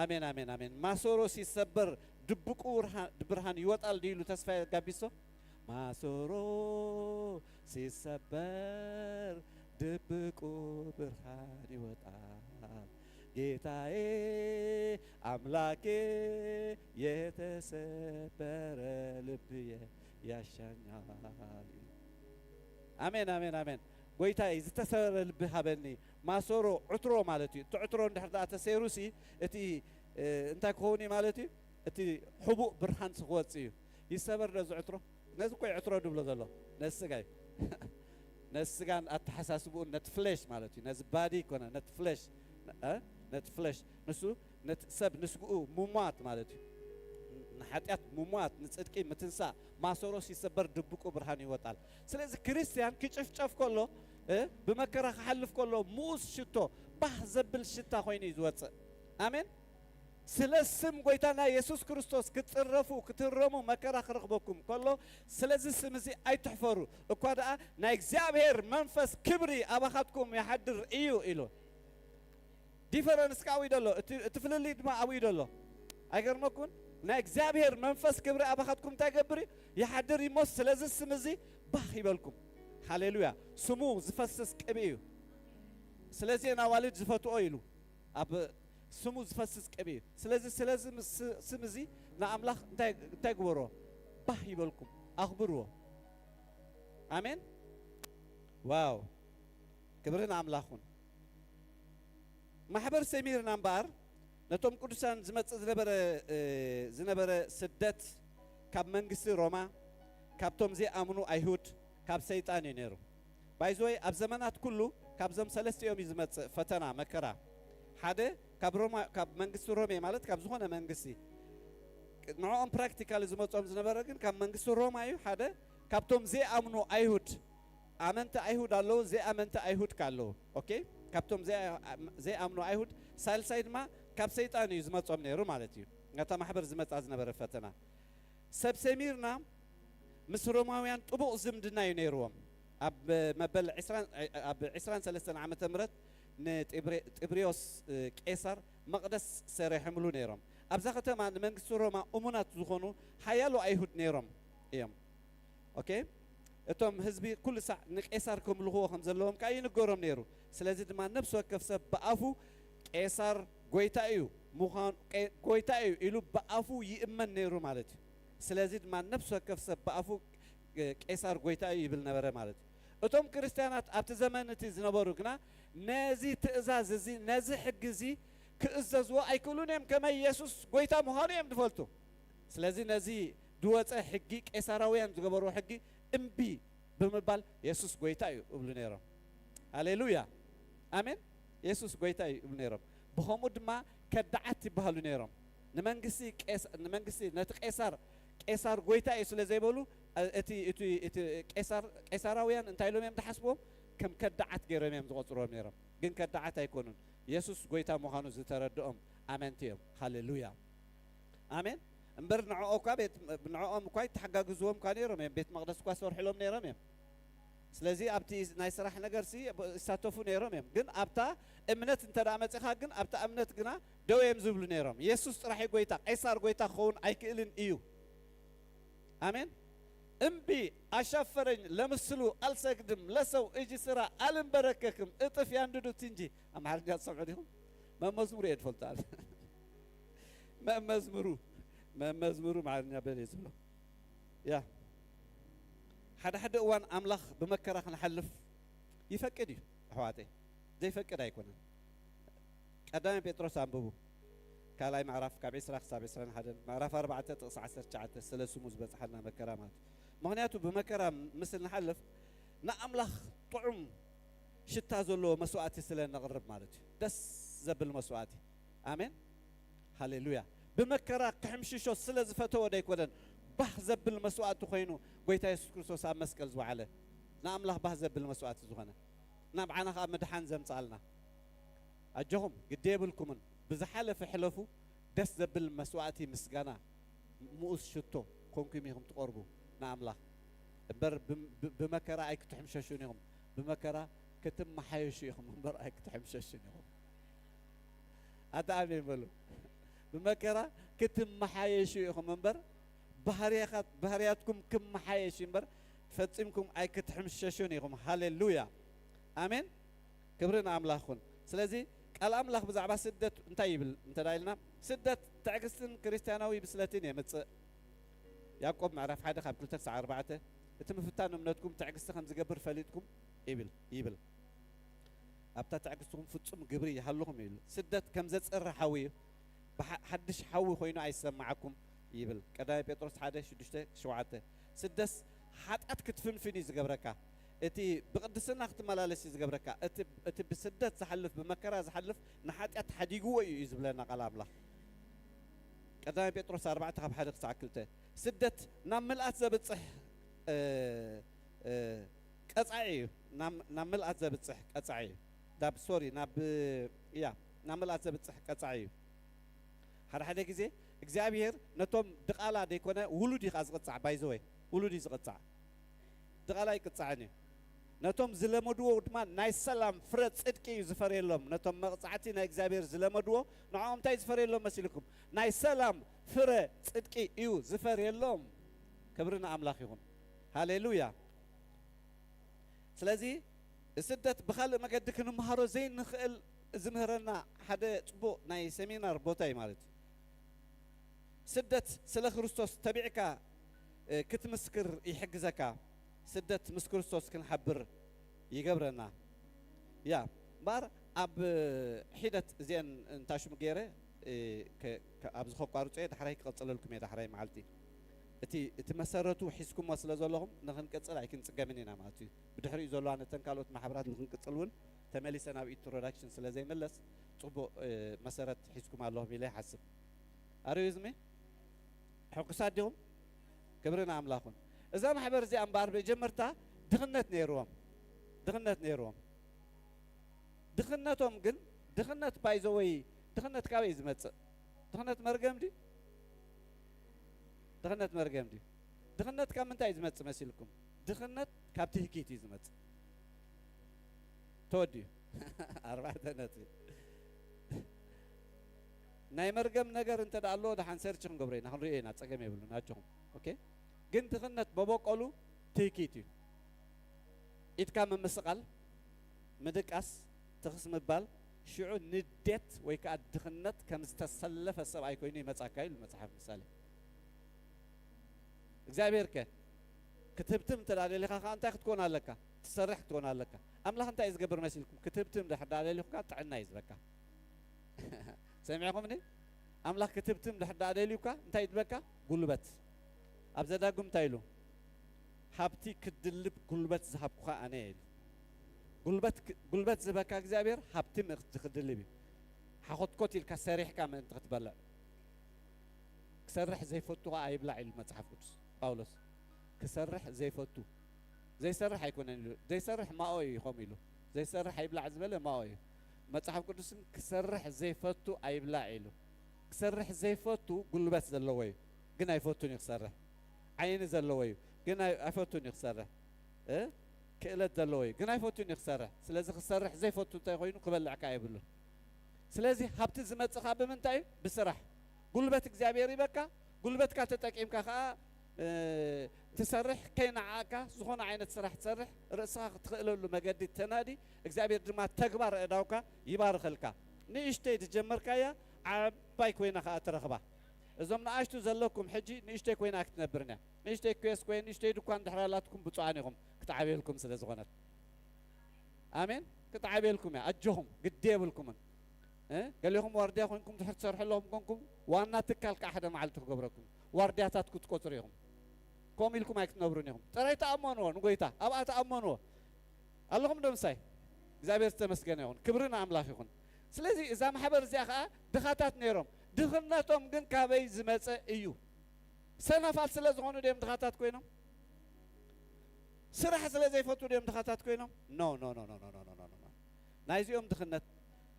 ኣሜን ኣሜን ኣሜን። ማሰሮ ሲሰበር ድብቁ ብርሃን ይወጣል ድዩ ኢሉ ተስፋ ጋቢሶ? ማሰሮ ሲሰበር ድብቁ ብርሃን ይወጣል፣ ጌታዬ አምላኬ የተሰበረ ልብ ያሻኛል። ኣሜን ኣሜን ኣሜን። ጎይታዬ ዝተሰበረ ልቢ ሃበኒ። ማሰሮ ዕትሮ ማለት እዩ። እቲ ዕትሮ እንድሕር ደኣ ተሰይሩሲ እቲ እ፣ እንታይ ክኸውን እዩ ማለት እዩ? እቲ ሕቡእ ብርሃን ክወጽእ እዩ። ይሰበር ነዚ ዕትሮ። ነዚ እኮ እዩ ዕትሮ ድብሎ ዘሎ። ነዚ ስጋ እዩ። ነዚ ስጋን ኣተሓሳስብኡን ነቲ ፍሌሽ ማለት እዩ። ነዚ ባዲ ይኮነ ነቲ ፍሌሽ እ? ነቲ ፍሌሽ ንሱ ነቲ ሰብ ንስግኡ ምሟት ማለት እዩ። ንሓጢኣት ምሟት ንጽድቂ ምትንሳእ ማሰሮ ሲሰበር ድብቁ ብርሃን ይወጣል። ስለዚ ክርስቲያን ክጭፍጨፍ ከሎ እ? ብመከራ ክሓልፍ ከሎ ምኡስ ሽቶ ባህ ዘብል ሽታ ኮይኑ እዩ ዝወፅእ። ኣሜን። ስለ ስም ጎይታና የሱስ ክርስቶስ ክትፅረፉ ክትህረሙ መከራ ክረኽበኩም ከሎ ስለዚ ስም እዚ ኣይትሕፈሩ። እኳ ደኣ ናይ እግዚኣብሔር መንፈስ ክብሪ ኣባኻትኩም ይሓድር እዩ ኢሉ። ዲፈረንስ ከ ኣብኡ ደሎ፣ እቲ እቲ ፍልልይ ድማ ኣብኡ ደሎ። ኣይገርመኩን? ናይ እግዚኣብሔር መንፈስ ክብሪ ኣባኻትኩም እንታይ ይገብር እዩ? ይሓድር እዩ እሞ ስለዚ ስም እዚ ባህ ይበልኩም። ሃሌሉያ። ስሙ ዝፈስስ ቅብኢ እዩ። ስለዚ እየን ኣዋልድ ዝፈትኦ ኢሉ ኣብ ስሙ ዝፈስስ ቅብኢ እዩ። ስለዚ ስለዚ ምስ ስም እዚ ንኣምላኽ እንታይ እንታይ ግበሮ? ባህ ይበልኩም፣ ኣኽብርዎ። ኣሜን። ዋው ክብሪ ንኣምላኽ ይኹን። ማሕበር ሰሚርና እምበኣር ነቶም ቅዱሳን ዝመጽእ ዝነበረ ዝነበረ ስደት ካብ መንግስቲ ሮማ ካብቶም ዘይኣምኑ ኣይሁድ ካብ ሰይጣን እዩ ነይሩ። ባይዘወይ ኣብ ዘመናት ኩሉ ካብዞም ሰለስቲኦም እዩ ዝመጽእ ፈተና መከራ። ሓደ ካብ ሮማ ካብ መንግስቲ ሮሜ ማለት ካብ ዝኾነ መንግስቲ ንዕኦም ፕራክቲካሊ ዝመጾም ዝነበረ ግን ካብ መንግስቲ ሮማ እዩ። ሓደ ካብቶም ዘይኣምኑ ኣይሁድ ኣመንቲ ኣይሁድ ኣለዉ፣ ዘይኣመንቲ ኣይሁድ ከ ኣለዉ። ኦኬ፣ ካብቶም ዘይኣምኑ ኣይሁድ ሳልሳይ ድማ ካብ ሰይጣን እዩ ዝመጾም ነይሩ ማለት እዩ። ነታ ማሕበር ዝመጻ ዝነበረ ፈተና ሰብ ሰሚርና ምስ ሮማውያን ጥቡቕ ዝምድና እዩ ነይርዎም። ኣብ መበል ዕስራን ኣብ ዕስራን ሰለስተን ዓመተ ምህረት ንጢብርዮስ ቄሳር መቕደስ ሰሪሖምሉ ነይሮም። ኣብዛ ከተማ ንመንግስቲ ሮማ እሙናት ዝኾኑ ሓያሎ ኣይሁድ ነይሮም እዮም። ኦኬ፣ እቶም ህዝቢ ኩሉ ሳዕ ንቄሳር ከምልኽዎ ከም ዘለዎም ከዓ ይንገሮም ነይሩ። ስለዚ ድማ ነፍሲ ወከፍ ሰብ ብኣፉ ቄሳር ጎይታ እዩ ምዃኑ ጎይታ እዩ ኢሉ ብኣፉ ይእመን ነይሩ ማለት እዩ። ስለዚ ድማ ነፍሲ ወከፍ ሰብ ብኣፉ ቄሳር ጎይታ እዩ ይብል ነበረ ማለት እዩ። እቶም ክርስትያናት ኣብቲ ዘመን እቲ ዝነበሩ ግና ነዚ ትእዛዝ እዚ ነዚ ሕጊ እዚ ክእዘዝዎ ኣይክእሉን እዮም። ከመይ የሱስ ጎይታ ምዃኑ እዮም ዝፈልጡ። ስለዚ ነዚ ዝወፀ ሕጊ ቄሳራውያን ዝገበርዎ ሕጊ እምቢ ብምባል የሱስ ጎይታ እዩ እብሉ ነይሮም። ሃሌሉያ ኣሜን። የሱስ ጎይታ እዩ እብሉ ነይሮም። ብኸምኡ ድማ ከዳዓት ይበሃሉ ነይሮም። ንመንግስቲ ቄስ- ንመንግስቲ ነቲ ቄሳር ቄሳር ጎይታ እዩ ስለ ዘይበሉ እቲ እቲ እቲ ቄሳር ቄሳራውያን እንታይ ኢሎም እዮም ዝሓስብዎም? ከም ከዳዓት ገይሮም እዮም ዝቆፅርዎም ነይሮም። ግን ከዳዓት ኣይኮኑን። የሱስ ጎይታ ምዃኑ ዝተረድኦም ኣመንቲ እዮም። ሃሌሉያ ኣሜን። እምበር ንዕኦ እኳ ቤት ንዕኦም እኳ ይተሓጋግዝዎም እኳ ነይሮም እዮም። ቤት መቕደስ እኳ ዝሰርሕሎም ነይሮም እዮም። ስለዚ ኣብቲ ናይ ስራሕ ነገርሲ ይሳተፉ ነይሮም እዮም። ግን ኣብታ እምነት እንተ ደኣ መጺኻ ግን ኣብታ እምነት ግና ደው እዮም ዝብሉ ነይሮም። የሱስ ጥራሕ እዩ ጎይታ፣ ቄሳር ጎይታ ክኸውን ኣይክእልን እዩ። ኣሜን። እምቢ ኣሻፈረኝ፣ ለምስሉ አልሰግድም፣ ለሰው እጅ ስራ አልንበረከክም፣ እጥፍ ያንድዱት እንጂ። ኣምሓርኛ ትሰምዑ ዲኹም? መመዝሙሩ እየ ትፈልጡ ኣለ። መመዝሙሩ መመዝሙሩ ኣምሓርኛ በል እየ ዝብሎ። ያ ሓደ ሓደ እዋን ኣምላኽ ብመከራ ክንሓልፍ ይፈቅድ እዩ ኣሕዋተይ፣ ዘይፈቅድ ኣይኮነን። ቀዳማይ ጴጥሮስ ኣንብቡ፣ ካልኣይ ምዕራፍ ካብ ዕስራ ክሳብ ዕስራን ሓደን፣ ምዕራፍ ኣርባዕተ ጥቕሲ ዓሰርተ ትሽዓተ፣ ስለ ስሙ ዝበጽሓልና መከራ ማለት እዩ። ምኽንያቱ ብመከራ ምስ እንሓልፍ ንኣምላኽ ጥዑም ሽታ ዘለዎ መስዋእቲ ስለ ነቕርብ ማለት እዩ። ደስ ዘብል መስዋእቲ። ኣሜን። ሃሌሉያ። ብመከራ ክሕምሽሾ ስለ ዝፈተወ ዶ ኣይኮነን? ባህ ዘብል መስዋእቲ ኮይኑ ጎይታ የሱስ ክርስቶስ ኣብ መስቀል ዝወዓለ፣ ንኣምላኽ ባህ ዘብል መስዋእቲ ዝኾነ፣ ናብዓና ኸኣ ምድሓን ዘምጽኣልና። ኣጆኹም፣ ግዲ የብልኩምን፣ ብዝሓለፈ ሕለፉ፣ ደስ ዘብል መስዋእቲ ምስጋና፣ ምኡዝ ሽቶ ኮንኩም ኢኹም ትቐርቡ ንኣምላኽ። እምበር ብም-፣ ብ-፣ ብመከራ ኣይክትሕምሸሹን ኢኹም፣ ብመከራ ክትመሓየሹ ኢኹም እምበር ኣይክትሕምሸሹን ኢኹም። ኣታ ኣሜን በሉ። ብመከራ ክትመሓየሹ ኢኹም እምበር፣ ባህርያኻት-፣ ባህርያትኩም ክመሓየሽ እምበር፣ ፈጺምኩም ኣይክትሕምሸሹን ኢኹም። ሃሌሉያ። ኣሜን። ክብሪ ንኣምላኽ ይኹን። ስለዚ ቃል ኣምላኽ ብዛዕባ ስደት እንታይ ይብል እንተ ደኣ ኢልና፣ ስደት ትዕግስትን ክርስትያናዊ ብስለትን የምጽእ። ያዕቆብ ምዕራፍ ሓደ ካብ ክልተ ክሳዕ ኣርባዕተ፣ እቲ ምፍታን እምነትኩም ትዕግስቲ ከም ዝገብር ፈሊጥኩም ይብል፣ ይብል። ኣብታ ትዕግስትኹም ፍጹም ግብሪ ይሃልኹም ይብል። ስደት ከም ዘጽሪ ሓዊ እዩ፣ ብሓ-፣ ሓድሽ ሓዊ ኮይኑ ኣይሰማዓኩም ይብል። ቀዳማይ ጴጥሮስ ሓደ ሽዱሽተ ሸውዓተ። ስደት ሓጢኣት ክትፍንፍን እዩ ዝገብረካ። እቲ ብቕድስና ክትመላለስ እዩ ዝገብረካ። እቲ፣ እቲ ብስደት ዝሓልፍ፣ ብመከራ ዝሓልፍ ንሓጢኣት ሓዲግዎ እዩ፣ እዩ ዝብለና ቃል ኣምላኽ። ቀዳማይ ጴጥሮስ ኣርባዕተ ካብ ሓደ ክሳዕ ክልተ። ስደት ናብ ምልኣት ዘብጽሕ፣ እ፣ እ፣ ቀጻዒ እዩ። ናብ፣ ናብ ምልኣት ዘብጽሕ ቀጻዒ እዩ። ናብ፣ ሶሪ፣ ናብ፣ እያ፣ ናብ ምልኣት ዘብጽሕ ቀጻዒ እዩ። ሓደ ሓደ ግዜ እግዚኣብሔር ነቶም ድቓላ ደይኮነ ውሉድ እዩ ኸዓ ዝቕጻዕ፣ ባይዘወይ፣ ውሉድ እዩ ዝቕጻዕ። ድቓላ ኣይቅጻዕን እዩ። ነቶም ዝለመድዎ ድማ ናይ ሰላም ፍረ ጽድቂ እዩ ዝፈርየሎም። ነቶም መቕጻዕቲ ናይ እግዚኣብሔር ዝለመድዎ፣ ንዕኦም እንታይ እዩ ዝፈርየሎም መሲልኩም? ናይ ሰላም ፍረ ጽድቂ እዩ ዝፈርየሎም። ክብሪ ንኣምላኽ ይኹን። ሃሌሉያ። ስለዚ ስደት ብኻልእ መገዲ ክንመሃሮ ዘይንኽእል ዝምህረና ሓደ ጽቡቕ ናይ ሰሚናር ቦታ እዩ ማለት እዩ። ስደት ስለ ክርስቶስ ተቢዕካ፣ እ፣ ክትምስክር ይሕግዘካ። ስደት ምስ ክርስቶስ ክንሓብር ይገብረና። ያ፣ እምበኣር ኣብ ሒደት እዚአን እንታሽሙ ገይረ፣ እ፣ ከ-፣ ከ-፣ ኣብዚ ከቋርጾ እየ፣ ዳሕራይ ክቕጽለልኩም እየ፣ ዳሕራይ መዓልቲ። እቲ፣ እቲ መሰረቱ ሒዝኩሞ ስለ ዘለኹም ንኽንቅጽል ኣይክንጽገምን ኢና ማለት እዩ። ብድሕሪኡ ዘለዋ ነተን ካልኦት ማሕበራት ንኽንቅጽል እውን ተመሊሰ ናብ ኢንትሮዳክሽን ስለ ዘይምለስ፣ ጽቡቕ፣ እ፣ መሰረት ሒዝኩም ኣለኹም ኢለ ይሓስብ። ኣርዩ ዝሚ? ሕጉሳት ዲኹም? ክብሪ ንኣምላኽ ይኹን። እዛ ማሕበር እዚኣ እምበኣር መጀመርታ ድኽነት ነይርዎም። ድኽነት ነይርዎም። ድኽነቶም ግን፣ ድኽነት ባይዘወይ፣ ድኽነት ካበይ ዝመጽእ? ድኽነት መርገም ድዩ? ድኽነት መርገም ድዩ? ድኽነት ካብ ምንታይ እዩ ዝመጽእ መሲልኩም? ድኽነት ካብ ትህኪት እዩ ዝመጽእ። ተወዲኡ። ኣርባዕተ ነጥቢ። ናይ መርገም ነገር እንተ ደኣ ኣለዎ፣ ደሓን ሰርች ክንገብሮ ኢና፣ ክንሪኦ ኢና፣ ጸገም የብሉን፣ ኣጆኹም። ኦኬ? ግን ድኽነት በበቆሉ ትህኪት እዩ። ኢድካ ምምስቓል፣ ምድቃስ፣ ትኽስ ምባል፣ ሽዑ ንዴት ወይ ከኣ ድኽነት ከም ዝተሰለፈ ሰብኣይ ኮይኑ ይመጻካ ኢሉ መጽሓፍ ምሳሌ። እግዚኣብሔር ከ ክትህብትም እንተ ደኣ ደሊኻ ከኣ እንታይ ክትኮን ኣለካ? ትሰርሕ ክትኮን ኣለካ። ኣምላኽ እንታይ እዩ ዝገብር መሲልኩም? ክትህብትም ድሕር ደኣ ደሊኹካ ጥዕና እዩ ዝበካ። ሰሚዕኹምኒ? ኣምላኽ ክትህብትም ድሕር ደኣ ደልዩካ እንታይ እዩ ዝበካ? ጉልበት። ኣብ ዘዳግም እንታይ ኢሉ? ሃብቲ ክትድልብ ጉልበት ዝሃብኩኻ ኣነ እየ ኢሉ። ጉልበት ክ-፣ ጉልበት ዝህበካ እግዚኣብሔር ሃብቲ ምእንቲ ክትድልብ እዩ። ሓኾትኮት ኢልካ ሰሪሕካ ምእንቲ ክትበልዕ። ክሰርሕ ዘይፈቱ ኸዓ ኣይብላዕ ኢሉ መጽሓፍ ቅዱስ ጳውሎስ። ክሰርሕ ዘይፈቱ፣ ዘይሰርሕ ኣይኮነን ኢሉ። ዘይሰርሕ ማኦ እዩ ከምኡ ኢሉ። ዘይሰርሕ ኣይብላዕ ዝበለ ማኦ እዩ። መጽሓፍ ቅዱስን ክሰርሕ ዘይፈቱ ኣይብላዕ ኢሉ። ክሰርሕ ዘይፈቱ ጉልበት ዘለዎ እዩ፣ ግን ኣይፈቱን እዩ ክሰርሕ። ዓይኒ ዘለዎ እዩ፣ ግን ኣይ-፣ ኣይፈቱን እዩ ክሰርሕ። እ? ክእለት ዘለዎ እዩ፣ ግን ኣይፈቱን እዩ ክሰርሕ። ስለዚ ክሰርሕ ዘይፈቱ እንታይ ኮይኑ ክበልዕ ከኣ የብሉን። ስለዚ ሃብቲ ዝመጽእ ኸኣ ብምንታይ እዩ? ብስራሕ። ጉልበት እግዚኣብሔር ይበካ፣ ጉልበትካ ተጠቂምካ ኸኣ፣ እ፣ ትሰርሕ፣ ከይነዓቕካ ዝኾነ ዓይነት ስራሕ ትሰርሕ፣ ርእስኻ ክትኽእለሉ መገዲ ተናዲ፣ እግዚኣብሔር ድማ ተግባር ኣእዳውካ ይባርኸልካ። ንእሽተይ ዝጀመርካያ ዓባይ ኮይና ኸኣ ትረኽባ። እዞም ንኣሽቱ ዘለኩም ሕጂ ንእሽተይ ኮይና ክትነብርን እያ። ንእሽተይ ኪዮስክ ወይ ንእሽተይ ድኳን ድሕር ኣላትኩም ብፁዓን ኢኹም፣ ክትዓብየልኩም ስለ ዝኾነት። ኣሜን። ክትዓብየልኩም እያ። ኣጆኹም፣ ግዲ የብልኩምን። እ? ገሌኹም ዋርድያ ኮንኩም ድሕር ትሰርሑ ኣለኹም ኮንኩም፣ ዋና ትካል ከዓ ሓደ መዓልቲ ክገብረኩም። ዋርድያታት ክትቆፅሩ ኢኹም። ከምኡ ኢልኩም ኣይክትነብሩን ኢኹም። ጥራይ ተኣመንዎ ንጎይታ፣ ኣብኣ ተኣመንዎ። ኣለኹም ዶ ምሳይ? እግዚኣብሔር ዝተመስገነ ይኹን። ክብሪ ንኣምላኽ ይኹን። ስለዚ እዛ ማሕበር እዚኣ ከዓ ድኻታት ነይሮም። ድኽነቶም ግን ካበይ ዝመፀ እዩ? ሰነፋት ስለ ዝኾኑ ድዮም ድኻታት ኮይኖም? ስራሕ ስለ ዘይፈቱ ድዮም ድኻታት ኮይኖም? ኖ፣ ኖ፣ ኖ፣ ኖ፣ ኖ፣ ኖ፣ ኖ፣ ኖ፣ ኖ። ናይዚኦም ድኽነት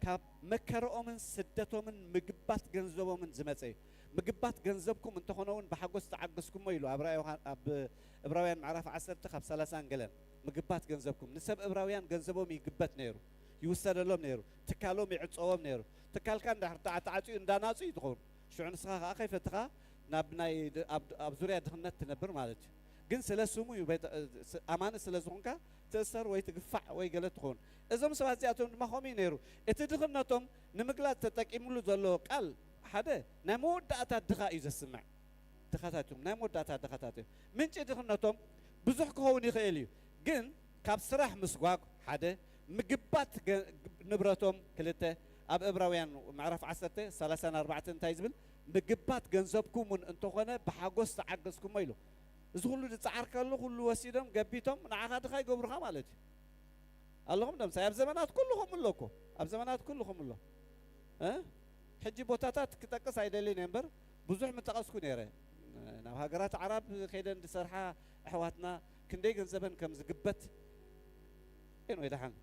ካብ መከረኦምን ስደቶምን ምግባት ገንዘቦምን ዝመጸ እዩ። ምግባት ገንዘብኩም እንተኾነ እውን ብሓጎስ ተዓገስኩሞ ኢሉ ኣብ ራእይ ዮሃ-፣ ኣብ እብራውያን ምዕራፍ ዓሰርተ ካብ ሰላሳን ገለን። ምግባት ገንዘብኩም፣ ንሰብ እብራውያን ገንዘቦም ይግበት ነይሩ፣ ይውሰደሎም ነይሩ፣ ትካሎም ይዕጸዎም ነይሩ። ትካልካ እንድሕር ተዓ-፣ ተዓጽዩ እንዳናጹ እዩ ትኸውን። ሽዑ ንስኻ ከኣ ከይፈትኻ ናብ ናይ ድ-፣ ኣብ፣ ኣብ ዙርያ ድኽነት ትነብር ማለት እዩ። ግን ስለ ስሙ እዩ ቤተ-፣ ስ-፣ ኣማኒ ስለ ዝኾንካ ትእሰር ወይ ትግፋዕ ወይ ገለ ትኸውን። እዞም ሰባት እዚኣቶም ድማ ከምኡ እዩ ነይሩ። እቲ ድኽነቶም ንምግላጽ ተጠቂምሉ ዘሎ ቃል ሓደ ናይ መወዳእታ ድኻ እዩ ዘስምዕ። ድኻታት እዮም፣ ናይ መወዳእታ ድኻታት እዮም። ምንጪ ድኽነቶም ብዙሕ ክኸውን ይኽእል እዩ፣ ግን ካብ ስራሕ ምስጓግ ሓደ፣ ምግባት ገ-፣ ንብረቶም ክልተ፣ ኣብ እብራውያን ምዕራፍ ዓሰርተ ሰላሳን ኣርባዕተን እንታይ ዝብል? ምግባት ገንዘብኩም እውን እንተኾነ ብሓጎስ ተዓገስኩሞ ኢሉ። እዚ ኩሉ ዝጸዓርከሉ ኩሉ ወሲዶም ገቢቶም ንዓኻ ድኻ ይገብሩኻ ማለት እዩ። ኣለኹም ዶ ምሳይ? ኣብ ዘመናት ኩሉ ከምኡ ኣሎ እኮ። ኣብ ዘመናት ኩሉ ከምኡ ኣሎ። እ? ሕጂ ቦታታት ክጠቅስ ኣይደልን እየ እምበር፣ ብዙሕ ምጠቐስኩ ነይረ። ናብ ሃገራት ዓራብ ከይደን ዝሰርሓ ኣሕዋትና ክንደይ ገንዘበን ከም ዝግበት። ኤንወይ፣ ደሓን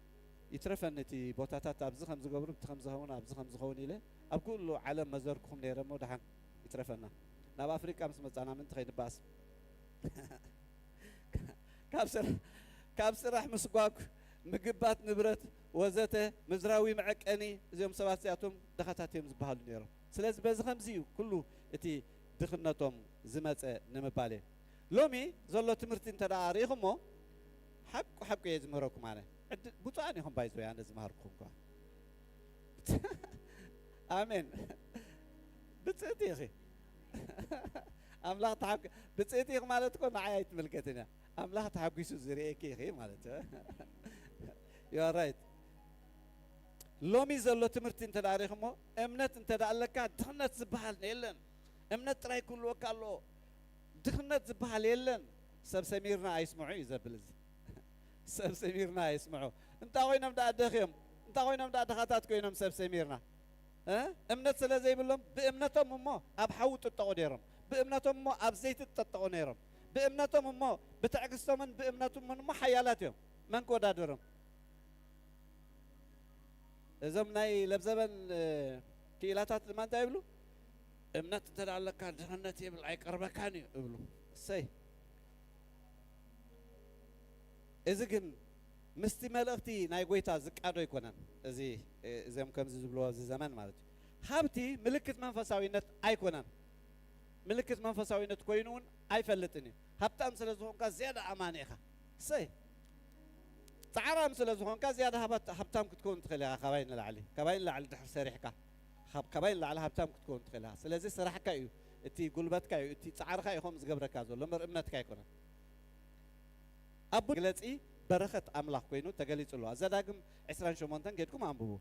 ይትረፈኒ እቲ ቦታታት ኣብዚ ከም ዝገብሩ፣ እቲ ከም ዝኸውን፣ ኣብዚ ከም ዝኸውን ኢለ ኣብ ኩሉ ዓለም መዘርኩኹም ነይረ እሞ፣ ደሓን ይትረፈና። ናብ ኣፍሪቃ ምስ መጻና ምንቲ ከይንበኣስ። ካብ ስራ-፣ ካብ ስራሕ ምስጓግ፣ ምግባት ንብረት ወዘተ፣ ምድራዊ መዐቀኒ፣ እዚኦም ሰባት እዚኣቶም ድኻታት እዮም ዝበሃሉ ነይሮም። ስለዚ በዚ ከምዚ እዩ ኩሉ እቲ ድኽነቶም ዝመጸ ንምባል እየ። ሎሚ ዘሎ ትምህርቲ እንተ ደኣ ርኢኹሞ፣ ሓቁ ሓቁ እየ ዝምህረኩም ኣነ። ዕድ-፣ ብፁዓን ኢኹም ባይዘወይ ኣነ ዝመሃርኩኹም ከኣ። ኣሜን። ብጽእቲ ኢኺ። ኣምላኽ ተሓጉ-፣ ብጽእቲ ኢኺ ማለት እኮ ንዓይ ኣይትምልከትን እያ። ኣምላኽ ተሓጒሱ ዝርእየኪ ኢኺ ማለት እዩ። You are right። ሎሚ ዘሎ ትምህርቲ እንተ ደኣ ርኢኹሞ፣ እምነት እንተ ደኣ ኣለካ ድኽነት ዝበሃል የለን። እምነት ጥራይ ክህልወካ ኣለዎ። ድኽነት ዝበሃል የለን። ሰብ ሰሚርና ኣይስምዑ እዩ ዘብል እዚ። ሰብ ሰሚርና ኣይስምዑ። እንታይ ኮይኖም ደኣ ደኽዮም? እንታይ ኮይኖም ደኣ ድኻታት ኮይኖም ሰብ ሰሚርና? እ? እምነት ስለ ዘይብሎም ብእምነቶም እሞ ኣብ ሓዊ ጥጠቑ ነይሮም። ብእምነቶም እሞ ኣብ ዘይቲ ጥጠቑ ነይሮም። ብእምነቶም እሞ ብትዕግስቶምን ብእምነቶምን እሞ ሓያላት እዮም። መን ክወዳደሮም? እዞም ናይ ለብዘበን፣ እ፣ ክኢላታት ድማ እንታይ ይብሉ? እምነት እንተ ደኣ ኣለካ ድኽነት የብል ኣይቀርበካን እዩ እብሉ። እሰይ። እዚ ግን ምስቲ መልእኽቲ ናይ ጎይታ ዝቃዶ ኣይኮነን። እዚ፣ እ፣ እዚኦም ከምዚ ዝብልዎ ኣብዚ ዘመን ማለት እዩ። ሃብቲ ምልክት መንፈሳዊነት ኣይኮነን። ምልክት መንፈሳዊነት ኮይኑ እውን ኣይፈልጥን እዩ። ሃብታም ስለ ዝኾንካ ዝያዳ ኣማኒ ኢኻ። እሰይ። ጻዕራም ስለ ዝኾንካ ዝያዳ ሃባት-፣ ሃብታም ክትከውን ትኽእል ኢኻ። ካባይ ንላዕሊ፣ ካባይ ንላዕሊ ድሕር ሰሪሕካ፣ ካብ-፣ ካባይ ንላዕሊ ሃብታም ክትከውን ትኽእል ኢኻ። ስለዚ ስራሕካ እዩ፣ እቲ ጉልበትካ እዩ፣ እቲ ጻዕርኻ እዩ ከምኡ ዝገብረካ ዘሎ፣ እምበር እምነትካ ኣይኮነን። ኣብ መግለጺ በረኸት ኣምላኽ ኮይኑ ተገሊጹ ኣሎ። ኣብ ዘዳግም ዕስራን ሸሞንተን ጌድኩም ኣንብቡ።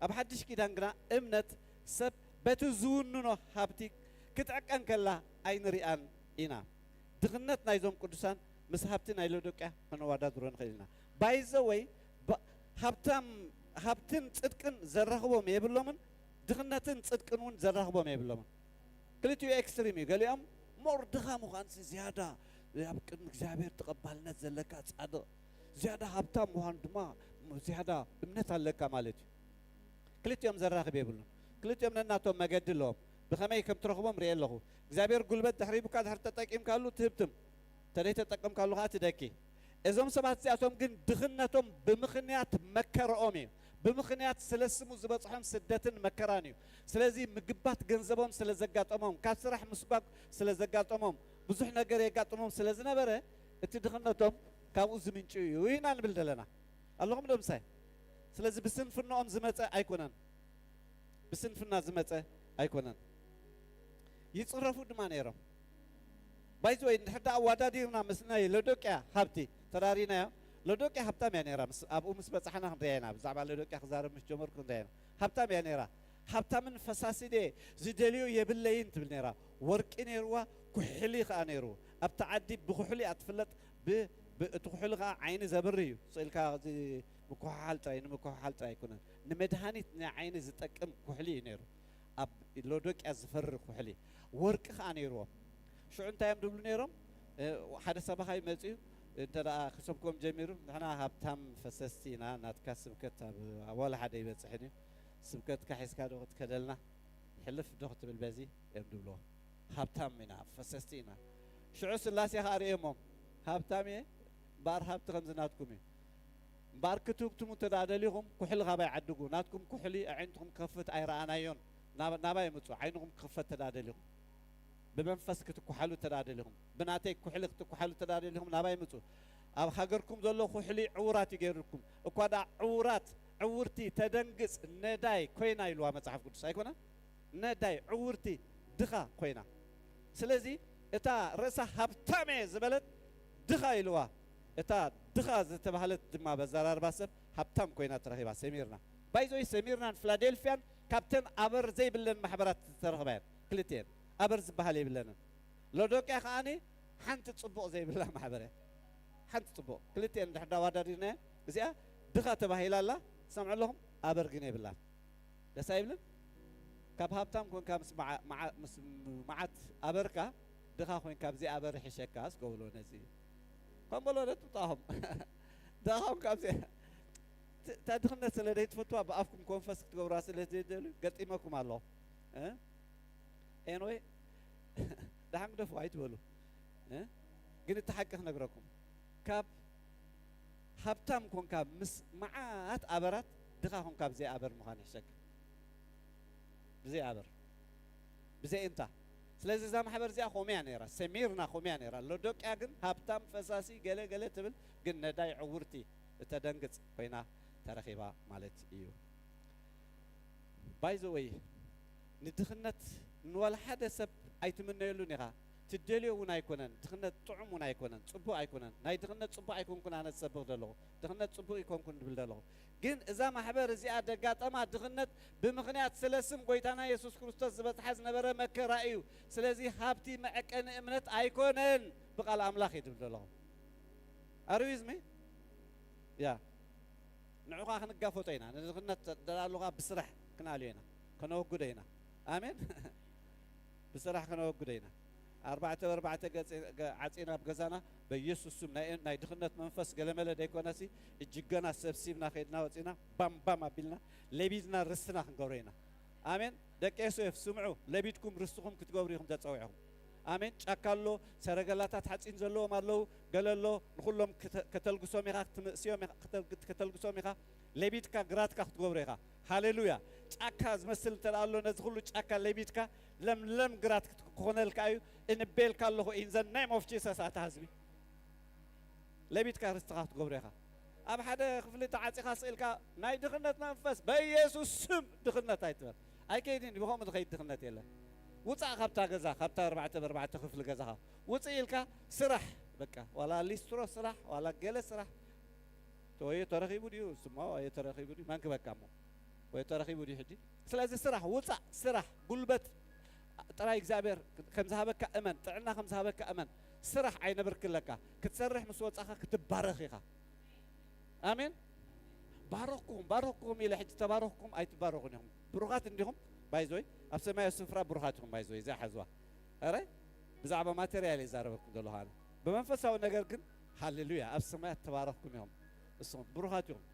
ኣብ ሓድሽ ኪዳን ግና እምነት ሰብ በቲ ዝውንኖ ሃብቲ ክትዕቀን ከላ ኣይንሪኣን ኢና። ድኽነት ናይዞም ቅዱሳን ምስ ሃብቲ ናይ ሎዶቅያ ከነወዳድሮ ንኽእል ኢና። ባይዘወይ፣ ሃብታም፣ ሃብትን ጽድቅን ዘራኽቦም የብሎምን፣ ድኽነትን ጽድቅን እውን ዘራኽቦም የብሎምን። ክልቲኡ ኤክስትሪም እዩ። ገሊኦም ሞር ድኻ ምዃንሲ ዝያዳ ኣብ ቅድሚ እግዚኣብሔር ተቐባልነት ዘለካ ጻድቕ፣ ዝያዳ ሃብታም ምዃን ድማ ዝያዳ እምነት ኣለካ ማለት እዩ። ክልቲኦም ዘራኽብ የብሉን። ክልቲኦም ነናቶም መገዲ ኣለዎም። ብኸመይ ከም ትረኽቦም ርእየ ኣለኹ። እግዚኣብሔር ጉልበት ድሕሪ ሂቡካ ድሕሪ ተጠቂምካሉ ትህብትም፣ ተደይ ተጠቀምካሉ ኸዓ ትደኪ። እዞም ሰባት እዚኣቶም ግን ድኽነቶም ብምኽንያት መከረኦም እዩ። ብምኽንያት ስለ ስሙ ዝበጽሖም ስደትን መከራን እዩ። ስለዚ ምግባት ገንዘቦም ስለ ዘጋጠሞም፣ ካብ ስራሕ ምስጓግ ስለ ዘጋጠሞም፣ ብዙሕ ነገር የጋጥሞም ስለ ዝነበረ፣ እቲ ድኽነቶም ካብኡ ዝምንጩ እዩ ኢና ንብል ዘለና። ኣለኹም ዶ ምሳይ? ስለዚ ብስንፍናኦም ዝመጸ ኣይኮነን። ብስንፍና ዝመጸ ኣይኮነን። ይጽረፉ ድማ ነይሮም። ባይዘወይ እንድሕር ደኣ ኣዋዳዲርና ምስ ናይ ሎዶቅያ ሃብቲ ተራሪናዮ። ሎዶቅያ ሃብታም እያ ነይራ። ምስ ኣብኡ ምስ በጻሕና ክንሪኣ ኢና። ብዛዕባ ሎዶቅያ ክዛረብ ምስ ጀመርኩ ክንሪኣ ኢና። ሃብታም እያ ነይራ። ሃብታምን ፈሳሲ ድየ ዝደልዮ የብለይን ትብል ነይራ። ወርቂ ነይርዋ፣ ኩሕሊ ከኣ ነይሩ። ኣብቲ ዓዲ ብኩሕሊ እያ ትፍለጥ። ብ- ብ- እቲ ኩሕሊ ከኣ ዓይኒ ዘብሪ እዩ። ስኢልካ እዚ ምኩሕሓል ጥራይ፣ ንምኩሕሓል ጥራይ ኣይኮነን። ንመድሃኒት ናይ ዓይኒ ዝጠቅም ኩሕሊ እዩ ነይሩ። ኣብ ሎዶቅያ ዝፈሪ ኩሕሊ። ወርቂ ከኣ ነይርዎም። ሽዑ እንታይ እዮም ድብሉ ነይሮም? እ፣ ሓደ ሰባኻይ መጺኡ እንተ ደኣ ክሰብኮም ጀሚሩ፣ "ንሕና ሃብታም ፈሰስቲ ኢና፣ ናትካ ስብከት ኣብ፣ ኣብ ዋላ ሓደ ይበጽሕን እዩ። ስብከትካ ሒዝካ ዶ ክትከደልና? ሕልፍ ዶ ክትብል በዚ?" እዮም ድብልዎ። "ሃብታም ኢና፣ ፈሰስቲ ኢና።" ሽዑ ስላሴ ከኣ ርእዮሞም፣ "ሃብታም እየ፣ እምበኣር ሃብቲ ከምዚ ናትኩም እዩ። እምበኣር ክትህብትሙ እንተ ደኣ ደሊኹም፣ ኩሕሊ ካባይ ዓድጉ። ናትኩም ኩሕሊ ኣዒንትኹም ክኸፍት ኣይረኣናዮን። ናብ-፣ ናባይ ምጹ፣ ዓይንኹም ክኽፈት እንተ ደኣ ደሊኹም። ብመንፈስ ክትኩሓሉ እንተ ደኣ ደሊኹም፣ ብናተይ ኩሕሊ ክትኩሓሉ እንተ ደኣ ደሊኹም፣ ናባይ ምጹ። ኣብ ሃገርኩም ዘሎ ኩሕሊ ዕዉራት እዩ ገይሩልኩም። እኳ ደኣ ዕዉራት፣ ዕውርቲ፣ ተደንግጽ፣ ነዳይ ኮይና" ኢልዋ መጽሓፍ ቅዱስ። ኣይኮነን? ነዳይ፣ ዕውርቲ፣ ድኻ ኮይና። ስለዚ እታ ርእሳ ሃብታም እየ ዝበለት ድኻ ኢልዋ። እታ ድኻ ዝተባህለት ድማ በዘራርባ ሰብ ሃብታም ኮይና ተረኺባ። ሰሚርና፣ ባይዞይ፣ ሰሚርናን ፊላዴልፊያን ካብተን ኣበር ዘይብለን ማሕበራት ዝተረኽባ እየን። ክልቲኤን ኣበር ዝበሃል የብለንን። ሎዶቅያ ከዓኒ ሓንቲ ጽቡቕ ዘይብላ ማሕበር እያ። ሓንቲ ጽቡቕ፣ ክልቲኤን እንድሕር ዳዋዳዲርናየን፣ እዚኣ ድኻ ተባሂላ ኣላ። ትሰምዑ ኣለኹም? ኣበር ግን የብላን። ደስ ኣይብልን? ካብ ሃብታም ኮንካ ምስ መዓ-፣ መዓ-፣ ምስ መዓት ኣበርካ፣ ድኻ ኮንካ ብዘይ ኣበር ይሕሸካ፣ እስከ በሎ ነዚ። ከም በሎ ነጥብጣኹም። ድኻ ኮንካ ብዘይ፣ ት-፣ እታ ድኽነት ስለ ዘይትፈትዋ፣ ብኣፍኩም ኮንፈስ ክትገብሩዋ ስለ ዘይደልዩ፣ ገጢመኩም ኣለኹ። እ? ኤንወይ፣ ደሓን ግደፉ ኣይትበሉ። እ? ግን እቲ ሓቂ ክነግረኩም። ካብ ሃብታም ኮንካ ምስ መዓት ኣበራት፣ ድኻ ኮንካ ብዘይ ኣበር ምዃን ይሕሸካ። ብዘይ ኣበር። ብዘይ እንታ። ስለዚ እዛ ማሕበር እዚኣ ከምኡ እያ ነይራ። ሰሚርና ከምኡ እያ ነይራ። ሎዶቅያ ግን ሃብታም ፈሳሲ ገለ ገለ ትብል፣ ግን ነዳይ ዕውርቲ እተደንግጽ ኮይና ተረኺባ ማለት እዩ። ባይ ዘ ወይ፣ ንድኽነት ንዋላ ሓደ ሰብ ኣይትምነየሉን ኢኻ። ትደልዮ እውን ኣይኮነን። ድኽነት ጥዑም እውን ኣይኮነን፣ ጽቡቕ ኣይኮነን። ናይ ድኽነት ጽቡቕ ኣይኮንኩን ኣነ ዝሰብኽ ዘለኹ። ድኽነት ጽቡቕ ኣይኮንኩን ዝብል ዘለኹ። ግን እዛ ማሕበር እዚኣ ደጋጠማ ድኽነት ብምኽንያት ስለ ስም ጎይታና የሱስ ክርስቶስ ዝበጽሓ ዝነበረ መከራ እዩ። ስለዚ ሃብቲ መዐቀኒ እምነት ኣይኮነን፣ ብቓል ኣምላኽ እዩ ዝብል ዘለኹ። ኣርዊዝሚ ያ ንዑኻ ክንጋፈጦ ኢና። ንድኽነት ደላሉኻ ብስራሕ ክንኣልዮ ኢና፣ ከነወግዶ ኢና። ኣሜን። ብስራሕ ከነወግዶ ኢና። ኣርባዕተ ብኣርባዕተ ገጽ ገ-፣ ዓጺና ኣብ ገዛና በኢየሱስ ስም ናይ፣ ናይ ድኽነት መንፈስ ገለመለ ደይኮነሲ እጅገና ሰብሲብና ከይድና ወጺና ባምባም ኣቢልና ለቢድና ርስትና ክንገብሮ ኢና። ኣሜን። ደቂ ኤስኤፍ ስምዑ፣ ለቢድኩም ርስትኹም ክትገብሩ ኢኹም ተጸዊዕኹም። ኣሜን። ጫካ ኣሎ፣ ሰረገላታት ሓጺን ዘለዎም ኣለዉ፣ ገለ ኣሎ፣ ንኹሎም ክተ-፣ ከተልግሶም ኢኻ፣ ክትምእስዮም ኢኻ፣ ከተል-፣ ከተልግሶም ኢኻ፣ ለቢድካ ግራትካ ክትገብሮ ኢኻ። ሃሌሉያ። ጫካ ዝመስል እንተ ደኣ ኣሎ፣ ነዚ ኩሉ ጫካ ለቢድካ ለምለም ግራት ክት-፣ ክኾነልካ እዩ። እንቤልካ ኣለኹ፣ in the name of Jesus፣ ኣታ ህዝቢ። ለቢድካ ርስትኻ ክትገብሮ ኢኻ። ኣብ ሓደ ክፍሊ ተዓጺኻ ስኢልካ፣ ናይ ድኽነት መንፈስ፣ በኢየሱስ ስም ድኽነት ኣይትበል። ኣይከይድን እዩ፣ ብኸምኡ ዝኸይድ ድኽነት የለን። ውጻእ ካብታ ገዛ፣ ካብታ ኣርባዕተ ብኣርባዕተ ክፍሊ ገዛኻ። ውጽእ ኢልካ ስራሕ፣ በቃ፣ ዋላ ሊስትሮ ስራሕ፣ ዋላ ገለ ስራሕ። ወይ ተረኺቡ ድዩ? ስማ ወይ ተረኺቡ ድዩ? መን ክበካ እሞ? ወይ ተረኺቡ ድዩ ሕጂ? ስለዚ ስራሕ፣ ውጻእ፣ ስራሕ፣ ጉልበት ጥራይ እግዚኣብሔር ከም ዝሃበካ እመን፣ ጥዕና ከም ዝሃበካ እመን። ስራሕ ኣይነብርክለካ። ክትሰርሕ ምስ ወጻኻ ክትባረኽ ኢኻ። ኣሜን። ባረኽኩም፣ ባረኽኩም ኢለ ሕጂ ተባረኽኩም ኣይትባረኹን ኢኹም። ብሩኻት እንዲኹም፣ ባይዞይ፣ ኣብ ሰማያዊ ስፍራ ብሩኻት ኢኹም፣ ባይዞይ፣ እዚኣ ሓዝዋ። ኣረ፣ ብዛዕባ ማቴርያል ይዛረበኩም ዘለኹ ኣነ። ብመንፈሳዊ ነገር ግን፣ ሃሌሉያ፣ ኣብ ሰማያት ተባረኽኩም ኢኹም። እሱኹም ብሩኻት ኢኹም።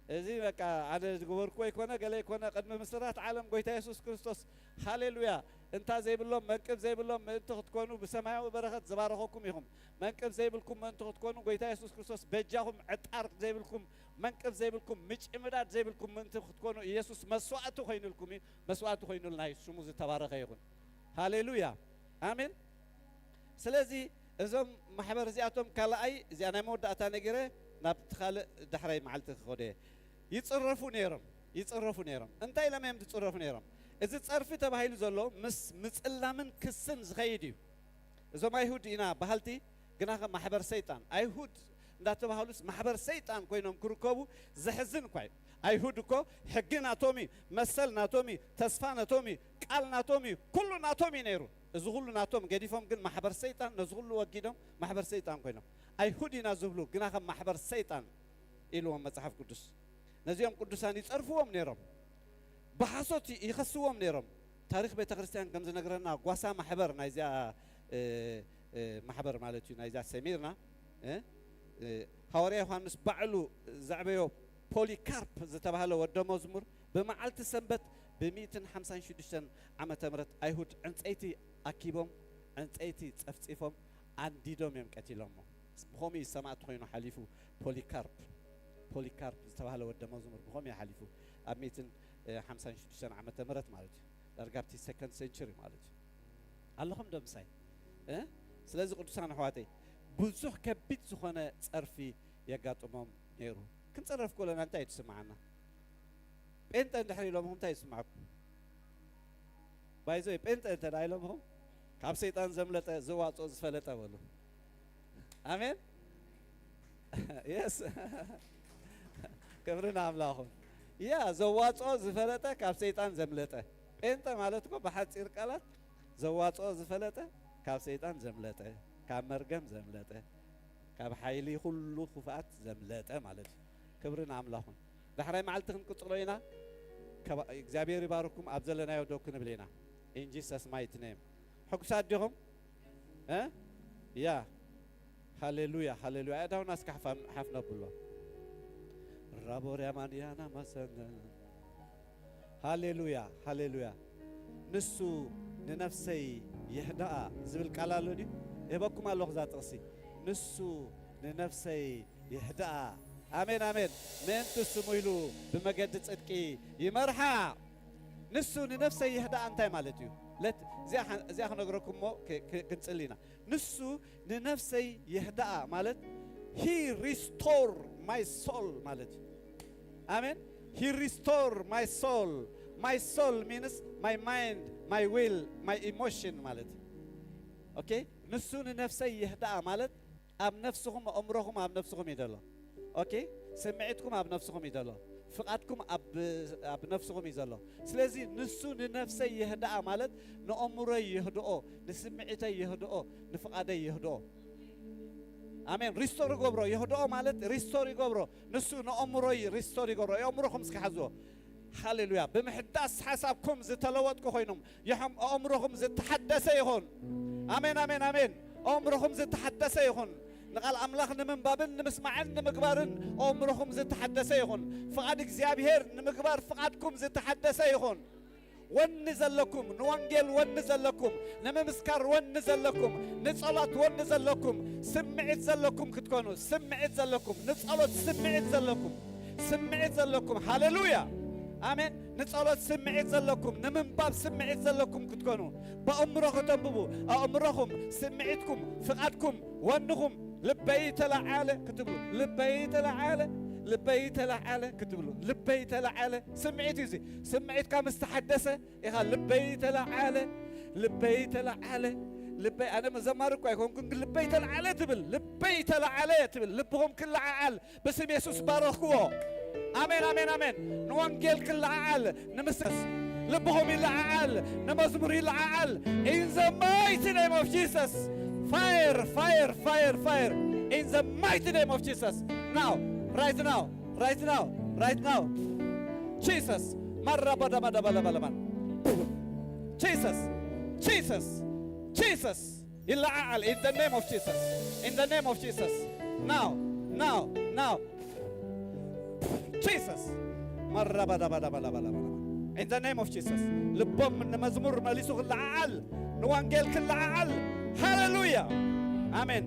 እዚ በቃ ኣነ ዝገበርኩዎ ኣይኮነ፣ ገለ ኣይኮነ፣ ቅድሚ ምስራት ዓለም ጎይታ የሱስ ክርስቶስ፣ ሃሌሉያ፣ እንታ ዘይብሎም፣ መንቅብ ዘይብሎም ምእንቲ ክትኮኑ፣ ብሰማያዊ በረኸት ዝባረኸኩም ኢኹም። መንቅብ ዘይብልኩም ምእንቲ ክትኮኑ፣ ጎይታ የሱስ ክርስቶስ በጃኹም፣ ዕጣር ዘይብልኩም፣ መንቅብ ዘይብልኩም፣ ምጭምዳድ ዘይብልኩም ምእንቲ ክትኮኑ፣ ኢየሱስ መስዋእቲ ኮይኑልኩም እዩ። መስዋእቲ ኮይኑልና እዩ። ሽሙ ዝተባረኸ ይኹን። ሃሌሉያ። ኣሜን። ስለዚ እዞም ማሕበር እዚኣቶም ካልኣይ፣ እዚኣ ናይ መወዳእታ ነጊረ ናብቲ ካልእ ዳሕራይ መዓልቲ ክኸዶ እየ። ይጽረፉ ነይሮም፣ ይጽረፉ ነይሮም። እንታይ ኢሎም እዮም ዝጽረፉ ነይሮም? እዚ ጸርፊ ተባሂሉ ዘሎ ምስ ምጽላምን ክስን ዝኸይድ እዩ። እዞም ኣይሁድ ኢና በሃልቲ ግና ከም ማሕበር ሰይጣን፣ ኣይሁድ እንዳተባሃሉስ ማሕበር ሰይጣን ኮይኖም ክርከቡ ዘሕዝን እኳ እዩ። ኣይሁድ እኮ ሕጊ ናቶም እዩ፣ መሰል ናቶም እዩ፣ ተስፋ ናቶም እዩ፣ ቃል ናቶም እዩ፣ ኩሉ ናቶም እዩ ነይሩ። እዚ ኩሉ ናቶም ገዲፎም ግን ማሕበር ሰይጣን ነዚ ኩሉ ወጊዶም ማሕበር ሰይጣን ኮይኖም። ኣይሁድ ኢና ዝብሉ ግና ከም ማሕበር ሰይጣን ኢልዎም መጽሓፍ ቅዱስ። ነዚኦም ቅዱሳን ይጸርፍዎም ነይሮም፣ ብሓሶት ይኸስዎም ነይሮም። ታሪኽ ቤተ ክርስቲያን ከም ዝነግረና ጓሳ ማሕበር ናይዚኣ እ፣ እ፣ ማሕበር ማለት እዩ፣ ናይዛ ሰሚርና እ፣ እ፣ ሃዋርያ ዮሃንስ ባዕሉ ዘዕበዮ ፖሊካርፕ ዝተባህለ ወደ መዝሙር ብመዓልቲ ሰንበት ብ ሚእትን ሓምሳን ሽዱሽተን ዓመተ ምህረት ኣይሁድ ዕንፀይቲ ኣኪቦም ዕንፀይቲ ፀፍፂፎም ኣንዲዶም እዮም ቀቲሎሞ። ብኸምኡ እዩ ሰማእቲ ኮይኑ ሓሊፉ ፖሊካርፕ። ፖሊካርፕ ዝተባህለ ወደ መዝሙር ብኸምኡ እዩ ሓሊፉ ኣብ ሚእትን ሓምሳን ሽዱሽተን ዓመተ ምህረት ማለት እዩ። ዳርጋ ኣብቲ ሰከንድ ሴንቸሪ ማለት እዩ። ኣለኹም ዶ ምሳይ እ ስለዚ ቅዱሳን ኣሕዋተይ ብዙሕ ከቢድ ዝኾነ ፀርፊ የጋጥሞም ነይሩ። ክንፅረፍ ከለና እንታይ እዩ ዝስምዓና? ጴንጠ እንድሕር ኢሎምኹም እንታይ ይስምዓኩም? ባይዞ ጴንጠ እንተ ኢሎምኹም ካብ ሰይጣን ዘምለጠ ዘዋፅኦ ዝፈለጠ በሉ። ኣሜን። የስ ክብሪ ንኣምላኹ። ያ ዘዋፅኦ ዝፈለጠ ካብ ሰይጣን ዘምለጠ። ጴንጠ ማለት እኮ ብሓፂር ቃላት ዘዋፅኦ ዝፈለጠ ካብ ሰይጣን ዘምለጠ፣ ካብ መርገም ዘምለጠ፣ ካብ ሓይሊ ኩሉ ክፍኣት ዘምለጠ ማለት እዩ። ክብሪ ንኣምላኹን። ዳሕራይ መዓልቲ ክንቅፅሎ ኢና። ከባ- እግዚኣብሔር ይባርኩም። ኣብ ዘለናዮ ደው ክንብል ኢና። In Jesus mighty name። ሕጉሳት ዲኹም? እ? ያ ሃሌሉያ ሃሌሉያ። ኣእዳውና እስከ ሓፍ ነብሎ። ራቦርያ ማንያና ማሰነ ሃሌሉያ ሃሌሉያ። ንሱ ንነፍሰይ ይሕዳኣ ዝብል ቃል ኣሎ ድዩ? እህበኩም ኣለኹ እዛ ጥቕሲ። ንሱ ንነፍሰይ ይሕዳኣ። ኣሜን ኣሜን። ምእንቲ ስሙ ኢሉ ብመገዲ ጽድቂ ይመርሓ። ንሱ ንነፍሰይ ይሕዳኣ እንታይ ማለት እዩ? ለት እዚኣ ኸ- እዚኣ ክነግረኩም እሞ ክ- ክ- ክንጽሊ ኢና። ንሱ ንነፍሰይ ይሕዳኣ ማለት he restore my soul ማለት እዩ። ኣሜን። He restore my soul. My soul means my mind, my will, my emotion ማለት እዩ። ኦኬ። ንሱ ንነፍሰይ ይሕዳኣ ማለት ኣብ ነፍስኹም ኣእምሮኹም ኣብ ነፍስኹም እዩ ዘሎ። ኦኬ። ስምዒትኩም ኣብ ነፍስኹም እዩ ዘሎ። ፍቓድኩም ኣብ ኣብ ነፍስኹም እዩ ዘሎ። ስለዚ ንሱ ንነፍሰይ ይህድኣ ማለት ንኣእምሮይ ይህድኦ፣ ንስምዒተይ ይህድኦ፣ ንፍቓደይ ይህድኦ። ኣሜን። ሪስቶር ይገብሮ። ይህድኦ ማለት ሪስቶር ይገብሮ። ንሱ ንኣእምሮይ ሪስቶር ይገብሮ። የኣእምሮኹም እስኪ ሓዝዎ። ሃሌሉያ። ብምሕዳስ ሓሳብኩም ዝተለወጥኩ ኮይኖም ይሖም ኣእምሮኹም ዝተሓደሰ ይኹን። ኣሜን ኣሜን ኣሜን። ኣእምሮኹም ዝተሓደሰ ይኹን። ንቓል ኣምላኽ ንምንባብን ንምስማዕን ንምግባርን ኣእምሮኹም ዝተሓደሰ ይኹን። ፍቓድ እግዚኣብሔር ንምግባር ፍቓድኩም ዝተሓደሰ ይኹን። ወኒ ዘለኩም፣ ንወንጌል ወኒ ዘለኩም፣ ንምምስካር ወኒ ዘለኩም፣ ንጸሎት ወኒ ዘለኩም፣ ስምዒት ዘለኩም ክትኮኑ፣ ስምዒት ዘለኩም፣ ንጸሎት ስምዒት ዘለኩም፣ ስምዒት ዘለኩም። ሃሌሉያ። ኣሜን። ንጸሎት ስምዒት ዘለኩም፣ ንምንባብ ስምዒት ዘለኩም ክትኮኑ፣ ብኣእምሮ ከተንብቡ፣ ኣእምሮኹም፣ ስምዒትኩም፣ ፍቓድኩም፣ ወንኹም፣ ልበይ ተለዓለ ክትብሉ፣ ልበይ ተለዓለ፣ ልበይ ተለዓለ ክትብሉ፣ ልበይ ተለዓለ። ስምዒት እዩ እዚ። ስምዒትካ ምስ ተሓደሰ ኢኻ ልበይ ተለዓለ፣ ልበይ ተለዓለ፣ ልበይ፣ ኣነ መዘማሪ እኳ ኣይኮንኩን፣ ግን ልበይ ተለዓለ ትብል፣ ልበይ ተለዓለ ትብል። ልብኹም ክለዓዓል ብስም የሱስ ባረኽዎ። ኣሜን፣ ኣሜን፣ ኣሜን። ንወንጌል ክለዓዓል፣ ንምስስ ልብኹም ይለዓዓል፣ ንመዝሙር ይለዓዓል። In the mighty name of Jesus. Fire, fire, fire, fire. In the mighty name of Jesus. Now, right now, right now, right now. Jesus. ማራባዳባዳባላባላባን። Jesus. Jesus. Jesus. ይለዓዓል። In the name of Jesus. In the name of Jesus. Now, now, now. Jesus. ማራባዳባዳባላባላባላ። In the name of Jesus. ልቦም ንመዝሙር መሊሱ ክለዓዓል፣ ንወንጌል ክለዓዓል። ሃሌሉያ። ኣሜን።